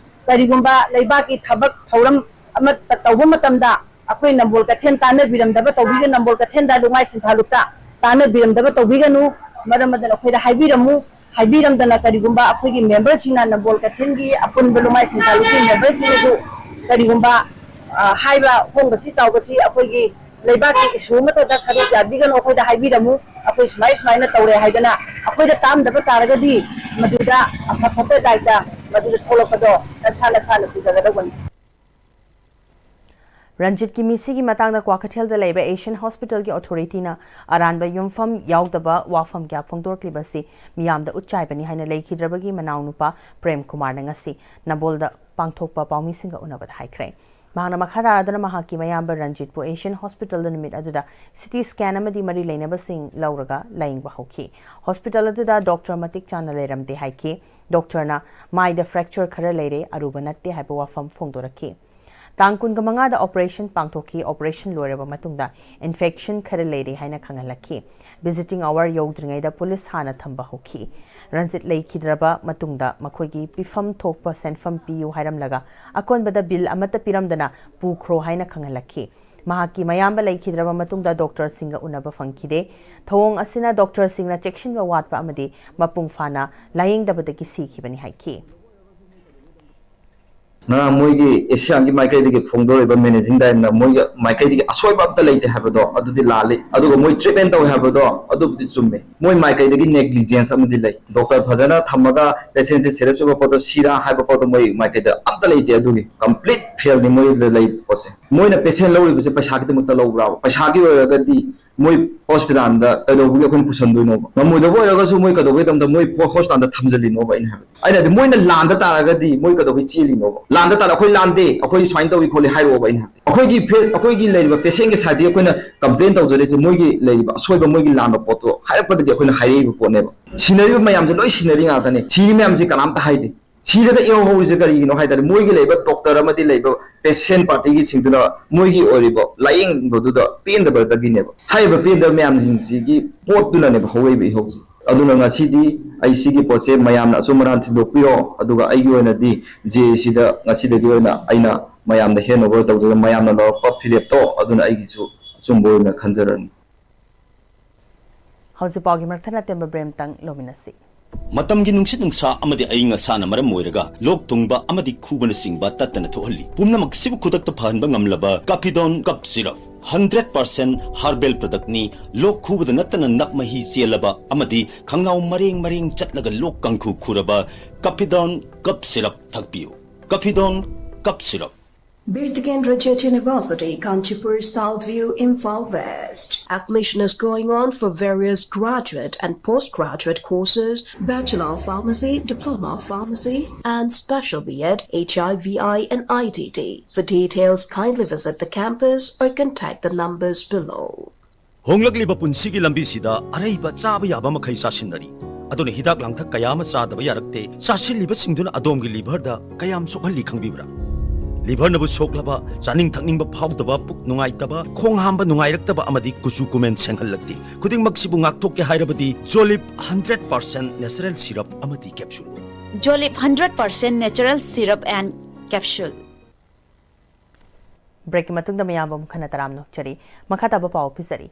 ꯀꯔꯤꯒꯨꯝꯕ ꯂꯩꯕꯥꯛꯀꯤ ꯊꯕꯛ ꯊꯧꯔꯝ ꯑꯃꯠꯇ ꯇꯧꯕ ꯃꯇꯝꯗ ꯑꯩꯈꯣꯏ ꯅꯝꯕꯣꯜ ꯀꯩꯊꯦꯜ ꯇꯥꯟꯅꯕꯤꯔꯝꯗꯕ ꯇꯧꯕꯤꯒꯅꯨ, ꯅꯝꯕꯣꯜ ꯀꯩꯊꯦꯜꯗ ꯂꯨꯃꯥꯏ ꯁꯤꯟꯊꯥ ꯂꯨꯞꯇ ꯇꯥꯟꯅꯕꯤꯔꯝꯗꯕ ꯇꯧꯕꯤꯒꯅꯨ꯫ ꯃꯔꯝ ꯑꯗꯨꯅ ꯑꯩꯈꯣꯏꯗ ꯍꯥꯏꯕꯤꯔꯝꯃꯨ꯫ ꯍꯥꯏꯕꯤꯔꯝꯗꯅ ꯀꯔꯤꯒꯨꯝꯕ ꯑꯩꯈꯣꯏꯒꯤ member ꯁꯤꯡꯅ, ꯅꯝꯕꯣꯜ ꯀꯩꯊꯦꯜꯒꯤ ꯑꯄꯨꯟꯕ ꯂꯨꯃꯥꯏ ꯁꯤꯟꯊꯥ ꯂꯨꯞꯀꯤ member ꯁꯤꯡꯅꯁꯨ ꯀꯔꯤꯒꯨꯝꯕ, ꯑ, ꯍꯥꯏꯕ ꯍꯣꯡꯕꯁꯤ ꯆꯥꯎꯕꯁꯤ ꯑꯩꯈꯣꯏꯒꯤ ꯂꯩꯕꯥꯛꯀꯤ issue ꯑꯃꯠꯇꯗ ꯁꯔꯨꯛ ꯌꯥꯕꯤꯒꯅꯨ, ꯑꯩꯈꯣꯏꯗ ꯍꯥꯏꯕꯤꯔꯝꯃꯨ, ꯑꯩꯈꯣꯏ ꯁꯨꯃꯥꯏ ꯁꯨꯃꯥꯏꯅ ꯇꯧꯔꯦ ꯍꯥꯏꯗꯅ ꯑꯩꯈꯣꯏꯗ ꯇꯥꯝꯗꯕ ꯇꯥꯔꯒꯗꯤ ꯃꯗꯨꯗ ꯑꯐ ꯐꯠꯇ ꯗꯥꯏꯇ ꯃꯗꯨꯗ ꯊꯣꯛꯂꯛꯄꯗꯣ ꯅꯁꯥ ꯅꯁꯥꯅ ꯄꯨꯖꯒꯗꯧꯕꯅꯤ꯫ ꯔꯟꯖꯤꯠꯀꯤ ꯃꯤꯁꯤꯒꯤ ꯃꯇꯥꯡꯗ ꯀ꯭ꯋꯥꯀꯩꯊꯦꯜꯗ ꯂꯩꯕ Asian Hospital ꯒꯤ authority ꯅ ꯑꯔꯥꯟꯕ ꯌꯨꯝꯐꯝ ꯌꯥꯎꯗꯕ ꯋꯥꯐꯝ ꯀꯌꯥ ꯐꯣꯡꯗꯣꯔꯛꯂꯤꯕ ꯑꯁꯤ ꯃꯤꯌꯥꯝꯗ ꯎꯠꯆꯥꯏꯕꯅꯤ ꯍꯥꯏꯅ ꯂꯩꯈꯤꯗ꯭ꯔꯕꯒꯤ ꯃꯅꯥꯎꯅꯨꯄꯥ ꯄ꯭ꯔꯦꯝ ꯀꯨꯃꯥꯔꯅ ꯉꯁꯤ ꯅꯝꯕꯣꯜꯗ ꯄꯥꯡꯊꯣꯛꯄ ꯄꯥꯎꯃꯤꯁꯤꯡꯒ ꯎꯅꯕꯗ ꯍꯥꯏꯈ꯭ꯔꯦ꯫ ꯃꯍꯥꯛꯅ ꯃꯈꯥ ꯇꯥꯔꯗꯨꯅ ꯃꯍꯥꯛꯀꯤ ꯃꯌꯥꯝꯕ ꯔꯟꯖꯤꯠꯄꯨ Asian Hospital ꯗ ꯅꯨꯃꯤꯠ ꯑꯗꯨꯗ C T scan ꯑꯃꯗꯤ ꯃꯔꯤ ꯂꯩꯅꯕꯁꯤꯡ ꯂꯧꯔꯒ ꯂꯥꯌꯦꯡꯕ ꯍꯧꯈꯤ꯫ Hospital ꯑꯗꯨꯗ doctor ꯃꯇꯤꯛ ꯆꯥꯅ ꯂꯩꯔꯝꯗꯦ ꯍꯥꯏꯈꯤ꯫ Doctor ꯅ ꯃꯥꯏꯗ fracture ꯈꯔ ꯂꯩꯔꯦ, ꯑꯔꯨꯕ ꯅꯠꯇꯦ ꯍꯥꯏꯕ ꯋꯥꯐꯝ ꯐꯣꯡꯗꯣꯔꯛꯈꯤ꯫ ꯇꯥꯡ ꯀꯨꯟꯃꯉꯥꯗ operation ꯄꯥꯡꯊꯣꯛꯈꯤ꯫ Operation ꯂꯣꯏꯔꯕ ꯃꯇꯨꯡꯗ infection ꯈꯔ ꯂꯩꯔꯦ ꯍꯥꯏꯅ ꯈꯪꯍꯜꯂꯛꯈꯤ꯫ Visiting hour ꯌꯧꯗ꯭ꯔꯤꯉꯩꯗ ꯄꯨꯂꯤꯁ ꯍꯥꯟꯅ ꯊꯝꯕ ꯍꯧꯈꯤ꯫ ꯔꯟꯖꯤꯠ ꯂꯩꯈꯤꯗ꯭ꯔꯕ ꯃꯇꯨꯡꯗ ꯃꯈꯣꯏꯒꯤ ꯄꯤꯐꯝ ꯊꯣꯛꯄ ꯁꯦꯟꯐꯝ ꯄꯤꯌꯨ ꯍꯥꯏꯔꯝꯂꯒ ꯑꯀꯣꯟꯕꯗ bill ꯑꯃꯠꯇ ꯄꯤꯔꯝꯗꯅ ꯄꯨꯈ꯭ꯔꯣ ꯍꯥꯏꯅ ꯈꯪꯍꯜꯂꯛꯈꯤ꯫ ꯃꯍꯥꯛꯀꯤ ꯃꯌꯥꯝꯕ ꯂꯩꯈꯤꯗ꯭ꯔꯕ ꯃꯇꯨꯡꯗ doctor ꯁꯤꯡꯒ ꯎꯅꯕ ꯐꯪꯈꯤꯗꯦ꯫ ꯊꯧꯑꯣꯡ ꯑꯁꯤꯅ doctor ꯁꯤꯡꯅ ꯆꯦꯛꯁꯤꯟꯕ ꯋꯥꯠꯄ ꯑꯃꯗꯤ ꯃꯄꯨꯡ ꯐꯥꯅ ꯂꯥꯌꯦꯡꯗꯕꯗꯒꯤ ꯁꯤꯈꯤꯕꯅꯤ ꯍꯥꯏꯈꯤ꯫ ꯉꯔꯥꯡ ꯃꯣꯏꯒꯤ ꯑꯦꯁꯤꯌꯥꯟꯒꯤ ꯃꯥꯏꯀꯩꯗꯒꯤ ꯐꯣꯡꯗꯣꯔꯛꯏꯕ managing director ꯅ ꯃꯣꯏꯒ ꯃꯥꯏꯀꯩꯗꯒꯤ ꯑꯁꯣꯏꯕ ꯑꯝꯇ ꯂꯩꯇꯦ ꯍꯥꯏꯕꯗꯣ ꯑꯗꯨꯗꯤ ꯂꯥꯜꯂꯤ, ꯑꯗꯨꯒ ꯃꯣꯏ treatment ꯇꯧꯋꯦ ꯍꯥꯏꯕꯗꯣ ꯑꯗꯨꯕꯨꯗꯤ ꯆꯨꯝꯃꯦ꯫ ꯃꯣꯏ ꯃꯥꯏꯀꯩꯗꯒꯤ negligence ꯑꯃꯗꯤ ꯂꯩ꯫ Doctor ꯐꯖꯅ ꯊꯝꯃꯒ patient ꯁꯦ serious ꯑꯣꯏꯕ ꯄꯣꯠꯇꯣ ꯁꯤꯔꯥ ꯍꯥꯏꯕ ꯄꯣꯠꯇꯣ ꯃꯣꯏ ꯃꯥꯏꯀꯩꯗ ꯑꯝꯇ ꯂꯩꯇꯦ꯫ ꯑꯗꯨꯒꯤ complete fail ꯅꯤ ꯃꯣꯏꯗ ꯂꯩ ꯄꯣꯠꯁꯦ꯫ ꯃꯣꯏꯅ patient ꯂꯧꯔꯤꯕꯁꯦ ꯄꯩꯁꯥꯒꯤꯗꯃꯛꯇ ꯂꯧꯕ꯭ꯔꯥꯕ? ꯄꯩꯁꯥꯒꯤ ꯑꯣꯏꯔꯒꯗꯤ ꯃꯣꯏ ꯍꯣꯁꯄꯤꯇꯥꯜꯗ ꯀꯩꯗꯧꯕꯒꯤ ꯑꯩꯈꯣꯏꯅ ꯄꯨꯁꯟꯗꯣꯏꯅꯣꯕ? ꯉꯝꯃꯣꯏꯗꯕ ꯑꯣꯏꯔꯒꯁꯨ ꯃꯣꯏ ꯀꯩꯗꯧꯕꯩꯗꯃꯛꯇ ꯃꯣꯏ ꯍꯣꯁꯄꯤꯇꯥꯜꯗ ꯊꯝꯖꯤꯜꯂꯤꯅꯣꯕ ꯑꯩꯅ ꯍꯥꯏꯕꯗꯤ? ꯑꯩꯅ ꯍꯥꯏꯗꯤ ꯃꯣꯏꯅ ꯂꯥꯟꯗ ꯇꯥꯔꯒꯗꯤ ꯃꯣꯏ ꯀꯩꯗꯧꯕꯩ ꯆꯦꯜꯂꯤꯅꯣꯕ? ꯂꯥꯟꯗ ꯇꯥꯔ ꯑꯩꯈꯣꯏ ꯂꯥꯟꯗꯦ, ꯑꯩꯈꯣꯏ ꯁꯨꯃꯥꯏꯅ ꯇꯧꯏ ꯈꯣꯠꯂꯤ ꯍꯥꯏꯔꯛꯑꯣꯕ ꯑꯩꯅ ꯍꯥꯏꯕꯗꯤ꯫ ꯑꯩꯈꯣꯏꯒꯤ ꯐꯦ-, ꯑꯩꯈꯣꯏꯒꯤ ꯂꯩꯔꯤꯕ ꯄꯦꯁꯦꯟꯒꯤ ꯁꯥꯏꯠꯇꯒꯤ ꯑꯩꯈꯣꯏꯅ ꯀꯝꯄ꯭ꯂꯦꯟ ꯇꯧꯖꯔꯤꯁꯦ ꯃꯣꯏꯒꯤ ꯂꯩꯔꯤꯕ ꯑꯁꯣꯏꯕ, ꯃꯣꯏꯒꯤ ꯂꯥꯟꯕ ꯄꯣꯠꯇꯣ ꯍꯥꯏꯔꯛꯄꯗꯒꯤ ꯑꯩꯈꯣꯏꯅ ꯍꯥꯏꯔꯛꯏꯕ ꯄꯣꯠꯅꯦꯕ꯫ ꯁꯤꯟꯅꯔꯤꯕ ꯃꯌꯥꯝꯁꯦ ꯂꯣꯏ ꯁꯤꯟꯅꯔꯤ ꯉꯥꯛꯇꯅꯦ꯫ ꯁꯤꯔꯤ ꯃꯌꯥꯝꯁꯦ ꯀꯅꯥꯝꯇ ꯍꯥꯏꯗꯦ꯫ ꯁꯤꯔꯒ ꯏꯍꯧ ꯍꯧꯔꯤꯁꯦ ꯀꯔꯤꯒꯤꯅꯣ ꯍꯥꯏ ꯇꯥꯔꯗꯤ ꯃꯣꯏꯒꯤ ꯂꯩꯕ ꯗꯣꯛꯇꯔ ꯑꯃꯗꯤ ꯂꯩꯕ ꯄꯦꯁꯦꯟ ꯄꯥꯔꯇꯤꯒꯤꯁꯤꯡꯗꯨꯅ ꯃꯣꯏꯒꯤ ꯑꯣꯏꯔꯤꯕ ꯂꯥꯌꯦꯡꯕꯗꯨꯗ ꯄꯦꯟꯗꯕꯗꯒꯤꯅꯦꯕ꯫ ꯍꯥꯏꯔꯤꯕ ꯄꯦꯟꯗꯕ ꯃꯌꯥꯝꯁꯤꯡꯁꯤꯒꯤ ꯄꯣꯠꯇꯨꯅꯅꯦꯕ ꯍꯧꯔꯛꯏꯕ ꯏꯍꯧꯁꯦ꯫ ꯑꯗꯨꯅ ꯉꯁꯤꯗꯤ ꯑꯩ ꯁꯤꯒꯤ ꯄꯣꯠꯁꯦ ꯃꯌꯥꯝꯅ ꯑꯆꯨꯝ ꯑꯔꯥꯟ ꯊꯤꯗꯣꯛꯄꯤꯔꯣ, ꯑꯗꯨꯒ ꯑꯩꯒꯤ ꯑꯣꯏꯅꯗꯤ ꯖꯦ ꯑꯦ ꯁꯤꯗ ꯉꯁꯤꯗꯒꯤ ꯑꯣꯏꯅ ꯑꯩꯅ ꯃꯌꯥꯝꯗ ꯍꯦꯟ ꯑꯣꯚꯔ ꯇꯧꯖꯔꯒ ꯃꯌꯥꯝꯅ ꯂꯧꯔꯛꯄ ꯐꯤꯔꯦꯞꯇꯣ ꯑꯗꯨꯅ ꯑꯩꯒꯤꯁꯨ ꯑꯆꯨꯝꯕ ꯑꯣꯏꯅ ꯈꯟꯖꯔꯅꯤ꯫ ꯍꯧꯖꯤꯛ ꯄꯥꯎꯒꯤ ꯃꯔꯛ ꯊꯠꯅ ꯑꯇꯦꯟꯕ ꯕ꯭ꯔꯦꯛ ꯑꯃꯇꯪ ꯂꯧꯃꯤꯟꯅꯁꯤ꯫ ꯃꯇꯝꯒꯤ ꯅꯨꯡꯁꯤꯠ ꯅꯨꯡꯁꯥ ꯑꯃꯗꯤ ꯑꯏꯪ ꯑꯁꯥꯅ ꯃꯔꯝ ꯑꯣꯏꯔꯒ ꯂꯣꯛ ꯊꯨꯡꯕ ꯑꯃꯗꯤ ꯈꯨꯕꯅꯆꯤꯡꯕ ꯇꯠꯇꯅ ꯊꯣꯛꯍꯜꯂꯤ꯫ ꯄꯨꯝꯅꯃꯛꯁꯤꯕꯨ ꯈꯨꯗꯛꯇ ꯐꯍꯟꯕ ꯉꯝꯂꯕ ꯀꯥꯐꯤꯗꯣꯟ ꯀꯞ ꯁꯤꯔꯞ, ꯍꯟꯗ꯭ꯔꯦꯠ ꯄꯥꯔꯁꯦꯟ ꯍꯥꯔꯕꯦꯜ ꯄ꯭ꯔꯗꯛꯅꯤ꯫ ꯂꯣꯛ ꯈꯨꯕꯗ ꯅꯠꯇꯅ ꯅꯞ ꯃꯍꯤ ꯆꯦꯜꯂꯕ ꯑꯃꯗꯤ ꯈꯪꯅꯥꯎ ꯃꯔꯦꯡ ꯃꯔꯦꯡ ꯆꯠꯂꯒ ꯂꯣꯛ ꯀꯥꯡꯈꯨ ꯈꯨꯔꯕ ꯀꯥꯐꯤꯗꯣꯟ ꯀꯞ syrup ꯊꯛꯄꯤꯌꯨ꯫ ꯀꯥꯐꯤꯗꯣꯟ cup syrup. Birkirkara University, Kanchipur, South View, Imphal West. Admission is going on for various graduate and postgraduate courses, Bachelor of Pharmacy, Diploma of Pharmacy, and Special B Ed, H I V I, and I T T. For details, kindly visit the campus or contact the numbers below. ꯍꯣꯡꯂꯛꯂꯤꯕ ꯄꯨꯟꯁꯤꯒꯤ ꯂꯝꯕꯤꯁꯤꯗ ꯑꯔꯩꯕ ꯆꯥꯕ ꯌꯥꯕ ꯃꯈꯩ ꯆꯥꯁꯤꯟꯅꯔꯤ꯫ ꯑꯗꯨꯅ ꯍꯤꯗꯥꯛ ꯂꯥꯡꯊꯛ ꯀꯌꯥ ꯑꯃ ꯆꯥꯗꯕ ꯌꯥꯔꯛꯇꯦ꯫ ꯆꯥꯁꯤꯜꯂꯤꯕꯁꯤꯡꯗꯨꯅ ꯑꯗꯣꯝꯒꯤ ꯂꯤꯚꯔꯗ ꯀꯌꯥꯝ ꯁꯣꯛꯍꯜꯂꯤ ꯈꯪꯕꯤꯕ꯭ꯔꯥ? ꯂꯤꯚꯔꯅꯕꯨ ꯁꯣꯛꯂꯕ, ꯆꯥꯅꯤꯡ ꯊꯛꯅꯤꯡꯕ ꯐꯥꯎꯗꯕ, ꯄꯨꯛ ꯅꯨꯡꯉꯥꯏꯇꯕ, ꯈꯣꯡ ꯍꯥꯝꯕ ꯅꯨꯡꯉꯥꯏꯔꯛꯇꯕ ꯑꯃꯗꯤ ꯀꯨꯆꯨ ꯀꯨꯃꯦꯟ ꯁꯦꯡꯍꯜꯂꯛꯇꯦ꯫ ꯈꯨꯗꯤꯡꯃꯛꯁꯤꯕꯨ ꯉꯥꯛꯊꯣꯛꯀꯦ ꯍꯥꯏꯔꯕꯗꯤ ꯖꯣꯂꯤꯞ ꯍꯟꯗ꯭ꯔꯦꯠ ꯄꯥꯔꯁꯦꯟ ꯅꯦꯆꯔꯦꯜ ꯁꯤꯔꯞ ꯑꯃꯗꯤ capsule. Jolip hundred percent natural syrup and capsule. ꯕ꯭ꯔꯦꯛꯀꯤ ꯃꯇꯨꯡꯗ ꯃꯌꯥꯝꯕꯨ ꯑꯃꯨꯛ ꯍꯟꯅ ꯇꯔꯥꯝꯅ ꯑꯣꯛꯆꯔꯤ꯫ ꯃꯈꯥ ꯇꯥꯕ ꯄꯥꯎ ꯄꯤꯖꯔꯤ꯫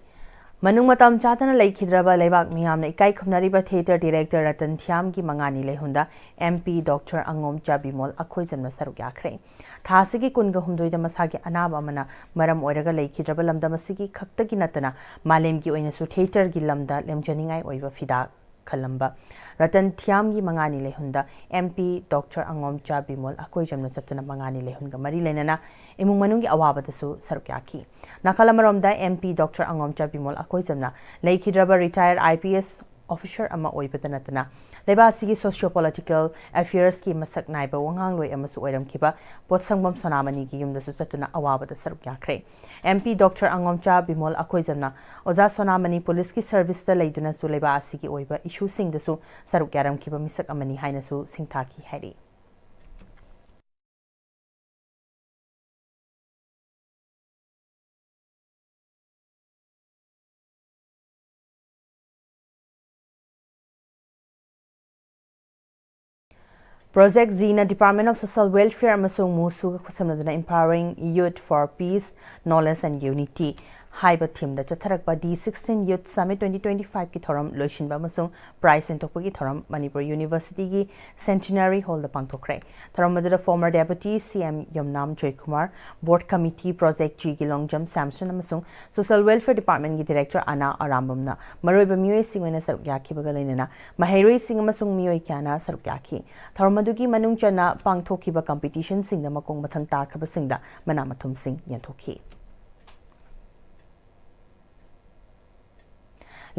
ꯃꯅꯨꯡ ꯃꯇꯝ ꯆꯥꯗꯅ ꯂꯩꯈꯤꯗ꯭ꯔꯕ ꯂꯩꯕꯥꯛ ꯃꯤꯌꯥꯝꯅ ꯏꯀꯥꯏ ꯈꯨꯝꯅꯔꯤꯕ ꯊꯤꯌꯦꯇꯔ ꯗꯤꯔꯦꯛꯇꯔ ꯔꯇꯟ ꯊꯤꯌꯥꯝꯒꯤ ꯃꯉꯥꯅꯤ ꯂꯩꯍꯨꯟꯗ ꯑꯦꯝ ꯄꯤ ꯗꯣꯛꯇꯔ ꯑꯉꯣꯝ ꯆꯥꯕꯤꯃꯣꯜ ꯑꯩꯈꯣꯏꯖꯝꯅ ꯁꯔꯨꯛ ꯌꯥꯈ꯭ꯔꯦ꯫ ꯊꯥ ꯑꯁꯤꯒꯤ ꯀꯨꯟꯒ ꯍꯨꯝꯗꯣꯏꯗ ꯃꯁꯥꯒꯤ ꯑꯅꯥꯕ ꯑꯃꯅ ꯃꯔꯝ ꯑꯣꯏꯔꯒ ꯂꯩꯈꯤꯗ꯭ꯔꯕ ꯂꯝꯗꯝ ꯑꯁꯤꯒꯤ ꯈꯛꯇꯒꯤ ꯅꯠꯇꯅ ꯃꯥꯂꯦꯝꯒꯤ ꯑꯣꯏꯅꯁꯨ ꯊꯤꯌꯦꯇꯔꯒꯤ ꯂꯝꯗ ꯂꯦꯝꯖꯅꯤꯡꯉꯥꯏ ꯑꯣꯏꯕ ꯐꯤꯗꯥ ꯈꯜꯂꯝꯕ ꯔꯇꯟ ꯊꯤꯌꯥꯝꯒꯤ ꯃꯉꯥꯅꯤ ꯂꯩꯍꯨꯟꯗ M P Doctor ꯑꯉꯣꯝꯆꯥ ꯕꯤꯃꯣꯜ ꯑꯀꯣꯏꯖꯝꯅ ꯆꯠꯇꯨꯅ ꯃꯉꯥꯅꯤ ꯂꯩꯍꯨꯟꯒ ꯃꯔꯤ ꯂꯩꯅꯅ ꯏꯃꯨꯡ ꯃꯅꯨꯡꯒꯤ ꯑꯋꯥꯕꯗꯁꯨ ꯁꯔꯨꯛ ꯌꯥꯈꯤ꯫ ꯅꯥꯀꯜ ꯑꯃꯔꯣꯝꯗ M P Doctor ꯑꯉꯣꯝꯆꯥ ꯕꯤꯃꯣꯜ ꯑꯀꯣꯏꯖꯝꯅ ꯂꯩꯈꯤꯗ꯭ꯔꯕ retired I P S officer ꯑꯃ ꯑꯣꯏꯕꯇ ꯅꯠꯇꯅ ꯂꯩꯕꯥꯛ ꯑꯁꯤꯒꯤ socio political affairs ꯀꯤ ꯃꯁꯛ ꯅꯥꯏꯕ ꯋꯥꯉꯥꯡꯂꯣꯏ ꯑꯃꯁꯨ ꯑꯣꯏꯔꯝꯈꯤꯕ ꯄꯣꯠꯁꯪꯕꯝ ꯁꯣꯅꯥꯃꯅꯤꯒꯤ ꯌꯨꯝꯗꯁꯨ ꯆꯠꯇꯨꯅ ꯑꯋꯥꯕꯗ ꯁꯔꯨꯛ ꯌꯥꯈ꯭ꯔꯦ꯫ M P Doctor ꯑꯉꯣꯝꯆꯥ ꯕꯤꯃꯣꯜ ꯑꯀꯣꯏꯖꯝꯅ ꯑꯣꯖꯥ ꯁꯣꯅꯥꯃꯅꯤ police ꯀꯤ service ꯇ ꯂꯩꯗꯨꯅꯁꯨ ꯂꯩꯕꯥꯛ ꯑꯁꯤꯒꯤ ꯑꯣꯏꯕ issue ꯁꯤꯡꯗꯁꯨ ꯁꯔꯨꯛ ꯌꯥꯔꯝꯈꯤꯕ ꯃꯤꯁꯛ ꯑꯃꯅꯤ ꯍꯥꯏꯅꯁꯨ ꯁꯤꯡꯊꯥꯈꯤ ꯍꯥꯏꯔꯤ꯫ Project G ꯅ Department of Social Welfare ꯑꯃꯁꯨꯡ MoSU ꯒ ꯈꯨꯠꯁꯝꯅꯗꯨꯅ Empowering Youth for Peace, Knowledge and Unity ꯍꯥꯏꯕ theme ꯗ ꯆꯠꯊꯔꯛꯄ D sixteen Youth Summit twenty twenty-five ꯀꯤ ꯊꯧꯔꯝ ꯂꯣꯏꯁꯤꯟꯕ ꯑꯃꯁꯨꯡ prize ꯌꯦꯟꯊꯣꯛꯄꯒꯤ ꯊꯧꯔꯝ ꯃꯅꯤꯄꯨꯔ University ꯒꯤ Centenary Hall ꯗ ꯄꯥꯡꯊꯣꯛꯈ꯭ꯔꯦ꯫ ꯊꯧꯔꯝ ꯑꯗꯨꯗ former Deputy C M ꯌꯨꯝꯅꯥꯝ Joykumar, Board Committee, Project G ꯒꯤ ꯂꯣꯡꯖꯝ ꯁꯦꯝꯁꯟ ꯑꯃꯁꯨꯡ Social Welfare Department ꯀꯤ Director ꯑꯅꯥ ꯑꯔꯥꯝꯕꯝꯅ ꯃꯔꯨꯑꯣꯏꯕ ꯃꯤꯑꯣꯏꯁꯤꯡ ꯑꯣꯏꯅ ꯁꯔꯨꯛ ꯌꯥꯈꯤꯕꯒ ꯂꯣꯏꯅꯅ ꯃꯍꯩꯔꯣꯏꯁꯤꯡ ꯑꯃꯁꯨꯡ ꯃꯤꯑꯣꯏ ꯀꯌꯥꯅ ꯁꯔꯨꯛ ꯌꯥꯈꯤ꯫ ꯊꯧꯔꯝ ꯑꯗꯨꯒꯤ ꯃꯅꯨꯡ ꯆꯟꯅ ꯄꯥꯡꯊꯣꯛꯈꯤꯕ competition ꯁꯤꯡꯗ ꯃꯈꯣꯡ ꯃꯊꯪ ꯇꯥꯈ꯭ꯔꯕꯁꯤꯡꯗ ꯃꯅꯥ ꯃꯊꯨꯝꯁꯤꯡ ꯌꯦꯟꯊꯣꯛꯈꯤ꯫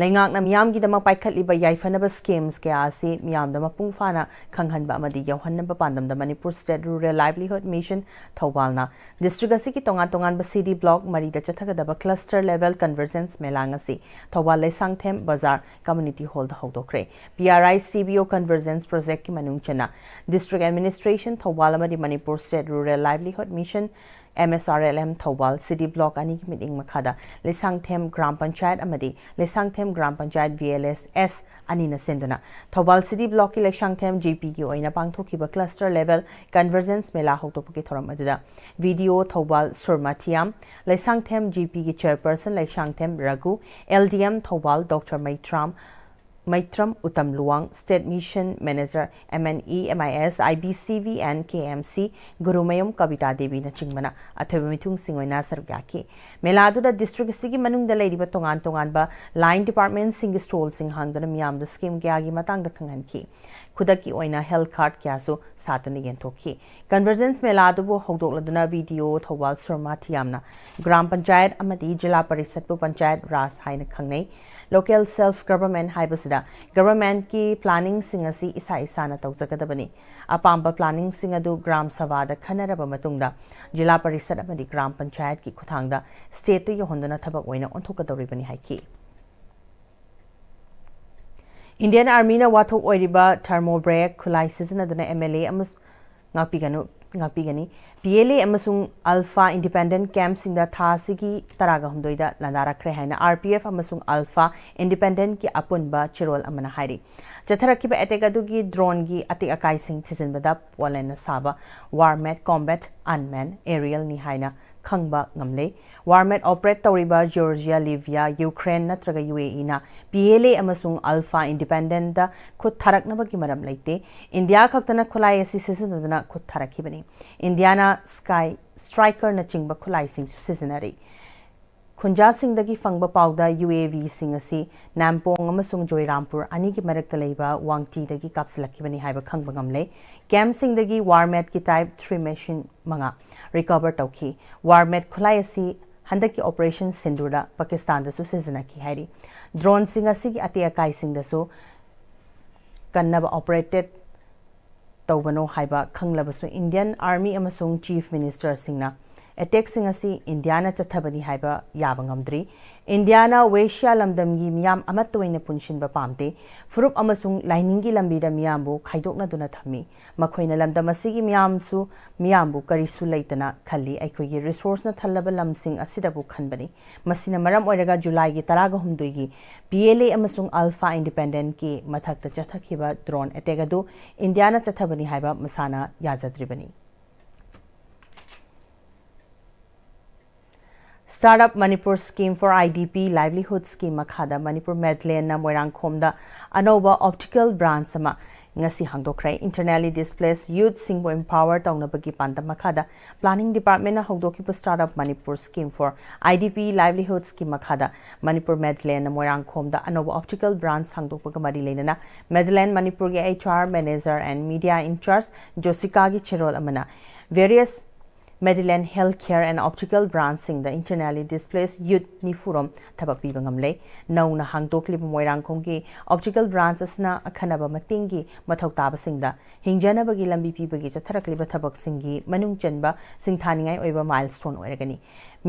ꯂꯩꯉꯥꯛꯅ ꯃꯤꯌꯥꯝꯒꯤꯗꯃꯛ ꯄꯥꯏꯈꯠꯂꯤꯕ ꯌꯥꯏꯐꯅꯕ schemes ꯀꯌꯥ ꯑꯁꯤ ꯃꯤꯌꯥꯝꯗ ꯃꯄꯨꯡ ꯐꯥꯅ ꯈꯪꯍꯟꯕ ꯑꯃꯗꯤ ꯌꯧꯍꯟꯅꯕ ꯄꯥꯟꯗꯝꯗ Manipur State Rural Livelihood Mission ꯊꯧꯕꯥꯜꯅ district ꯑꯁꯤꯒꯤ ꯇꯣꯉꯥꯟ ꯇꯣꯉꯥꯟꯕ city block ꯃꯔꯤꯗ ꯆꯠꯊꯒꯗꯕ cluster level convergence ꯃꯦꯂꯥ ꯉꯁꯤ ꯊꯧꯕꯥꯜ ꯂꯩꯁꯥꯡꯊꯦꯝ ꯕꯖꯥꯔ community hall the ꯍꯧꯗꯣꯛꯈ꯭ꯔꯦ꯫ P R I C B O convergence project ꯀꯤ ꯃꯅꯨꯡ ꯆꯟꯅ district administration ꯊꯧꯕꯥꯜ ꯑꯃꯗꯤ Manipur State Rural Livelihood Mission, M S R L M Thoubal city block ꯑꯅꯤꯒꯤ ꯃꯤꯠꯌꯦꯡ ꯃꯈꯥꯗ ꯂꯩꯁꯥꯡꯊꯦꯝ ꯒ꯭ꯔꯥꯝ ꯄꯟꯆꯥꯌꯠ ꯑꯃꯗꯤ Leishangthem gram panchayat V L S S ꯑꯅꯤꯅ ꯁꯤꯟꯗꯨꯅ Thoubal city block ꯀꯤ ꯂꯩꯁꯥꯡꯊꯦꯝ G P ꯒꯤ ꯑꯣꯏꯅ ꯄꯥꯡꯊꯣꯛꯈꯤꯕ cluster level convergence ꯃꯦꯂꯥ ꯍꯧꯗꯣꯛꯄꯒꯤ ꯊꯧꯔꯝ ꯑꯗꯨꯗ V D O ꯊꯧꯕꯥꯜ ꯁꯨꯔꯃꯥ ꯊꯤꯌꯥꯝ, ꯂꯩꯁꯥꯡꯊꯦꯝ G P ꯒꯤ chairperson Leishangthem ꯔꯘꯨ, L D M Thoubal Doctor ꯃꯩꯇ꯭ꯔꯥꯝ, ꯃꯩꯇ꯭ꯔꯝ Uttam Luwang, State Mission Manager, M N E, M I S, I B C V and K M C, Gurumayum ꯀꯕꯤꯇꯥ ꯗꯦꯕꯤꯅꯆꯤꯡꯕꯅ ꯑꯊꯣꯏꯕ ꯃꯤꯊꯨꯡꯁꯤꯡ ꯑꯣꯏꯅ ꯁꯔꯨꯛ ꯌꯥꯈꯤ꯫ ꯃꯦꯂꯥꯗꯨꯗ district ꯑꯁꯤꯒꯤ ꯃꯅꯨꯡꯗ ꯂꯩꯔꯤꯕ ꯇꯣꯉꯥꯟ ꯇꯣꯉꯥꯟꯕ line departmentꯁꯤꯡꯒꯤ stallꯁꯤꯡ ꯍꯥꯡꯗꯨꯅ ꯃꯤꯌꯥꯝꯗ scheme ꯀꯌꯥꯒꯤ ꯃꯇꯥꯡꯗ ꯈꯪꯍꯟꯈꯤ꯫ ꯈꯨꯗꯛꯀꯤ ꯑꯣꯏꯅ health card ꯀꯌꯥꯁꯨ ꯁꯥꯗꯨꯅ ꯌꯦꯟꯊꯣꯛꯈꯤ꯫ Convergence ꯃꯦꯂꯥ ꯑꯗꯨꯕꯨ ꯍꯧꯗꯣꯛꯂꯗꯨꯅ V D O ꯊꯧꯕꯥꯜ ꯁꯨꯔꯃꯥꯊꯤꯌꯥꯝꯅ ꯒ꯭ꯔꯥꯝ ꯄꯟꯆꯥꯌꯠ ꯑꯃꯗꯤ ꯖꯤꯂꯥ ꯄꯔꯤꯁꯠꯄꯨ ꯄꯟꯆꯥꯌꯠ ꯔꯥꯖ ꯍꯥꯏꯅ ꯈꯪꯅꯩ꯫ Local self government ꯍꯥꯏꯕꯁꯤꯗ governmentꯀꯤ planningꯁꯤꯡ ꯑꯁꯤ ꯏꯁꯥ ꯏꯁꯥꯅ ꯇꯧꯖꯒꯗꯕꯅꯤ꯫ ꯑꯄꯥꯝꯕ planningꯁꯤꯡ ꯑꯗꯨ ꯒ꯭ꯔꯥꯝ ꯁꯚꯥꯗ ꯈꯟꯅꯔꯕ ꯃꯇꯨꯡꯗ ꯖꯤꯂꯥ ꯄꯔꯤꯁꯠ ꯑꯃꯗꯤ ꯒ꯭ꯔꯥꯝ ꯄꯟꯆꯥꯌꯠꯀꯤ ꯈꯨꯠꯊꯥꯡꯗ stateꯇ ꯌꯧꯍꯟꯗꯨꯅ ꯊꯕꯛ ꯑꯣꯏꯅ ꯑꯣꯟꯊꯣꯛꯀꯗꯧꯔꯤꯕꯅꯤ ꯍꯥꯏꯈꯤ꯫ Indian Armyꯅ ꯋꯥꯊꯣꯛ ꯑꯣꯏꯔꯤꯕ thermobrake ꯈꯨꯠꯂꯥꯏ ꯁꯤꯖꯤꯟꯅꯗꯨꯅ M L A ꯑꯃꯁꯨꯡ ꯉꯥꯛꯄꯤꯒꯅꯨ, ꯉꯥꯛꯄꯤꯒꯅꯤ꯫ P L A ꯑꯃꯁꯨꯡ ULFA independent campꯁꯤꯡꯗ ꯊꯥ ꯑꯁꯤꯒꯤ ꯇꯔꯥꯒ ꯍꯨꯝꯗꯣꯏꯗ ꯂꯥꯟꯗꯥꯔꯛꯈ꯭ꯔꯦ ꯍꯥꯏꯅ R P F ꯑꯃꯁꯨꯡ ULFA independentꯀꯤ ꯑꯄꯨꯟꯕ ꯆꯦꯔꯣꯜ ꯑꯃꯅ ꯍꯥꯏꯔꯤ꯫ ꯆꯠꯊꯔꯛꯈꯤꯕ attack ꯑꯗꯨꯒꯤ droneꯒꯤ ꯑꯇꯦꯛ ꯑꯀꯥꯏꯁꯤꯡ ꯊꯤꯖꯤꯟꯕꯗ Polandꯅ ꯁꯥꯕ Warmat Combat Unmanned Aerialꯅꯤ ꯍꯥꯏꯅ ꯈꯪꯕ ꯉꯝꯂꯦ꯫ Warmat operate ꯇꯧꯔꯤꯕ Georgia, Libya, Ukraine ꯅꯠꯇ꯭ꯔꯒ U A Eꯅ P L A ꯑꯃꯁꯨꯡ ULFA independentꯇ ꯈꯨꯠ ꯊꯥꯔꯛꯅꯕꯒꯤ ꯃꯔꯝ ꯂꯩꯇꯦ꯫ ꯏꯟꯗꯤꯌꯥ ꯈꯛꯇꯅ ꯈꯨꯠꯂꯥꯏ ꯑꯁꯤ ꯁꯤꯖꯤꯟꯅꯗꯨꯅ ꯈꯨꯠ ꯊꯥꯔꯛꯈꯤꯕꯅꯤ꯫ ꯏꯟꯗꯤꯌꯥꯅ Sky Strikerꯅꯆꯤꯡꯕ ꯈꯨꯠꯂꯥꯏꯁꯤꯡꯁꯨ ꯁꯤꯖꯤꯟꯅꯔꯤ꯫ ꯈꯨꯟꯖꯥꯁꯤꯡꯗꯒꯤ ꯐꯪꯕ ꯄꯥꯎꯗ UAVꯁꯤꯡ ꯑꯁꯤ ꯅꯥꯝꯄꯣꯡ ꯑꯃꯁꯨꯡ ꯖꯣꯏꯔꯥꯝꯄꯨꯔ ꯑꯅꯤꯒꯤ ꯃꯔꯛꯇ ꯂꯩꯕ ꯋꯥꯡꯇꯤꯗꯒꯤ ꯀꯥꯞꯁꯤꯜꯂꯛꯈꯤꯕꯅꯤ ꯍꯥꯏꯕ ꯈꯪꯕ ꯉꯝꯂꯦ꯫ Campꯁꯤꯡꯗꯒꯤ Warmatꯀꯤ type three machine ꯃꯉꯥ recover ꯇꯧꯈꯤ꯫ Warmat ꯈꯨꯠꯂꯥꯏ ꯑꯁꯤ ꯍꯟꯗꯛꯀꯤ Operation Sindoorꯗ ꯄꯥꯀꯤꯁꯇꯥꯟꯗꯁꯨ ꯁꯤꯖꯤꯟꯅꯈꯤ ꯍꯥꯏꯔꯤ꯫ Droneꯁꯤꯡ ꯑꯁꯤꯒꯤ ꯑꯇꯦꯛ ꯑꯀꯥꯏꯁꯤꯡꯗꯁꯨ ꯀꯟꯅꯕ operated ꯇꯧꯕꯅꯣ ꯍꯥꯏꯕ ꯈꯪꯂꯕꯁꯨ Indian Army ꯑꯃꯁꯨꯡ Chief Ministerꯁꯤꯡꯅ attackꯁꯤꯡ ꯑꯁꯤ ꯏꯟꯗꯤꯌꯥꯅ ꯆꯠꯊꯕꯅꯤ ꯍꯥꯏꯕ ꯌꯥꯕ ꯉꯝꯗ꯭ꯔꯤ꯫ ꯏꯟꯗꯤꯌꯥꯅ West Asia ꯂꯝꯗꯝꯒꯤ ꯃꯤꯌꯥꯝ ꯑꯃꯠꯇ ꯑꯣꯏꯅ ꯄꯨꯟꯁꯤꯟꯕ ꯄꯥꯝꯗꯦ꯫ ꯐꯨꯔꯨꯞ ꯑꯃꯁꯨꯡ ꯂꯥꯏꯅꯤꯡꯒꯤ ꯂꯝꯕꯤꯗ ꯃꯤꯌꯥꯝꯕꯨ ꯈꯥꯏꯗꯣꯛꯅꯗꯨꯅ ꯊꯝꯃꯤ꯫ ꯃꯈꯣꯏꯅ ꯂꯝꯗꯝ ꯑꯁꯤꯒꯤ ꯃꯤꯌꯥꯝꯁꯨ ꯃꯤꯌꯥꯝꯕꯨ ꯀꯔꯤꯁꯨ ꯂꯩꯇꯅ ꯈꯜꯂꯤ꯫ ꯑꯩꯈꯣꯏꯒꯤ resourceꯅ ꯊꯜꯂꯕ ꯂꯝꯁꯤꯡ ꯑꯁꯤꯗꯕꯨ ꯈꯟꯕꯅꯤ꯫ ꯃꯁꯤꯅ ꯃꯔꯝ ꯑꯣꯏꯔꯒ ꯖꯨꯂꯥꯏꯒꯤ ꯇꯔꯥꯒ ꯍꯨꯝꯗꯣꯏꯒꯤ P L A ꯑꯃꯁꯨꯡ ULFA independentꯀꯤ ꯃꯊꯛꯇ ꯆꯠꯊꯈꯤꯕ drone attack ꯑꯗꯨ ꯏꯟꯗꯤꯌꯥꯅ ꯆꯠꯊꯕꯅꯤ ꯍꯥꯏꯕ ꯃꯁꯥꯅ ꯌꯥꯖꯗ꯭ꯔꯤꯕꯅꯤ꯫ Startup Manipur Scheme for I D P Livelihood Scheme ꯃꯈꯥꯗ ꯃꯅꯤꯄꯨꯔ ꯃꯦꯗꯂꯦꯟꯅ ꯃꯣꯏꯔꯥꯡꯈꯣꯝꯗ ꯑꯅꯧꯕ optical branch ꯑꯃ ꯉꯁꯤ ꯍꯥꯡꯗꯣꯛꯈ꯭ꯔꯦ꯫ Internally displaced youthꯁꯤꯡꯕꯨ empower ꯇꯧꯅꯕꯒꯤ ꯄꯥꯟꯗꯝ ꯃꯈꯥꯗ Planning Departmentꯅ ꯍꯧꯗꯣꯛꯈꯤꯕ Startup Manipur Scheme for I D P Livelihoodsꯀꯤ ꯃꯈꯥꯗ ꯃꯅꯤꯄꯨꯔ ꯃꯦꯗꯂꯦꯟꯅ ꯃꯣꯏꯔꯥꯡꯈꯣꯝꯗ ꯑꯅꯧꯕ optical branch ꯍꯥꯡꯗꯣꯛꯄꯒ ꯃꯔꯤ ꯂꯩꯅꯅ ꯃꯦꯗꯂꯦꯟ ꯃꯅꯤꯄꯨꯔꯒꯤ H R Manager and Media in-charge ꯖꯣꯁꯤꯀꯥꯒꯤ ꯆꯦꯔꯣꯜ ꯑꯃꯅ various ꯃꯦꯗꯂꯦꯟ Health Care and Optical branchꯁꯤꯡꯗ internally displaced youth ꯅꯤꯐꯨ ꯔꯣꯝ ꯊꯕꯛ ꯄꯤꯕ ꯉꯝꯂꯦ꯫ ꯅꯧꯅ ꯍꯥꯡꯗꯣꯛꯂꯤꯕ ꯃꯣꯏꯔꯥꯡꯈꯣꯝꯒꯤ optical branch ꯑꯁꯤꯅ ꯑꯈꯟꯅꯕ ꯃꯇꯦꯡꯒꯤ ꯃꯊꯧ ꯇꯥꯕꯁꯤꯡꯗ ꯍꯤꯡꯖꯅꯕꯒꯤ ꯂꯝꯕꯤ ꯄꯤꯕꯒꯤ ꯆꯠꯊꯔꯛꯂꯤꯕ ꯊꯕꯛꯁꯤꯡꯒꯤ ꯃꯅꯨꯡ ꯆꯟꯕ ꯁꯤꯡꯊꯥꯅꯤꯡꯉꯥꯏ ꯑꯣꯏꯕ milestone ꯑꯣꯏꯔꯒꯅꯤ꯫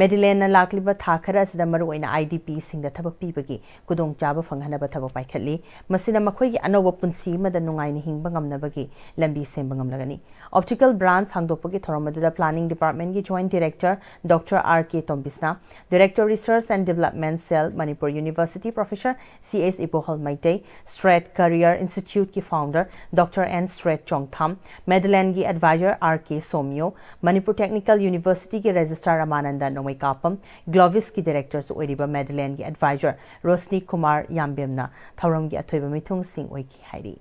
ꯃꯦꯗꯂꯦꯟꯅ ꯂꯥꯛꯂꯤꯕ ꯊꯥ ꯈꯔ ꯑꯁꯤꯗ ꯃꯔꯨꯑꯣꯏꯅ I D Pꯁꯤꯡꯗ ꯊꯕꯛ ꯄꯤꯕꯒꯤ ꯈꯨꯗꯣꯡꯆꯥꯕ ꯐꯪꯍꯟꯅꯕ ꯊꯕꯛ ꯄꯥꯏꯈꯠꯂꯤ꯫ ꯃꯁꯤꯅ ꯃꯈꯣꯏꯒꯤ ꯑꯅꯧꯕ ꯄꯨꯟꯁꯤ ꯑꯃꯗ ꯅꯨꯡꯉꯥꯏꯅ ꯍꯤꯡꯕ ꯉꯝꯅꯕꯒꯤ ꯂꯝꯕꯤ ꯁꯦꯝꯕ ꯉꯝꯂꯒꯅꯤ꯫ Optical branch ꯍꯥꯡꯗꯣꯛꯄꯒꯤ ꯊꯧꯔꯝ ꯑꯗꯨꯗ Planning Departmentꯀꯤ Joint Director Doctor R K ꯇꯣꯝꯕꯤꯁꯅꯥ, Director Research and Development Cell, Manipur University, Professor C H ꯏꯕꯣꯍꯜ Meitei, Strat Career Instituteꯀꯤ founder Doctor N Strat Chongtham, ꯃꯦꯗꯂꯦꯟꯒꯤ advisor R K ꯁꯣꯃꯤꯌꯣ, Manipur Technical Universityꯒꯤ Registrar ꯔꯃꯥꯅꯟꯗ ꯅꯣꯡꯃꯩꯀꯥꯄꯝ, Glovisꯀꯤ directorꯁꯨ ꯑꯣꯏꯔꯤꯕ ꯃꯦꯗꯂꯦꯟꯒꯤ advisor ꯔꯣꯁꯅꯤ ꯀꯨꯃꯥꯔ ꯌꯥꯝꯕꯦꯝꯅ ꯊꯧꯔꯝꯒꯤ ꯑꯊꯣꯏꯕ ꯃꯤꯊꯨꯡꯁꯤꯡ ꯑꯣꯏꯈꯤ ꯍꯥꯏꯔꯤ꯫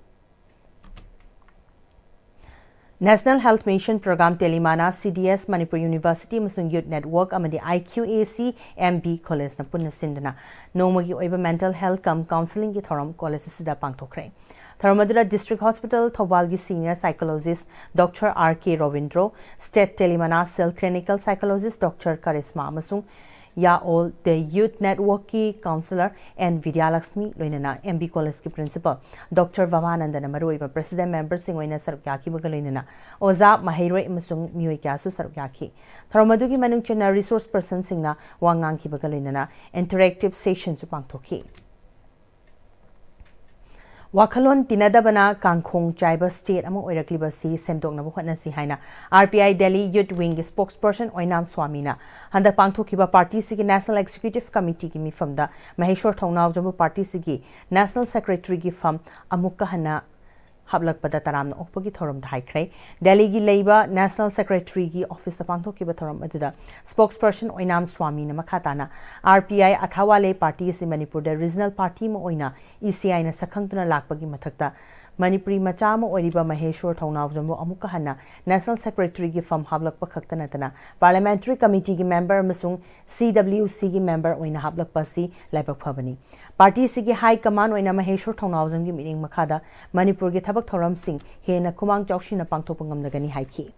National Health Mission Program, Telimana, C D S, Manipur University ꯑꯃꯁꯨꯡ Youth Network ꯑꯃꯗꯤ I Q A C M B Collegeꯅ ꯄꯨꯟꯅ ꯁꯤꯟꯗꯨꯅ ꯅꯣꯡꯃꯒꯤ ꯑꯣꯏꯕ mental health cum counselingꯒꯤ ꯊꯧꯔꯝ college ꯑꯁꯤꯗ ꯄꯥꯡꯊꯣꯛꯈ꯭ꯔꯦ꯫ ꯊꯧꯔꯝ ꯑꯗꯨꯗ District Hospital ꯊꯧꯕꯥꯜꯒꯤ senior psychologist Doctor R K Robindro, State Telimana Cell Clinical Psychologist Doctor Karisma ꯑꯃꯁꯨꯡ ꯌꯥꯑꯣꯜ The Youth Networkꯀꯤ counsellor N Bidyalakshmi ꯂꯣꯏꯅꯅ M B Collegeꯀꯤ principal Doctor ꯚꯕꯥꯅꯟꯗꯅ ꯃꯔꯨꯑꯣꯏꯕ president memberꯁꯤꯡ ꯑꯣꯏꯅ ꯁꯔꯨꯛ ꯌꯥꯈꯤꯕꯒ ꯂꯣꯏꯅꯅ ꯑꯣꯖꯥ, ꯃꯍꯩꯔꯣꯏ ꯑꯃꯁꯨꯡ ꯃꯤꯑꯣꯏ ꯀꯌꯥꯁꯨ ꯁꯔꯨꯛ ꯌꯥꯈꯤ꯫ ꯊꯧꯔꯝ ꯑꯗꯨꯒꯤ ꯃꯅꯨꯡ ꯆꯟꯅ resource personꯁꯤꯡꯅ ꯋꯥ ꯉꯥꯡꯈꯤꯕꯒ ꯂꯣꯏꯅꯅ interactive sessionꯁꯨ ꯄꯥꯡꯊꯣꯛꯈꯤ꯫ ꯋꯥꯈꯜꯂꯣꯟ ꯇꯤꯟꯅꯗꯕꯅ ꯀꯥꯡꯈꯣꯡ ꯆꯥꯏꯕ state ꯑꯃ ꯑꯣꯏꯔꯛꯂꯤꯕꯁꯤ ꯁꯦꯝꯗꯣꯛꯅꯕ ꯍꯣꯠꯅꯁꯤ ꯍꯥꯏꯅ R P I Delhi Youth Wingꯒꯤ spokesperson ꯑꯣꯏꯅꯥꯝ ꯁ꯭ꯋꯥꯃꯤꯅ ꯍꯟꯗꯛ ꯄꯥꯡꯊꯣꯛꯈꯤꯕ partyꯁꯤꯒꯤ National Executive Committeeꯒꯤ ꯃꯤꯐꯝꯗ ꯃꯍꯦꯁꯣꯔ ꯊꯧꯅꯥꯎꯖꯝꯕꯨ partyꯁꯤꯒꯤ National Secretaryꯒꯤ ꯐꯝ ꯑꯃꯨꯛꯀ ꯍꯟꯅ ꯍꯥꯞꯂꯛꯄꯗ ꯇꯔꯥꯝꯅ ꯑꯣꯛꯄꯒꯤ ꯊꯧꯔꯝꯗ ꯍꯥꯏꯈ꯭ꯔꯦ꯫ ꯗꯦꯜꯂꯤꯒꯤ ꯂꯩꯕ National Secretaryꯒꯤ officeꯇ ꯄꯥꯡꯊꯣꯛꯈꯤꯕ ꯊꯧꯔꯝ ꯑꯗꯨꯗ spokesperson ꯑꯣꯏꯅꯥꯝ ꯁ꯭ꯋꯥꯃꯤꯅ ꯃꯈꯥ ꯇꯥꯅ R P I ꯑꯊꯥꯋꯥꯂꯦ party ꯑꯁꯤ ꯃꯅꯤꯄꯨꯔꯗ regional party ꯑꯃ ꯑꯣꯏꯅ E C Iꯅ ꯁꯛꯈꯪꯗꯨꯅ ꯂꯥꯛꯄꯒꯤ ꯃꯊꯛꯇ ꯃꯅꯤꯄꯨꯔꯤ ꯃꯆꯥ ꯑꯃ ꯑꯣꯏꯔꯤꯕ ꯃꯍꯦꯁꯣꯔ ꯊꯧꯅꯥꯎꯖꯝꯕꯨ ꯑꯃꯨꯛꯀ ꯍꯟꯅ National Secretaryꯒꯤ ꯐꯝ ꯍꯥꯞꯂꯛꯄ ꯈꯛꯇ ꯅꯠꯇꯅ Parliamentary Committeeꯒꯤ member ꯑꯃꯁꯨꯡ C W Cꯒꯤ member ꯑꯣꯏꯅ ꯍꯥꯞꯂꯛꯄ ꯑꯁꯤ ꯂꯥꯏꯕꯛ ꯐꯕꯅꯤ꯫ Partyꯁꯤꯒꯤ high command ꯑꯣꯏꯅ ꯃꯍꯦꯁꯣꯔ ꯊꯧꯅꯥꯎꯖꯝꯒꯤ ꯃꯤꯠꯌꯦꯡ ꯃꯈꯥꯗ ꯃꯅꯤꯄꯨꯔꯒꯤ ꯊꯕꯛ ꯊꯧꯔꯝꯁꯤꯡ ꯍꯦꯟꯅ ꯈꯨꯃꯥꯡ ꯆꯥꯎꯁꯤꯟꯅ ꯄꯥꯡꯊꯣꯛꯄ ꯉꯝꯂꯒꯅꯤ ꯍꯥꯏꯈꯤ꯫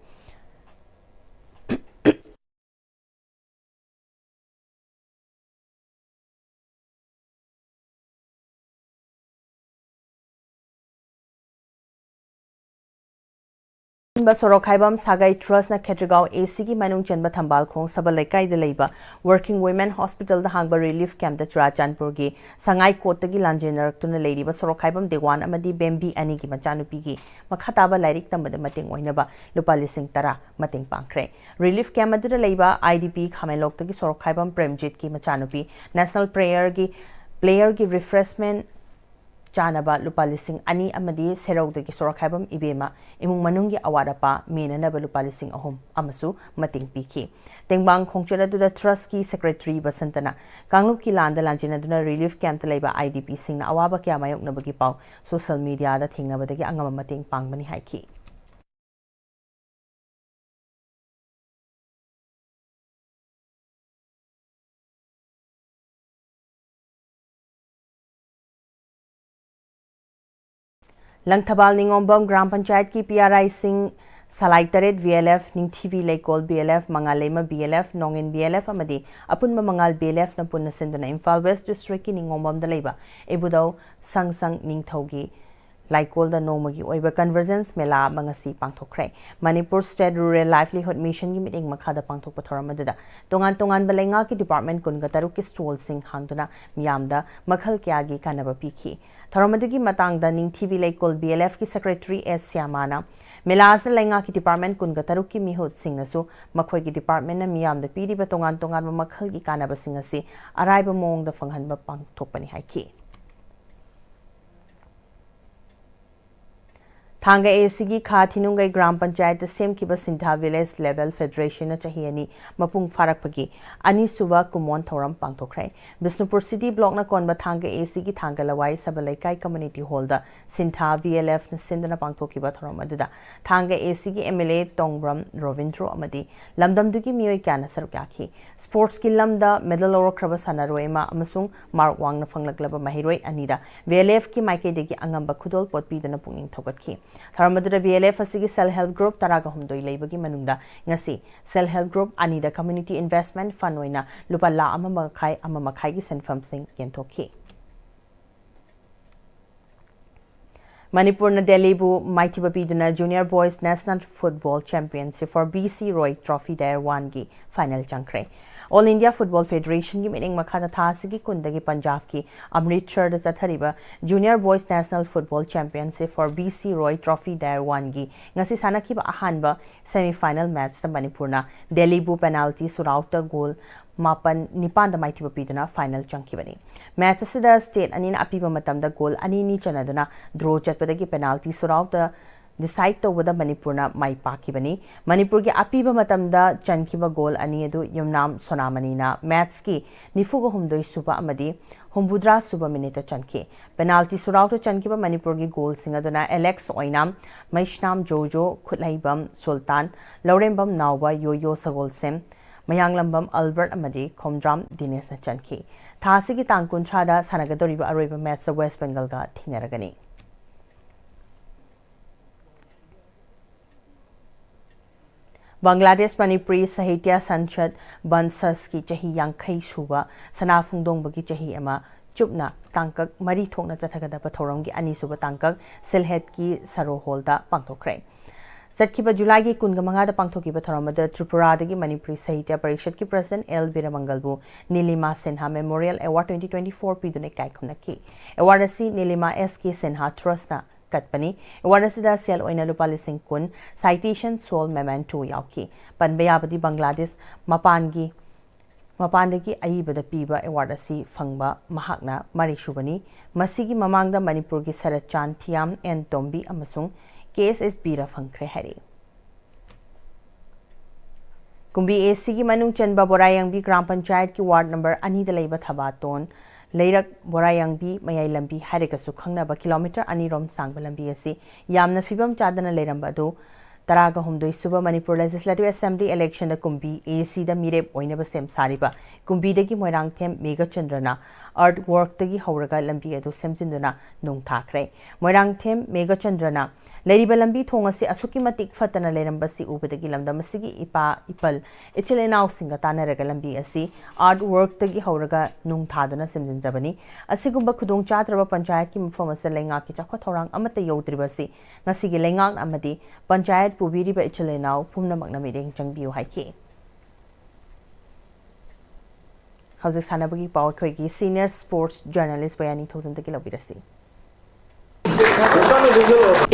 ꯑꯄꯨꯟꯕ ꯁꯣꯔꯣꯛꯈꯥꯏꯕꯝ ꯁꯥꯒꯩ Trustꯅ ꯈꯦꯇ꯭ꯔꯤꯒꯥꯎ ACꯒꯤ ꯃꯅꯨꯡ ꯆꯟꯕ ꯊꯝꯕꯥꯜꯈꯣꯡ ꯁꯕꯜ ꯂꯩꯀꯥꯏꯗ ꯂꯩꯕ Working Women Hospitalꯗ ꯍꯥꯡꯕ relief campꯇ ꯆꯨꯔꯥꯆꯥꯟꯄꯨꯔꯒꯤ ꯁꯉꯥꯏꯀꯣꯠꯇꯒꯤ ꯂꯥꯟꯖꯦꯟꯅꯔꯛꯇꯨꯅ ꯂꯩꯔꯤꯕ ꯁꯣꯔꯣꯛꯈꯥꯏꯕꯝ ꯗꯦꯋꯥꯟ ꯑꯃꯗꯤ ꯕꯦꯝꯕꯤ ꯑꯅꯤꯒꯤ ꯃꯆꯥꯅꯨꯄꯤꯒꯤ ꯃꯈꯥ ꯇꯥꯕ ꯂꯥꯏꯔꯤꯛ ꯇꯝꯕꯗ ꯃꯇꯦꯡ ꯑꯣꯏꯅꯕ ꯂꯨꯄꯥ ꯂꯤꯁꯤꯡ ꯇꯔꯥ ꯃꯇꯦꯡ ꯄꯥꯡꯈ꯭ꯔꯦ꯫ Relief camp ꯑꯗꯨꯗ ꯂꯩꯕ IDP ꯈꯥꯃꯦꯟꯂꯣꯛꯇꯒꯤ ꯁꯣꯔꯣꯛꯈꯥꯏꯕꯝ ꯄ꯭ꯔꯦꯝꯖꯤꯠꯀꯤ ꯃꯆꯥꯅꯨꯄꯤ National Playerꯒꯤ, Playerꯒꯤ refreshment ꯆꯥꯅꯕ ꯂꯨꯄꯥ ꯂꯤꯁꯤꯡ ꯑꯅꯤ ꯑꯃꯗꯤ ꯁꯦꯔꯧꯗꯒꯤ ꯁꯣꯔꯣꯛꯈꯥꯏꯕꯝ ꯏꯕꯦꯝꯃ ꯏꯃꯨꯡ ꯃꯅꯨꯡꯒꯤ ꯑꯋꯥꯠ ꯑꯄꯥ ꯃꯦꯟꯅꯅꯕ ꯂꯨꯄꯥ ꯂꯤꯁꯤꯡ ꯑꯍꯨꯝ ꯑꯃꯁꯨ ꯃꯇꯦꯡ ꯄꯤꯈꯤ꯫ ꯇꯦꯡꯕꯥꯡ ꯈꯣꯡꯆꯠ ꯑꯗꯨꯗ Trustꯀꯤ Secretary ꯕꯁꯟꯇꯅ ꯀꯥꯡꯂꯨꯞꯀꯤ ꯂꯥꯟꯗ ꯂꯥꯟꯖꯦꯟꯅꯗꯨꯅ relief campꯇ ꯂꯩꯕ IDPꯁꯤꯡꯅ ꯑꯋꯥꯕ ꯀꯌꯥ ꯃꯥꯌꯣꯛꯅꯕꯒꯤ ꯄꯥꯎ social mediaꯗ ꯊꯦꯡꯅꯕꯗꯒꯤ ꯑꯉꯝꯕ ꯃꯇꯦꯡ ꯄꯥꯡꯕꯅꯤ ꯍꯥꯏꯈꯤ꯫ ꯂꯪꯊꯕꯥꯜ ꯅꯤꯉꯣꯝꯕꯝ ꯒ꯭ꯔꯥꯝ ꯄꯟꯆꯥꯌꯠꯀꯤ PRIꯁꯤꯡ ꯁꯂꯥꯏ ꯇꯔꯦꯠ VLF, ꯅꯤꯡꯊꯤꯕꯤ ꯂꯩꯀꯣꯜ BLF, ꯃꯉꯥꯜꯂꯩꯃ BLF, ꯅꯣꯡꯉꯤꯟ BLF ꯑꯃꯗꯤ ꯑꯄꯨꯟꯕ ꯃꯉꯥꯜ BLFꯅ ꯄꯨꯟꯅ ꯁꯤꯟꯗꯨꯅ ꯏꯝꯐꯥꯜ West Districtꯀꯤ ꯅꯤꯉꯣꯝꯕꯝꯗ ꯂꯩꯕ ꯏꯕꯨꯙꯧ ꯁꯪꯁꯪ ꯅꯤꯡꯊꯧꯒꯤ ꯂꯥꯏꯀꯣꯜꯗ ꯅꯣꯡꯃꯒꯤ ꯑꯣꯏꯕ Convergence ꯃꯦꯂꯥ ꯑꯃ ꯉꯁꯤ ꯄꯥꯡꯊꯣꯛꯈ꯭ꯔꯦ꯫ ꯃꯅꯤꯄꯨꯔ State Rural Livelihood Missionꯒꯤ ꯃꯤꯠꯌꯦꯡ ꯃꯈꯥꯗ ꯄꯥꯡꯊꯣꯛꯄ ꯊꯧꯔꯝ ꯑꯗꯨꯗ ꯇꯣꯉꯥꯟ ꯇꯣꯉꯥꯟꯕ ꯂꯩꯉꯥꯛꯀꯤ department ꯀꯨꯟꯒ ꯇꯔꯨꯛꯀꯤ stallꯁꯤꯡ ꯍꯥꯡꯗꯨꯅ ꯃꯤꯌꯥꯝꯗ ꯃꯈꯜ ꯀꯌꯥꯒꯤ ꯀꯥꯟꯅꯕ ꯄꯤꯈꯤ꯫ ꯊꯧꯔꯝ ꯑꯗꯨꯒꯤ ꯃꯇꯥꯡꯗ ꯅꯤꯡꯊꯤꯕꯤ ꯂꯩꯀꯣꯜ BLFꯀꯤ Secretary S ꯁ꯭ꯌꯥꯃꯥꯅ ꯃꯦꯂꯥ ꯑꯁꯤꯗ ꯂꯩꯉꯥꯛꯀꯤ department ꯀꯨꯟꯒ ꯇꯔꯨꯛꯀꯤ ꯃꯤꯍꯨꯠꯁꯤꯡꯅꯁꯨ ꯃꯈꯣꯏꯒꯤ departmentꯅ ꯃꯤꯌꯥꯝꯗ ꯄꯤꯔꯤꯕ ꯇꯣꯉꯥꯟ ꯇꯣꯉꯥꯟꯕ ꯃꯈꯜꯒꯤ ꯀꯥꯟꯅꯕꯁꯤꯡ ꯑꯁꯤ ꯑꯔꯥꯏꯕ ꯃꯑꯣꯡꯗ ꯐꯪꯍꯟꯕ ꯄꯥꯡꯊꯣꯛꯄꯅꯤ ꯍꯥꯏꯈꯤ꯫ ꯊꯥꯡꯒ ꯑꯦ ꯁꯤꯒꯤ ꯈꯥ ꯊꯤꯅꯨꯡꯒꯩ ꯒ꯭ꯔꯥꯝ ꯄꯟꯆꯥꯌꯠꯇ ꯁꯦꯝꯈꯤꯕ ꯁꯤꯟꯊꯥ ꯚꯤꯂꯦꯖ ꯂꯦꯚꯦꯜ ꯐꯦꯗꯔꯦꯁꯟꯅ ꯆꯍꯤ ꯑꯅꯤ ꯃꯄꯨꯡ ꯐꯥꯔꯛꯄꯒꯤ ꯑꯅꯤꯁꯨꯕ ꯀꯨꯝꯑꯣꯟ ꯊꯧꯔꯝ ꯄꯥꯡꯊꯣꯛꯈ꯭ꯔꯦ꯫ ꯕꯤꯁꯅꯨꯄꯨꯔ ꯁꯤꯇꯤ ꯕ꯭ꯂꯣꯛꯅ ꯀꯣꯟꯕ ꯊꯥꯡꯒ ꯑꯦ ꯁꯤꯒꯤ ꯊꯥꯡꯒ ꯂꯋꯥꯏ ꯁꯕ ꯂꯩꯀꯥꯏ ꯀꯝꯃ꯭ꯌꯨꯅꯤꯇꯤ ꯍꯣꯜꯗ ꯁꯤꯟꯊꯥ ꯚꯤ ꯑꯦꯜ ꯑꯦꯐꯅ ꯁꯤꯟꯗꯨꯅ ꯄꯥꯡꯊꯣꯛꯈꯤꯕ ꯊꯧꯔꯝ ꯑꯗꯨꯗ ꯊꯥꯡꯒ ꯑꯦ ꯁꯤꯒꯤ ꯑꯦꯝ ꯑꯦꯜ ꯑꯦ ꯇꯣꯡꯕ꯭ꯔꯝ ꯔꯣꯕꯤꯟꯗ꯭ꯔꯣ ꯑꯃꯗꯤ ꯂꯝꯗꯝꯗꯨꯒꯤ ꯃꯤꯑꯣꯏ ꯀꯌꯥꯅ ꯁꯔꯨꯛ ꯌꯥꯈꯤ꯫ ꯁ꯭ꯄꯣꯔꯠꯁꯀꯤ ꯂꯝꯗ ꯃꯦꯗꯜ ꯂꯧꯔꯛꯈ꯭ꯔꯕ ꯁꯥꯟꯅꯔꯣꯏ ꯑꯃ ꯑꯃꯁꯨꯡ ꯃꯥꯔꯛ ꯋꯥꯡꯅ ꯐꯪꯂꯛꯂꯕ ꯃꯍꯩꯔꯣꯏ ꯑꯅꯤꯗ ꯚꯤ ꯑꯦꯜ ꯑꯦꯐꯀꯤ ꯃꯥꯏꯀꯩꯗꯒꯤ ꯑꯉꯝꯕ ꯈꯨꯗꯣꯜꯄꯣꯠ ꯄꯤꯗꯨꯅ ꯄꯨꯛꯅꯤꯡ ꯊꯧꯒꯠꯈꯤ꯫ ꯊꯧꯔꯝ ꯑꯗꯨꯗ ꯚꯤ ꯑꯦꯜ ꯑꯦꯐ ꯑꯁꯤꯒꯤ ꯁꯦꯜꯐ ꯍꯦꯜꯞ ꯒ꯭ꯔꯨꯞ ꯇꯔꯥꯒ ꯍꯨꯝꯗꯣꯏ ꯂꯩꯕꯒꯤ ꯃꯅꯨꯡꯗ ꯉꯁꯤ ꯁꯦꯜꯐ ꯍꯦꯜꯞ ꯒ꯭ꯔꯨꯞ ꯑꯅꯤꯗ ꯀꯝꯃ꯭ꯌꯨꯅꯤꯇꯤ ꯏꯟꯚꯦꯁ꯭ꯠꯃꯦꯟꯠ ꯐꯟꯗ ꯑꯣꯏꯅ ꯂꯨꯄꯥ ꯂꯥꯈ ꯑꯃ ꯃꯈꯥꯏ, ꯑꯃ ꯃꯈꯥꯏꯒꯤ ꯁꯦꯟꯐꯝꯁꯤꯡ ꯌꯦꯟꯊꯣꯛꯈꯤ꯫ ꯃꯅꯤꯄꯨꯔꯅ ꯗꯦꯜꯂꯤꯕꯨ ꯃꯥꯏꯊꯤꯕ ꯄꯤꯗꯨꯅ Junior Boys National Football Championship for B C Roy Trophy Tier One ꯒꯤ ꯐꯥꯏꯅꯦꯜ ꯆꯪꯈ꯭ꯔꯦ꯫ ꯑꯣꯜ ꯏꯟꯗꯤꯌꯥ ꯐꯨꯠꯕꯣꯜ ꯐꯦꯗꯔꯦꯁꯟꯒꯤ ꯃꯤꯠꯌꯦꯡ ꯃꯈꯥꯗ ꯊꯥ ꯑꯁꯤꯒꯤ ꯀꯨꯟꯗꯒꯤ ꯄꯟꯖꯥꯕꯀꯤ ꯑꯃ꯭ꯔꯤꯠꯁꯔꯗ ꯆꯠꯊꯔꯤꯕ Junior Boys National Football Championship for B C Roy Trophy Tier One ꯒꯤ ꯉꯁꯤ ꯁꯥꯟꯅꯈꯤꯕ ꯑꯍꯥꯟꯕ ꯁꯦꯃꯤ ꯐꯥꯏꯅꯦꯜ ꯃꯦꯠꯆꯇ ꯃꯅꯤꯄꯨꯔꯅ ꯗꯦꯜꯂꯤꯕꯨ ꯄꯦꯅꯥꯜꯇꯤ ꯁꯨꯠꯑꯥꯎꯠꯇ ꯒꯣꯜ ꯃꯥꯄꯟ ꯅꯤꯄꯥꯟꯗ ꯃꯥꯏꯊꯤꯕ ꯄꯤꯗꯨꯅ ꯐꯥꯏꯅꯦꯜ ꯆꯪꯈꯤꯕꯅꯤ꯫ ꯃꯦꯠꯆ ꯑꯁꯤꯗ ꯁ꯭ꯇꯦꯠ ꯑꯅꯤꯅ ꯑꯄꯤꯕ ꯃꯇꯝꯗ ꯒꯣꯜ ꯑꯅꯤ ꯑꯅꯤ ꯆꯟꯅꯗꯨꯅ ꯗ꯭ꯔꯣ ꯆꯠꯄꯗꯒꯤ ꯄꯦꯅꯥꯜꯇꯤ ꯁꯨꯠꯑꯥꯎꯠꯇ ꯗꯤꯁꯥꯏꯗ ꯇꯧꯕꯗ ꯃꯅꯤꯄꯨꯔꯅ ꯃꯥꯏ ꯄꯥꯛꯈꯤꯕꯅꯤ꯫ ꯃꯅꯤꯄꯨꯔꯒꯤ ꯑꯄꯤꯕ ꯃꯇꯝꯗ ꯆꯟꯈꯤꯕ ꯒꯣꯜ ꯑꯅꯤ ꯑꯗꯨ ꯌꯨꯝꯅꯥꯝ ꯁꯣꯅꯥꯃꯅꯤꯅ ꯃꯦꯠꯆꯀꯤ ꯅꯤꯐꯨꯒ ꯍꯨꯝꯗꯣꯏ ꯁꯨꯕ ꯑꯃꯗꯤ ꯍꯨꯝꯐꯨꯇꯔꯥ ꯁꯨꯕ ꯃꯤꯅꯤꯠꯇ ꯆꯟꯈꯤ꯫ ꯄꯦꯅꯥꯜꯇꯤ ꯁꯨꯠꯑꯥꯎꯠꯇ ꯆꯟꯈꯤꯕ ꯃꯅꯤꯄꯨꯔꯒꯤ ꯒꯣꯜꯁꯤꯡ ꯑꯗꯨꯅ ꯑꯦꯂꯦꯛꯁ ꯑꯣꯏꯅꯥꯝ, ꯃꯩꯁꯅꯥꯝ ꯖꯣꯖꯣ, ꯈꯨꯠꯂꯩꯕꯝ ꯁꯨꯜꯇꯥꯟ, ꯂꯧꯔꯦꯝꯕꯝ ꯅꯥꯎꯕ, ꯌꯣꯌꯣ ꯁꯒꯣꯜꯁꯦꯝ, ꯃꯌꯥꯡꯂꯝꯕꯝ ꯑꯜꯕꯔꯠ ꯑꯃꯗꯤ ꯈꯣꯝꯗ꯭ꯔꯥꯝ ꯗꯤꯅꯦꯁꯅ ꯆꯟꯈꯤ꯫ ꯊꯥ ꯑꯁꯤꯒꯤ ꯇꯥꯡ ꯀꯨꯟꯊ꯭ꯔꯥꯗ ꯁꯥꯟꯅꯒꯗꯧꯔꯤꯕ ꯑꯔꯣꯏꯕ ꯃꯦꯠꯆꯇ ꯋꯦꯁ ꯕꯦꯡꯒꯜꯒ ꯊꯦꯡꯅꯔꯒꯅꯤ꯫ ꯕꯪꯒ꯭ꯂꯥꯗꯦꯁ ꯃꯅꯤꯄꯨꯔꯤ ꯁꯥꯍꯤꯇ꯭ꯌ ꯁꯟꯁꯠ ꯕꯟꯁꯁꯀꯤ ꯆꯍꯤ ꯌꯥꯡꯈꯩ ꯁꯨꯕ ꯁꯅꯥ ꯐꯣꯡꯗꯣꯡꯕꯒꯤ ꯆꯍꯤ ꯑꯃ ꯆꯨꯞꯅ ꯇꯥꯡꯀꯛ ꯃꯔꯤ ꯊꯣꯛꯅ ꯆꯠꯊꯒꯗꯕ ꯊꯧꯔꯝꯒꯤ ꯑꯅꯤꯁꯨꯕ ꯇꯥꯡꯀꯛ ꯁꯤꯜꯍꯦꯠꯀꯤ ꯁꯔꯣ ꯍꯣꯜꯗ ꯄꯥꯡꯊꯣꯛꯈ꯭ꯔꯦ꯫ ꯆꯠꯈꯤꯕ ꯖꯨꯂꯥꯏꯒꯤ ꯀꯨꯟꯒ ꯃꯉꯥꯗ ꯄꯥꯡꯊꯣꯛꯈꯤꯕ ꯊꯧꯔꯝ ꯑꯗꯨꯗ ꯇ꯭ꯔꯤꯄꯨꯔꯥꯗꯒꯤ ꯃꯅꯤꯄꯨꯔꯤ ꯁꯥꯍꯤꯇ꯭ꯌ ꯄꯔꯤꯁꯠꯀꯤ ꯄ꯭ꯔꯁꯤꯗꯦꯟꯠ ꯑꯦꯜ ꯕꯤꯔꯃꯪꯒꯜꯕꯨ Nilima Sinha memorial award twenty twenty four ꯄꯤꯗꯨꯅ ꯏꯀꯥꯏ ꯈꯨꯝꯅꯈꯤ꯫ ꯑꯦꯋꯥꯔꯗ ꯑꯁꯤ ꯅꯤꯂꯤꯃꯥ ꯑꯦꯁ ꯀꯦ ꯁꯤꯟꯍꯥ ꯇ꯭ꯔꯁꯠꯅ ꯀꯠꯄꯅꯤ꯫ ꯑꯦꯋꯥꯔꯗ ꯑꯁꯤꯗ ꯁꯦꯜ ꯑꯣꯏꯅ ꯂꯨꯄꯥ ꯂꯤꯁꯤꯡ ꯀꯨꯟ, ꯁꯥꯏꯇꯦꯁꯟ ꯁꯣꯜ ꯃꯦꯃꯦꯟꯇꯣ ꯌꯥꯎꯈꯤ꯫ ꯄꯟꯕ ꯌꯥꯕꯗꯤ ꯕꯪꯒ꯭ꯂꯥꯗꯦꯁ ꯃꯄꯥꯟꯒꯤ ꯃꯄꯥꯟꯗꯒꯤ ꯑꯏꯕꯗ ꯄꯤꯕ ꯑꯦꯋꯥꯔꯗ ꯑꯁꯤ ꯐꯪꯕ ꯃꯍꯥꯛꯅ ꯃꯔꯤꯁꯨꯕꯅꯤ꯫ ꯃꯁꯤꯒꯤ ꯃꯃꯥꯡꯗ ꯃꯅꯤꯄꯨꯔꯒꯤ ꯁꯔꯠ ꯆꯥꯟ ꯊꯤꯌꯥꯝ, ꯑꯦꯟ ꯇꯣꯝꯕꯤ ꯑꯃꯁꯨꯡ ꯀꯦ ꯑꯦꯁ ꯑꯦꯁ ꯕꯤꯗ ꯐꯪꯈ꯭ꯔꯦ ꯍꯥꯏꯔꯤ꯫ ꯀꯨꯝꯕꯤ ꯑꯦ ꯁꯤꯒꯤ ꯃꯅꯨꯡ ꯆꯟꯕ ꯕꯣꯔꯥꯌꯥꯡꯕꯤ ꯒ꯭ꯔꯥꯝ ꯄꯟꯆꯥꯌꯠꯀꯤ ꯋꯥꯔꯗ ꯅꯝꯕꯔ ꯑꯅꯤꯗ ꯂꯩꯕ ꯊꯕꯥꯇꯣꯟ ꯂꯩꯔꯛ ꯕꯣꯔꯥꯌꯥꯡꯕꯤ ꯃꯌꯥꯏ ꯂꯝꯕꯤ ꯍꯥꯏꯔꯒꯁꯨ ꯈꯪꯅꯕ ꯀꯤꯂꯣꯃꯤꯇꯔ ꯑꯅꯤꯔꯣꯝ ꯁꯥꯡꯕ ꯂꯝꯕꯤ ꯑꯁꯤ ꯌꯥꯝꯅ ꯐꯤꯕꯝ ꯆꯥꯗꯅ ꯂꯩꯔꯝꯕ ꯑꯗꯨ ꯇꯔꯥꯒ ꯍꯨꯝꯗꯣꯏ ꯁꯨꯕ ꯃꯅꯤꯄꯨꯔ ꯂꯦꯖꯤꯁꯂꯦꯇꯤꯚ ꯑꯦꯁꯦꯝꯕ꯭ꯂꯤ ꯏꯂꯦꯛꯁꯟꯗ ꯀꯨꯝꯕꯤ ꯑꯦ ꯁꯤꯗ ꯃꯤꯔꯦꯞ ꯑꯣꯏꯅꯕ ꯁꯦꯝ ꯁꯥꯔꯤꯕ ꯀꯨꯝꯕꯤꯗꯒꯤ ꯃꯣꯏꯔꯥꯡꯊꯦꯝ ꯃꯦꯘꯆꯟꯗ꯭ꯔꯅ ꯑꯥꯔꯠ ꯋꯥꯔꯛꯇꯒꯤ ꯍꯧꯔꯒ ꯂꯝꯕꯤ ꯑꯗꯨ ꯁꯦꯝꯖꯤꯟꯗꯨꯅ ꯅꯣꯡ ꯊꯥꯈ꯭ꯔꯦ꯫ ꯃꯣꯏꯔꯥꯡꯊꯦꯝ ꯃꯦꯘꯆꯟꯗ꯭ꯔꯅ ꯂꯩꯔꯤꯕ ꯂꯝꯕꯤ ꯊꯣꯡ ꯑꯁꯤ ꯑꯁꯨꯛꯀꯤ ꯃꯇꯤꯛ ꯐꯠꯇꯅ ꯂꯩꯔꯝꯕꯁꯤ ꯎꯕꯗꯒꯤ ꯂꯝꯗꯝ ꯑꯁꯤꯒꯤ ꯏꯄꯥ ꯏꯄꯜ ꯏꯆꯤꯜ ꯏꯅꯥꯎꯁꯤꯡꯒ ꯇꯥꯟꯅꯔꯒ ꯂꯝꯕꯤ ꯑꯁꯤ ꯑꯥꯔꯠ ꯋꯥꯔꯛꯇꯒꯤ ꯍꯧꯔꯒ ꯅꯨꯡ ꯊꯥꯗꯨꯅ ꯁꯦꯝꯖꯤꯟꯖꯕꯅꯤ꯫ ꯑꯁꯤꯒꯨꯝꯕ ꯈꯨꯗꯣꯡ ꯆꯥꯗ꯭ꯔꯕ ꯄꯟꯆꯥꯌꯠꯀꯤ ꯃꯐꯝ ꯑꯁꯤꯗ ꯂꯩꯉꯥꯛꯀꯤ ꯆꯥꯎꯈꯠ ꯊꯧꯔꯥꯡ ꯑꯃꯠꯇ ꯌꯧꯗ꯭ꯔꯤꯕ ꯑꯁꯤ ꯉꯁꯤꯒꯤ ꯂꯩꯉꯥꯛ ꯑꯃꯗꯤ ꯄꯟꯆꯥꯌꯠ ꯄꯨꯕꯤꯔꯤꯕ ꯏꯆꯤꯜ ꯏꯅꯥꯎ ꯄꯨꯝꯅꯃꯛꯅ ꯃꯤꯠꯌꯦꯡ ꯆꯪꯕꯤꯌꯨ ꯍꯥꯏꯈꯤ꯫ ꯍꯧꯖꯤꯛ ꯁꯥꯟꯅꯕꯒꯤ ꯄꯥꯎ ꯑꯩꯈꯣꯏꯒꯤ ꯁꯤꯅꯤꯌꯔ ꯁ꯭ꯄꯣꯔꯠꯁ ꯖꯔꯅꯦꯂꯤꯁ ꯕꯣꯌꯥꯅꯤꯡꯊꯧꯖꯝꯗꯒꯤ ꯂꯧꯕꯤꯔꯁꯤ꯫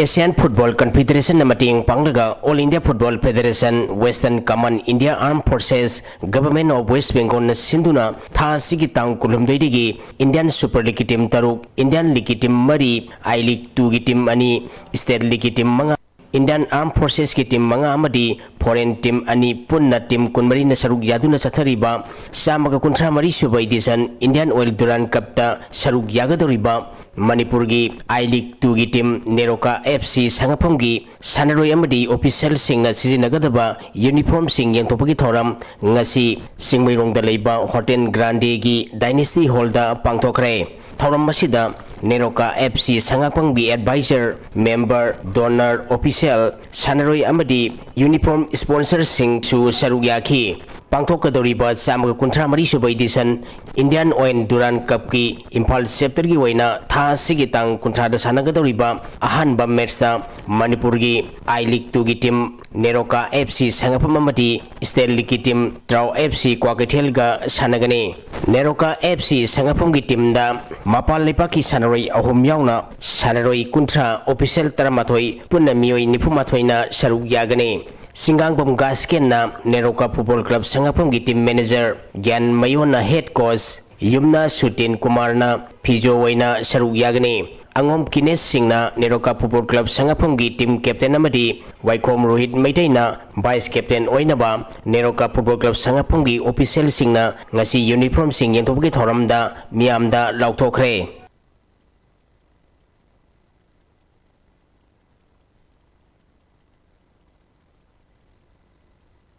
ꯑꯦꯁꯤꯌꯥꯟ ꯐꯨꯠꯕꯣꯜ ꯀꯟꯐꯦꯗꯔꯦꯁꯟꯅ ꯃꯇꯦꯡ ꯄꯥꯡꯂꯒ all India football federation, western command, India armed forces, government of west ꯕꯦꯡꯒꯣꯜꯅ ꯁꯤꯟꯗꯨꯅ ꯊꯥ ꯑꯁꯤꯒꯤ ꯇꯥꯡ ꯀꯨꯟꯍꯨꯝꯗꯣꯏꯗꯒꯤ ꯏꯟꯗꯤꯌꯥꯟ ꯁꯨꯄꯔ ꯂꯤꯒꯀꯤ ꯇꯤꯝ ꯇꯔꯨꯛ, ꯏꯟꯗꯤꯌꯥꯟ ꯂꯤꯒꯀꯤ ꯇꯤꯝ ꯃꯔꯤ, ꯑꯥꯏ ꯂꯤꯒ ꯇꯨꯒꯤ ꯇꯤꯝ ꯑꯅꯤ, ꯁ꯭ꯇꯦꯠ ꯂꯤꯒꯀꯤ ꯇꯤꯝ ꯃꯉꯥ, ꯏꯟꯗꯤꯌꯥꯟ ꯑꯥꯔꯝ ꯐꯣꯔꯁꯦꯁꯀꯤ ꯇꯤꯝ ꯃꯉꯥ ꯑꯃꯗꯤ ꯐꯣꯔꯦꯟ ꯇꯤꯝ ꯑꯅꯤ ꯄꯨꯟꯅ ꯇꯤꯝ ꯀꯨꯟꯃꯔꯤꯅ ꯁꯔꯨꯛ ꯌꯥꯗꯨꯅ ꯆꯠꯊꯔꯤꯕ ꯆꯥꯝꯃꯒ ꯀꯨꯟꯊ꯭ꯔꯥ ꯃꯔꯤ ꯁꯨꯕ ꯏꯗꯤꯁꯟ ꯏꯟꯗꯤꯌꯥꯟ ꯑꯣꯏꯜ ꯗꯨꯔꯥꯟ ꯀꯞꯇ ꯁꯔꯨꯛ ꯌꯥꯒꯗꯧꯔꯤꯕ ꯃꯅꯤꯄꯨꯔꯒꯤ ꯑꯥꯏ ꯂꯤꯒ ꯇꯨꯒꯤ ꯇꯤꯝ ꯅꯦꯔꯣꯀꯥ ꯑꯦꯐ ꯁꯤ ꯁꯉꯥꯐꯝꯒꯤ ꯁꯥꯟꯅꯔꯣꯏ ꯑꯃꯗꯤ ꯑꯣꯐꯤꯁꯤꯌꯦꯜꯁꯤꯡꯅ ꯁꯤꯖꯤꯟꯅꯒꯗꯕ ꯌꯨꯅꯤꯐꯣꯔꯝꯁꯤꯡ ꯌꯦꯟꯊꯣꯛꯄꯒꯤ ꯊꯧꯔꯝ ꯉꯁꯤ ꯆꯤꯡꯃꯩꯔꯣꯡꯗ ꯂꯩꯕ ꯍꯣꯇꯦꯜ ꯒ꯭ꯔꯥꯟꯗꯦꯒꯤ ꯗꯥꯏꯅꯦꯁꯇꯤ ꯍꯣꯜꯗ ꯄꯥꯡꯊꯣꯛꯈ꯭ꯔꯦ꯫ ꯊꯧꯔꯝ ꯑꯁꯤꯗ ꯅꯦꯔꯣꯀꯥ ꯑꯦꯐ ꯁꯤ ꯁꯉꯥꯛꯄꯝꯒꯤ ꯑꯦꯗꯚꯥꯏꯖꯔ, ꯃꯦꯝꯕꯔ, ꯗꯣꯅꯔ, ꯑꯣꯐꯤꯁꯤꯌꯦꯜ, ꯁꯥꯟꯅꯔꯣꯏ ꯑꯃꯗꯤ ꯌꯨꯅꯤꯐꯣꯔꯝ ꯁ꯭ꯄꯣꯟꯁꯔꯁꯤꯡꯁꯨ ꯁꯔꯨꯛ ꯌꯥꯈꯤ꯫ ꯄꯥꯡꯊꯣꯛꯀꯗꯧꯔꯤꯕ ꯆꯥꯝꯃꯒ ꯀꯨꯟꯊ꯭ꯔꯥ ꯃꯔꯤ ꯁꯨꯕ ꯏꯗꯤꯁꯟ ꯏꯟꯗꯤꯌꯥꯟ ꯑꯣꯏꯜ ꯗꯨꯔꯥꯟ ꯀꯞꯀꯤ ꯏꯝꯐꯥꯜ ꯆꯦꯞꯇꯔꯒꯤ ꯑꯣꯏꯅ ꯊꯥ ꯑꯁꯤꯒꯤ ꯇꯥꯡ ꯀꯨꯟꯊ꯭ꯔꯥꯗ ꯁꯥꯟꯅꯒꯗꯧꯔꯤꯕ ꯑꯍꯥꯟꯕ ꯃꯦꯠꯁꯇ ꯃꯅꯤꯄꯨꯔꯒꯤ ꯑꯥꯏ ꯂꯤꯒ ꯇꯨꯒꯤ ꯇꯤꯝ ꯅꯦꯔꯣꯀꯥ ꯑꯦꯐ ꯁꯤ ꯁꯉꯥꯛꯄꯝ ꯑꯃꯗꯤ ꯁ꯭ꯇꯦꯠ ꯂꯤꯒꯀꯤ ꯇꯤꯝ ꯇ꯭ꯔꯥꯎ ꯑꯦꯐ ꯁꯤ ꯀ꯭ꯋꯥꯀꯩꯊꯦꯜꯒ ꯁꯥꯟꯅꯒꯅꯤ꯫ ꯅꯦꯔꯣꯀꯥ ꯑꯦꯐ ꯁꯤ ꯁꯉꯥꯛꯄꯝꯒꯤ ꯇꯤꯝꯗ ꯃꯄꯥꯟ ꯂꯩꯄꯥꯛꯀꯤ ꯁꯥꯟꯅꯔꯣꯏ ꯑꯍꯨꯝ ꯌꯥꯎꯅ ꯁꯥꯟꯅꯔꯣꯏ ꯀꯨꯟꯊ꯭ꯔꯥ, ꯑꯣꯐꯤꯁꯤꯌꯦꯜ ꯇꯔꯥꯃꯥꯊꯣꯏ, ꯄꯨꯟꯅ ꯃꯤꯑꯣꯏ ꯅꯤꯐꯨꯃꯥꯊꯣꯏꯅ ꯁꯔꯨꯛ ꯌꯥꯒꯅꯤ꯫ ꯁꯤꯡꯒꯥꯡꯕꯝ ꯒꯥꯁꯀꯦꯟꯅ ꯅꯦꯔꯣꯀꯥ ꯐꯨꯠꯕꯣꯜ ꯀ꯭ꯂꯕ ꯁꯉꯥꯐꯝꯒꯤ ꯇꯤꯝ ꯃꯦꯅꯦꯖꯔ, ꯒ꯭ꯌꯥꯟ ꯃꯌꯣꯟꯅ ꯍꯦꯗ ꯀꯣꯆ, ꯌꯨꯝꯅ ꯁꯨꯇꯤꯟ ꯀꯨꯃꯥꯔꯅ ꯐꯤꯖꯣ ꯑꯣꯏꯅ ꯁꯔꯨꯛ ꯌꯥꯒꯅꯤ꯫ ꯑꯉꯣꯝ ꯀꯤꯅꯦꯁ ꯁꯤꯡꯅ ꯅꯦꯔꯣꯀꯥ ꯐꯨꯠꯕꯣꯜ ꯀ꯭ꯂꯕ ꯁꯉꯥꯐꯝꯒꯤ ꯇꯤꯝ ꯀꯦꯞꯇꯦꯟ ꯑꯃꯗꯤ ꯋꯥꯏꯈꯣꯝ ꯔꯣꯍꯤꯠ ꯃꯩꯇꯩꯅ ꯚꯥꯏꯁ ꯀꯦꯞꯇꯦꯟ ꯑꯣꯏꯅꯕ ꯅꯦꯔꯣꯀꯥ ꯐꯨꯠꯕꯣꯜ ꯀ꯭ꯂꯕ ꯁꯉꯥꯐꯝꯒꯤ ꯑꯣꯐꯤꯁꯤꯌꯦꯜꯁꯤꯡꯅ ꯉꯁꯤ ꯌꯨꯅꯤꯐꯣꯔꯝꯁꯤꯡ ꯌꯦꯟꯊꯣꯛꯄꯒꯤ ꯊꯧꯔꯝꯗ ꯃꯤꯌꯥꯝꯗ ꯂꯥꯎꯊꯣꯛꯈ꯭ꯔꯦ꯫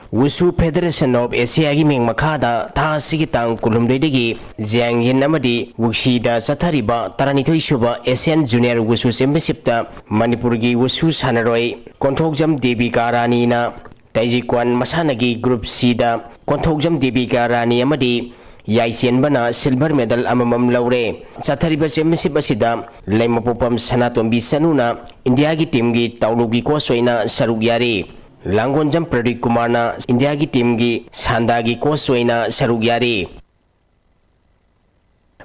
ꯋꯨꯁꯨ ꯐꯦꯗꯔꯦꯁꯟ ꯑꯣꯐ ꯑꯦꯁꯤꯌꯥꯒꯤ ꯃꯤꯡ ꯃꯈꯥꯗ ꯊꯥ ꯑꯁꯤꯒꯤ ꯇꯥꯡ ꯀꯨꯟꯍꯨꯝꯗꯣꯏꯗꯒꯤ ꯖꯤꯌꯥꯡꯌꯤꯟ ꯑꯃꯗꯤ ꯋꯨꯛꯁꯤꯗ ꯆꯠꯊꯔꯤꯕ ꯇꯔꯥꯅꯤꯊꯣꯏ ꯁꯨꯕ ꯑꯦꯁꯤꯌꯥꯟ ꯖꯨꯅꯤꯌꯔ ꯋꯨꯁꯨ ꯆꯦꯝꯄꯤꯌꯟꯁꯤꯞꯇ ꯃꯅꯤꯄꯨꯔꯒꯤ ꯋꯨꯁꯨ ꯁꯥꯟꯅꯔꯣꯏ ꯀꯣꯟꯊꯣꯛꯖꯝ ꯗꯦꯕꯤꯀꯥ ꯔꯥꯅꯤꯅ ꯇꯥꯏꯖꯤꯀ꯭ꯋꯥꯟ ꯃꯁꯥꯟꯅꯒꯤ ꯒ꯭ꯔꯨꯞ ꯁꯤꯗ ꯀꯣꯟꯊꯣꯛꯖꯝ ꯗꯦꯕꯤꯀꯥ ꯔꯥꯅꯤ ꯑꯃꯗꯤ ꯌꯥꯏꯆꯦꯟꯕꯅ ꯁꯤꯜꯚꯔ ꯃꯦꯗꯜ ꯑꯃꯃꯝ ꯂꯧꯔꯦ꯫ ꯆꯠꯊꯔꯤꯕ ꯆꯦꯝꯄꯤꯌꯟꯁꯤꯞ ꯑꯁꯤꯗ ꯂꯩꯃꯄꯣꯛꯄꯝ ꯁꯅꯥꯇꯣꯝꯕꯤ ꯆꯅꯨꯅ ꯏꯟꯗꯤꯌꯥꯒꯤ ꯇꯤꯝꯒꯤ ꯇꯥꯎꯂꯨꯒꯤ ꯀꯣꯆ ꯑꯣꯏꯅ ꯁꯔꯨꯛ ꯌꯥꯔꯤ꯫ ꯂꯥꯡꯒꯣꯟꯖꯝ ꯄ꯭ꯔꯗꯤꯞ ꯀꯨꯃꯥꯔꯅ ꯏꯟꯗꯤꯌꯥꯒꯤ ꯇꯤꯝꯒꯤ ꯁꯥꯟꯗꯥꯒꯤ ꯀꯣꯆ ꯑꯣꯏꯅ ꯁꯔꯨꯛ ꯌꯥꯔꯤ꯫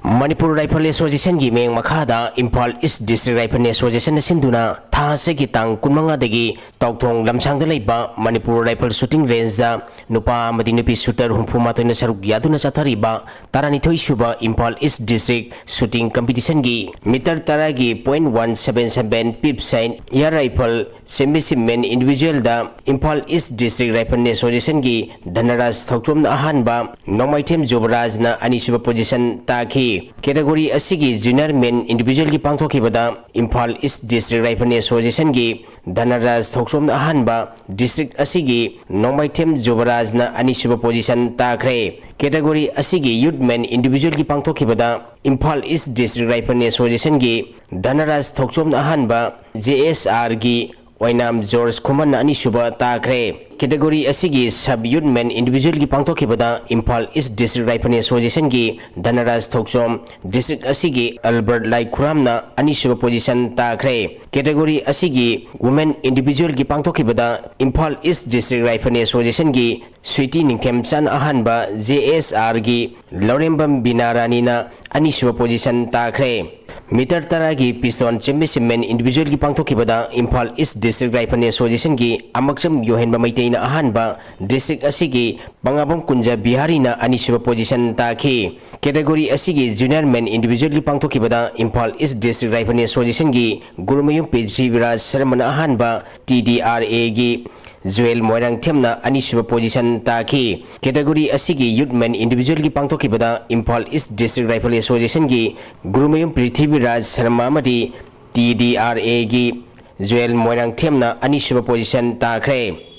ꯃꯅꯤꯄꯨꯔ ꯔꯥꯏꯐꯜ ꯑꯦꯁꯣꯁꯤꯌꯦꯁꯟꯒꯤ ꯃꯤꯠꯌꯦꯡ ꯃꯈꯥꯗ ꯏꯝꯐꯥꯜ ꯏꯁ ꯗꯤꯁꯇ꯭ꯔꯤꯛ ꯔꯥꯏꯐꯜ ꯑꯦꯁꯣꯁꯤꯌꯦꯁꯟꯅ ꯁꯤꯟꯗꯨꯅ ꯊꯥ ꯑꯁꯤꯒꯤ ꯇꯥꯡ ꯀꯨꯟꯃꯉꯥꯗꯒꯤ ꯇꯥꯎꯊꯣꯡ ꯂꯝꯁꯥꯡꯗ ꯂꯩꯕ ꯃꯅꯤꯄꯨꯔ ꯔꯥꯏꯐꯜ ꯁꯨꯇꯤꯡ ꯔꯦꯟꯖꯇ ꯅꯨꯄꯥ ꯑꯃꯗꯤ ꯅꯨꯄꯤ ꯁꯨꯇꯔ ꯍꯨꯝꯐꯨ ꯃꯥꯊꯣꯏꯅ ꯁꯔꯨꯛ ꯌꯥꯗꯨꯅ ꯆꯠꯊꯔꯤꯕ ꯇꯔꯥꯅꯤꯊꯣꯏ ꯁꯨꯕ ꯏꯝꯐꯥꯜ ꯏꯁ ꯗꯤꯁꯇ꯭ꯔꯤꯛ ꯁꯨꯇꯤꯡ ꯀꯝꯄꯤꯇꯤꯁꯟꯒꯤ ꯃꯤꯇꯔ ꯇꯔꯥꯒꯤ point one seven seven peep sight air rifle championship men ꯏꯟꯗꯤꯚꯤꯖꯨꯋꯦꯜꯗ ꯏꯝꯐꯥꯜ ꯏꯁ ꯗꯤꯁꯇ꯭ꯔꯤꯛ ꯔꯥꯏꯐꯜ ꯑꯦꯁꯣꯁꯤꯌꯦꯁꯟꯒꯤ ꯙꯅꯔꯥꯖ ꯊꯧꯆꯣꯝꯅ ꯑꯍꯥꯟꯕ, ꯅꯣꯡꯃꯥꯏꯊꯦꯝ ꯖꯨꯕꯔꯥꯖꯅ ꯑꯅꯤꯁꯨꯕ ꯄꯣꯖꯤꯁꯟ ꯇꯥꯈꯤ꯫ ꯀꯦꯇꯦꯒꯣꯔꯤ ꯑꯁꯤꯒꯤ ꯖꯨꯅꯤꯌꯔ ꯃꯦꯟ ꯏꯟꯗꯤꯚꯤꯖꯨꯋꯦꯜꯒꯤ ꯄꯥꯡꯊꯣꯛꯈꯤꯕꯗ ꯏꯝꯐꯥꯜ ꯏꯁ ꯗꯤꯁꯇ꯭ꯔꯤꯛ ꯔꯥꯏꯐꯜ ꯑꯦꯁꯣꯁꯤꯌꯦꯁꯟꯒꯤ ꯙꯅꯔꯥꯖ ꯊꯧꯆꯣꯝꯅ ꯑꯍꯥꯟꯕ, ꯗꯤꯁꯇ꯭ꯔꯤꯛ ꯑꯁꯤꯒꯤ ꯅꯣꯡꯃꯥꯏꯊꯦꯝ ꯖꯨꯕꯔꯥꯖꯅ ꯑꯅꯤꯁꯨꯕ ꯄꯣꯖꯤꯁꯟ ꯇꯥꯈ꯭ꯔꯦ꯫ ꯀꯦꯇꯦꯒꯣꯔꯤ ꯑꯁꯤꯒꯤ ꯌꯨꯠ ꯃꯦꯟ ꯏꯟꯗꯤꯚꯤꯖꯨꯋꯦꯜꯒꯤ ꯄꯥꯡꯊꯣꯛꯈꯤꯕꯗ ꯏꯝꯐꯥꯜ ꯏꯁ ꯗꯤꯁꯇ꯭ꯔꯤꯛ ꯔꯥꯏꯐꯜ ꯑꯦꯁꯣꯁꯤꯌꯦꯁꯟꯒꯤ ꯙꯅꯔꯥꯖ ꯊꯧꯆꯣꯝꯅ ꯑꯍꯥꯟꯕ, ꯖꯦ ꯑꯦꯁ ꯑꯥꯔꯒꯤ ꯑꯣꯏꯅꯥꯝ ꯖꯣꯔꯖ ꯈꯨꯃꯟꯅ ꯑꯅꯤꯁꯨꯕ ꯇꯥꯈ꯭ꯔꯦ꯫ Category ꯑꯁꯤꯒꯤ Sub Youth Men Individualꯒꯤ ꯄꯥꯡꯊꯣꯛꯈꯤꯕꯗ ꯏꯝꯐꯥꯜ East District Rifle Associationꯒꯤ ꯙꯅꯔꯥꯖ ꯊꯧꯆꯣꯝ, district ꯑꯁꯤꯒꯤ ꯑꯜꯕꯔꯠ ꯂꯥꯏꯈꯨꯔꯥꯝꯅ ꯑꯅꯤꯁꯨꯕ position ꯇꯥꯈ꯭ꯔꯦ꯫ Category ꯑꯁꯤꯒꯤ Women Individualꯒꯤ ꯄꯥꯡꯊꯣꯛꯈꯤꯕꯗ ꯏꯝꯐꯥꯜ East District Rifle Associationꯒꯤ ꯁ꯭ꯋꯤꯇꯤ ꯅꯤꯡꯊꯦꯝꯆꯥꯟ ꯑꯍꯥꯟꯕ, JSRꯒꯤ ꯂꯧꯔꯦꯝꯕꯝ ꯕꯤꯅꯥ ꯔꯥꯅꯤꯅ ꯑꯅꯤꯁꯨꯕ position ꯇꯥꯈ꯭ꯔꯦ꯫ Meter ꯇꯔꯥꯒꯤ Pistol Championship Men Individualꯒꯤ ꯄꯥꯡꯊꯣꯛꯈꯤꯕꯗ ꯏꯝꯐꯥꯜ East District Rifle Associationꯒꯤ ꯑꯃꯛꯆꯝ ꯌꯣꯍꯦꯟꯕ ꯃꯩꯇꯩꯅ ꯑꯍꯥꯟꯕ, district ꯑꯁꯤꯒꯤ ꯄꯉꯥꯕꯝ ꯀꯨꯟꯖ ꯕꯤꯍꯥꯔꯤꯅ ꯑꯅꯤꯁꯨꯕ position ꯇꯥꯈꯤ꯫ Category ꯑꯁꯤꯒꯤ Junior Men Individualꯒꯤ ꯄꯥꯡꯊꯣꯛꯈꯤꯕꯗ Imphal East District Rifle Associationꯒꯤ Gurumayum Prithviraj ꯁꯔꯃꯅ ꯑꯍꯥꯟꯕ, TDRAꯒꯤ ꯖꯨꯋꯦꯜ ꯃꯣꯏꯔꯥꯡꯊꯦꯝꯅ ꯑꯅꯤꯁꯨꯕ position ꯇꯥꯈꯤ꯫ Category ꯑꯁꯤꯒꯤ Youth Men Individualꯒꯤ ꯄꯥꯡꯊꯣꯛꯈꯤꯕꯗ Imphal East District Rifle Associationꯒꯤ Gurumayum Prithviraj Sharma ꯑꯃꯗꯤ TDRAꯒꯤ ꯖꯨꯋꯦꯜ ꯃꯣꯏꯔꯥꯡꯊꯦꯝꯅ ꯑꯅꯤꯁꯨꯕ position ꯇꯥꯈ꯭ꯔꯦ꯫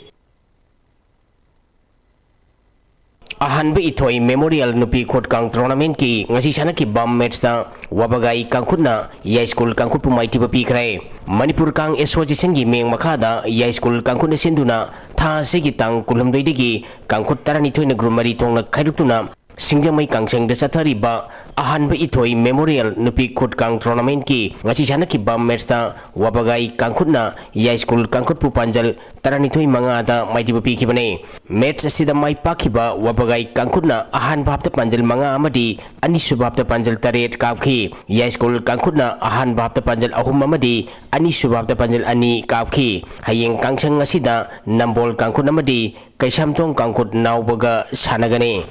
ꯑꯍꯥꯟꯕ ꯏꯊꯣꯏ Memorial ꯅꯨꯄꯤ ꯈꯨꯠ ꯀꯥꯡ tournamentꯀꯤ ꯉꯁꯤ ꯁꯥꯟꯅꯈꯤꯕ matchꯇ ꯋꯥꯕꯒꯥꯏ ꯀꯥꯡꯈꯨꯠꯅ ꯌꯥꯏꯁ꯭ꯀꯨꯜ ꯀꯥꯡꯈꯨꯠꯄꯨ ꯃꯥꯏꯊꯤꯕ ꯄꯤꯈ꯭ꯔꯦ꯫ ꯃꯅꯤꯄꯨꯔ ꯀꯥꯡ Associationꯒꯤ ꯃꯤꯠꯌꯦꯡ ꯃꯈꯥꯗ ꯌꯥꯏꯁ꯭ꯀꯨꯜ ꯀꯥꯡꯈꯨꯠꯅ ꯁꯤꯟꯗꯨꯅ ꯊꯥ ꯑꯁꯤꯒꯤ ꯇꯥꯡ ꯀꯨꯟꯍꯨꯝꯗꯣꯏꯗꯒꯤ ꯀꯥꯡꯈꯨꯠ ꯇꯔꯥꯅꯤꯊꯣꯏꯅ group ꯃꯔꯤ ꯊꯣꯛꯅ ꯈꯥꯏꯗꯣꯛꯇꯨꯅ ꯁꯤꯡꯖꯃꯩ ꯀꯥꯡꯁꯪꯗ ꯆꯠꯊꯔꯤꯕ ꯑꯍꯥꯟꯕ ꯏꯊꯣꯏ Memorial ꯅꯨꯄꯤ ꯈꯨꯠ ꯀꯥꯡ tournamentꯀꯤ ꯉꯁꯤ ꯁꯥꯟꯅꯈꯤꯕ matchꯇ ꯋꯥꯕꯒꯥꯏ ꯀꯥꯡꯈꯨꯠꯅ ꯌꯥꯏꯁ꯭ꯀꯨꯜ ꯀꯥꯡꯈꯨꯠꯄꯨ ꯄꯥꯟꯖꯜ ꯇꯔꯥꯅꯤꯊꯣꯏ ꯃꯉꯥꯗ ꯃꯥꯏꯊꯤꯕ ꯄꯤꯈꯤꯕꯅꯤ꯫ Match ꯑꯁꯤꯗ ꯃꯥꯏ ꯄꯥꯛꯈꯤꯕ ꯋꯥꯕꯒꯥꯏ ꯀꯥꯡꯈꯨꯠꯅ ꯑꯍꯥꯟꯕ halfꯇ ꯄꯥꯟꯖꯜ ꯃꯉꯥ ꯑꯃꯗꯤ ꯑꯅꯤꯁꯨꯕ halfꯇ ꯄꯥꯟꯖꯜ ꯇꯔꯦꯠ ꯀꯥꯞꯈꯤ꯫ ꯌꯥꯏꯁ꯭ꯀꯨꯜ ꯀꯥꯡꯈꯨꯠꯅ ꯑꯍꯥꯟꯕ halfꯇ ꯄꯥꯟꯖꯜ ꯑꯍꯨꯝ ꯑꯃꯗꯤ ꯑꯅꯤꯁꯨꯕ halfꯇ ꯄꯥꯟꯖꯜ ꯑꯅꯤ ꯀꯥꯞꯈꯤ꯫ ꯍꯌꯦꯡ ꯀꯥꯡꯁꯪ ꯑꯁꯤꯗ ꯅꯝꯕꯣꯜ ꯀꯥꯡꯈꯨꯠ ꯑꯃꯗꯤ ꯀꯩꯁꯥꯝꯊꯣꯡ ꯀꯥꯡꯈꯨꯠ ꯅꯥꯎꯕꯒ ꯁꯥꯟꯅꯒꯅꯤ꯫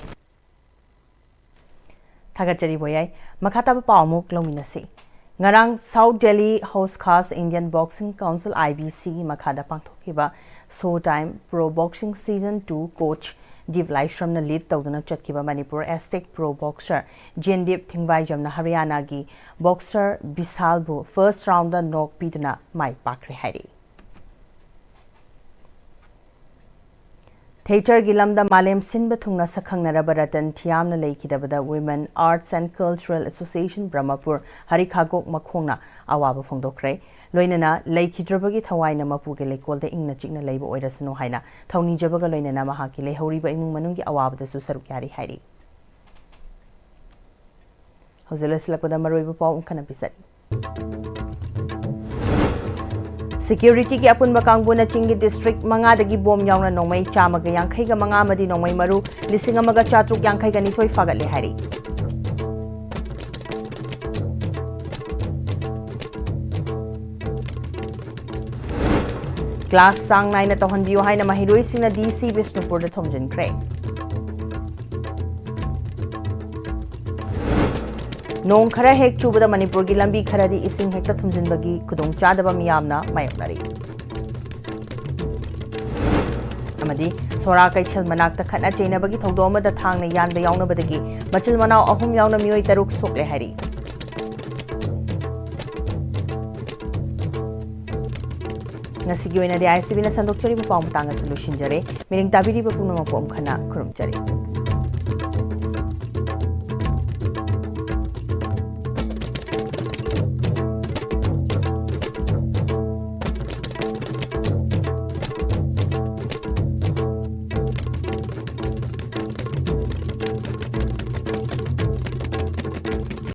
ꯊꯥꯒꯠꯆꯔꯤ ꯕꯣꯌꯥꯏ꯫ ꯃꯈꯥ ꯇꯥꯕ ꯄꯥꯎ ꯑꯃꯨꯛ ꯂꯧꯃꯤꯟꯅꯁꯤ꯫ ꯉꯔꯥꯡ South Delhi Housekhas Indian Boxing Council, IBCꯒꯤ ꯃꯈꯥꯗ ꯄꯥꯡꯊꯣꯛꯈꯤꯕ Showtime Pro Boxing Season two coach Deep ꯂꯥꯏꯁ꯭ꯔꯝꯅ lead ꯇꯧꯗꯨꯅ ꯆꯠꯈꯤꯕ Manipur Aztec Pro Boxer ꯖꯦꯟꯗꯤꯞ ꯊꯤꯡꯕꯥꯏꯖꯝꯅ ꯍꯔꯤꯌꯥꯅꯥꯒꯤ boxer ꯕꯤꯁꯥꯜꯕꯨ first roundꯗ knock ꯄꯤꯗꯨꯅ ꯃꯥꯏ ꯄꯥꯛꯈ꯭ꯔꯦ ꯍꯥꯏꯔꯤ꯫ Theatreꯒꯤ ꯂꯝꯗ ꯃꯥꯂꯦꯝ ꯁꯤꯟꯕ ꯊꯨꯡꯅ ꯁꯛꯈꯪꯅꯔꯕ Ratan ꯊꯤꯌꯥꯝꯅ ꯂꯩꯈꯤꯗꯕꯗ Women Arts and Cultural Association Brahmapur ꯍꯔꯤꯈꯥꯒꯣꯛ ꯃꯈꯣꯡꯅ ꯑꯋꯥꯕ ꯐꯣꯡꯗꯣꯛꯈ꯭ꯔꯦ꯫ ꯂꯣꯏꯅꯅ ꯂꯩꯈꯤꯗ꯭ꯔꯕꯒꯤ ꯊꯋꯥꯏꯅ ꯃꯄꯨꯒꯤ ꯂꯩꯀꯣꯜꯗ ꯏꯪꯅ ꯆꯤꯛꯅ ꯂꯩꯕ ꯑꯣꯏꯔꯁꯅꯨ ꯍꯥꯏꯅ ꯊꯧꯅꯤꯖꯕꯒ ꯂꯣꯏꯅꯅ ꯃꯍꯥꯛꯀꯤ ꯂꯩꯍꯧꯔꯤꯕ ꯏꯃꯨꯡ ꯃꯅꯨꯡꯒꯤ ꯑꯋꯥꯕꯗꯁꯨ ꯁꯔꯨꯛ ꯌꯥꯔꯤ ꯍꯥꯏꯔꯤ꯫ ꯍꯧꯖꯤꯛ ꯂꯣꯏꯁꯤꯜꯂꯛꯄꯗ ꯃꯔꯨꯑꯣꯏꯕ ꯄꯥꯎ ꯑꯃꯨꯛ ꯍꯟꯅ ꯄꯤꯖꯔꯤ꯫ ꯁꯦꯀ꯭ꯌꯨꯔꯤꯇꯤꯒꯤ ꯑꯄꯨꯟꯕ ꯀꯥꯡꯕꯨꯅ ꯆꯤꯡꯒꯤ ꯗꯤꯁꯇ꯭ꯔꯤꯛ ꯃꯉꯥꯗꯒꯤ ꯕꯣꯝ ꯌꯥꯎꯅ ꯅꯣꯡꯃꯩ ꯆꯥꯝꯃꯒ ꯌꯥꯡꯈꯩꯒ ꯃꯉꯥ ꯑꯃꯗꯤ ꯅꯣꯡꯃꯩ ꯃꯔꯨ ꯂꯤꯁꯤꯡ ꯑꯃꯒ ꯆꯥꯇ꯭ꯔꯨꯛ ꯌꯥꯡꯈꯩꯒ ꯅꯤꯊꯣꯏ ꯐꯥꯒꯠꯂꯦ ꯍꯥꯏꯔꯤ꯫ ꯀ꯭ꯂꯥꯁ ꯆꯥꯡ ꯅꯥꯏꯅ ꯇꯧꯍꯟꯕꯤꯌꯨ ꯍꯥꯏꯅ ꯃꯍꯩꯔꯣꯏꯁꯤꯡꯅ ꯗꯤ ꯁꯤ ꯕꯤꯁꯅꯨꯄꯨꯔꯗ ꯊꯣꯝꯖꯤꯟꯈ꯭ꯔꯦ꯫ ꯅꯣꯡ ꯈꯔ ꯍꯦꯛ ꯆꯨꯕꯗ ꯃꯅꯤꯄꯨꯔꯒꯤ ꯂꯝꯕꯤ ꯈꯔꯗꯤ ꯏꯁꯤꯡ ꯍꯦꯛꯇ ꯊꯨꯝꯖꯤꯟꯕꯒꯤ ꯈꯨꯗꯣꯡꯆꯥꯗꯕ ꯃꯤꯌꯥꯝꯅ ꯃꯥꯌꯣꯛꯅꯔꯤ꯫ ꯑꯃꯗꯤ ꯁꯣꯔꯥ ꯀꯩꯊꯦꯜ ꯃꯅꯥꯛꯇ ꯈꯠꯅ ꯆꯩꯅꯕꯒꯤ ꯊꯧꯗꯣꯛ ꯑꯃꯗ ꯊꯥꯡꯅ ꯌꯥꯟꯕ ꯌꯥꯎꯅꯕꯗꯒꯤ ꯃꯆꯤꯜ ꯃꯅꯥꯎ ꯑꯍꯨꯝ ꯌꯥꯎꯅ ꯃꯤꯑꯣꯏ ꯇꯔꯨꯛ ꯁꯣꯛꯂꯦ ꯍꯥꯏꯔꯤ꯫ ꯉꯁꯤꯒꯤ ꯑꯣꯏꯅꯗꯤ ꯑꯥꯏ ꯑꯦꯁ ꯁꯤ ꯕꯤꯅ ꯁꯟꯗꯣꯛꯆꯔꯤꯕ ꯄꯥꯎ ꯃꯇꯥꯡ ꯑꯁꯤ ꯂꯣꯏꯁꯤꯟꯖꯔꯦ꯫ ꯃꯤꯔꯤꯡ ꯇꯥꯕꯤꯔꯤꯕ ꯄꯨꯝꯅꯃꯛꯄꯨ ꯑꯃꯨꯛ ꯍꯟꯅ ꯈꯨꯔꯨꯝꯖꯔꯤ꯫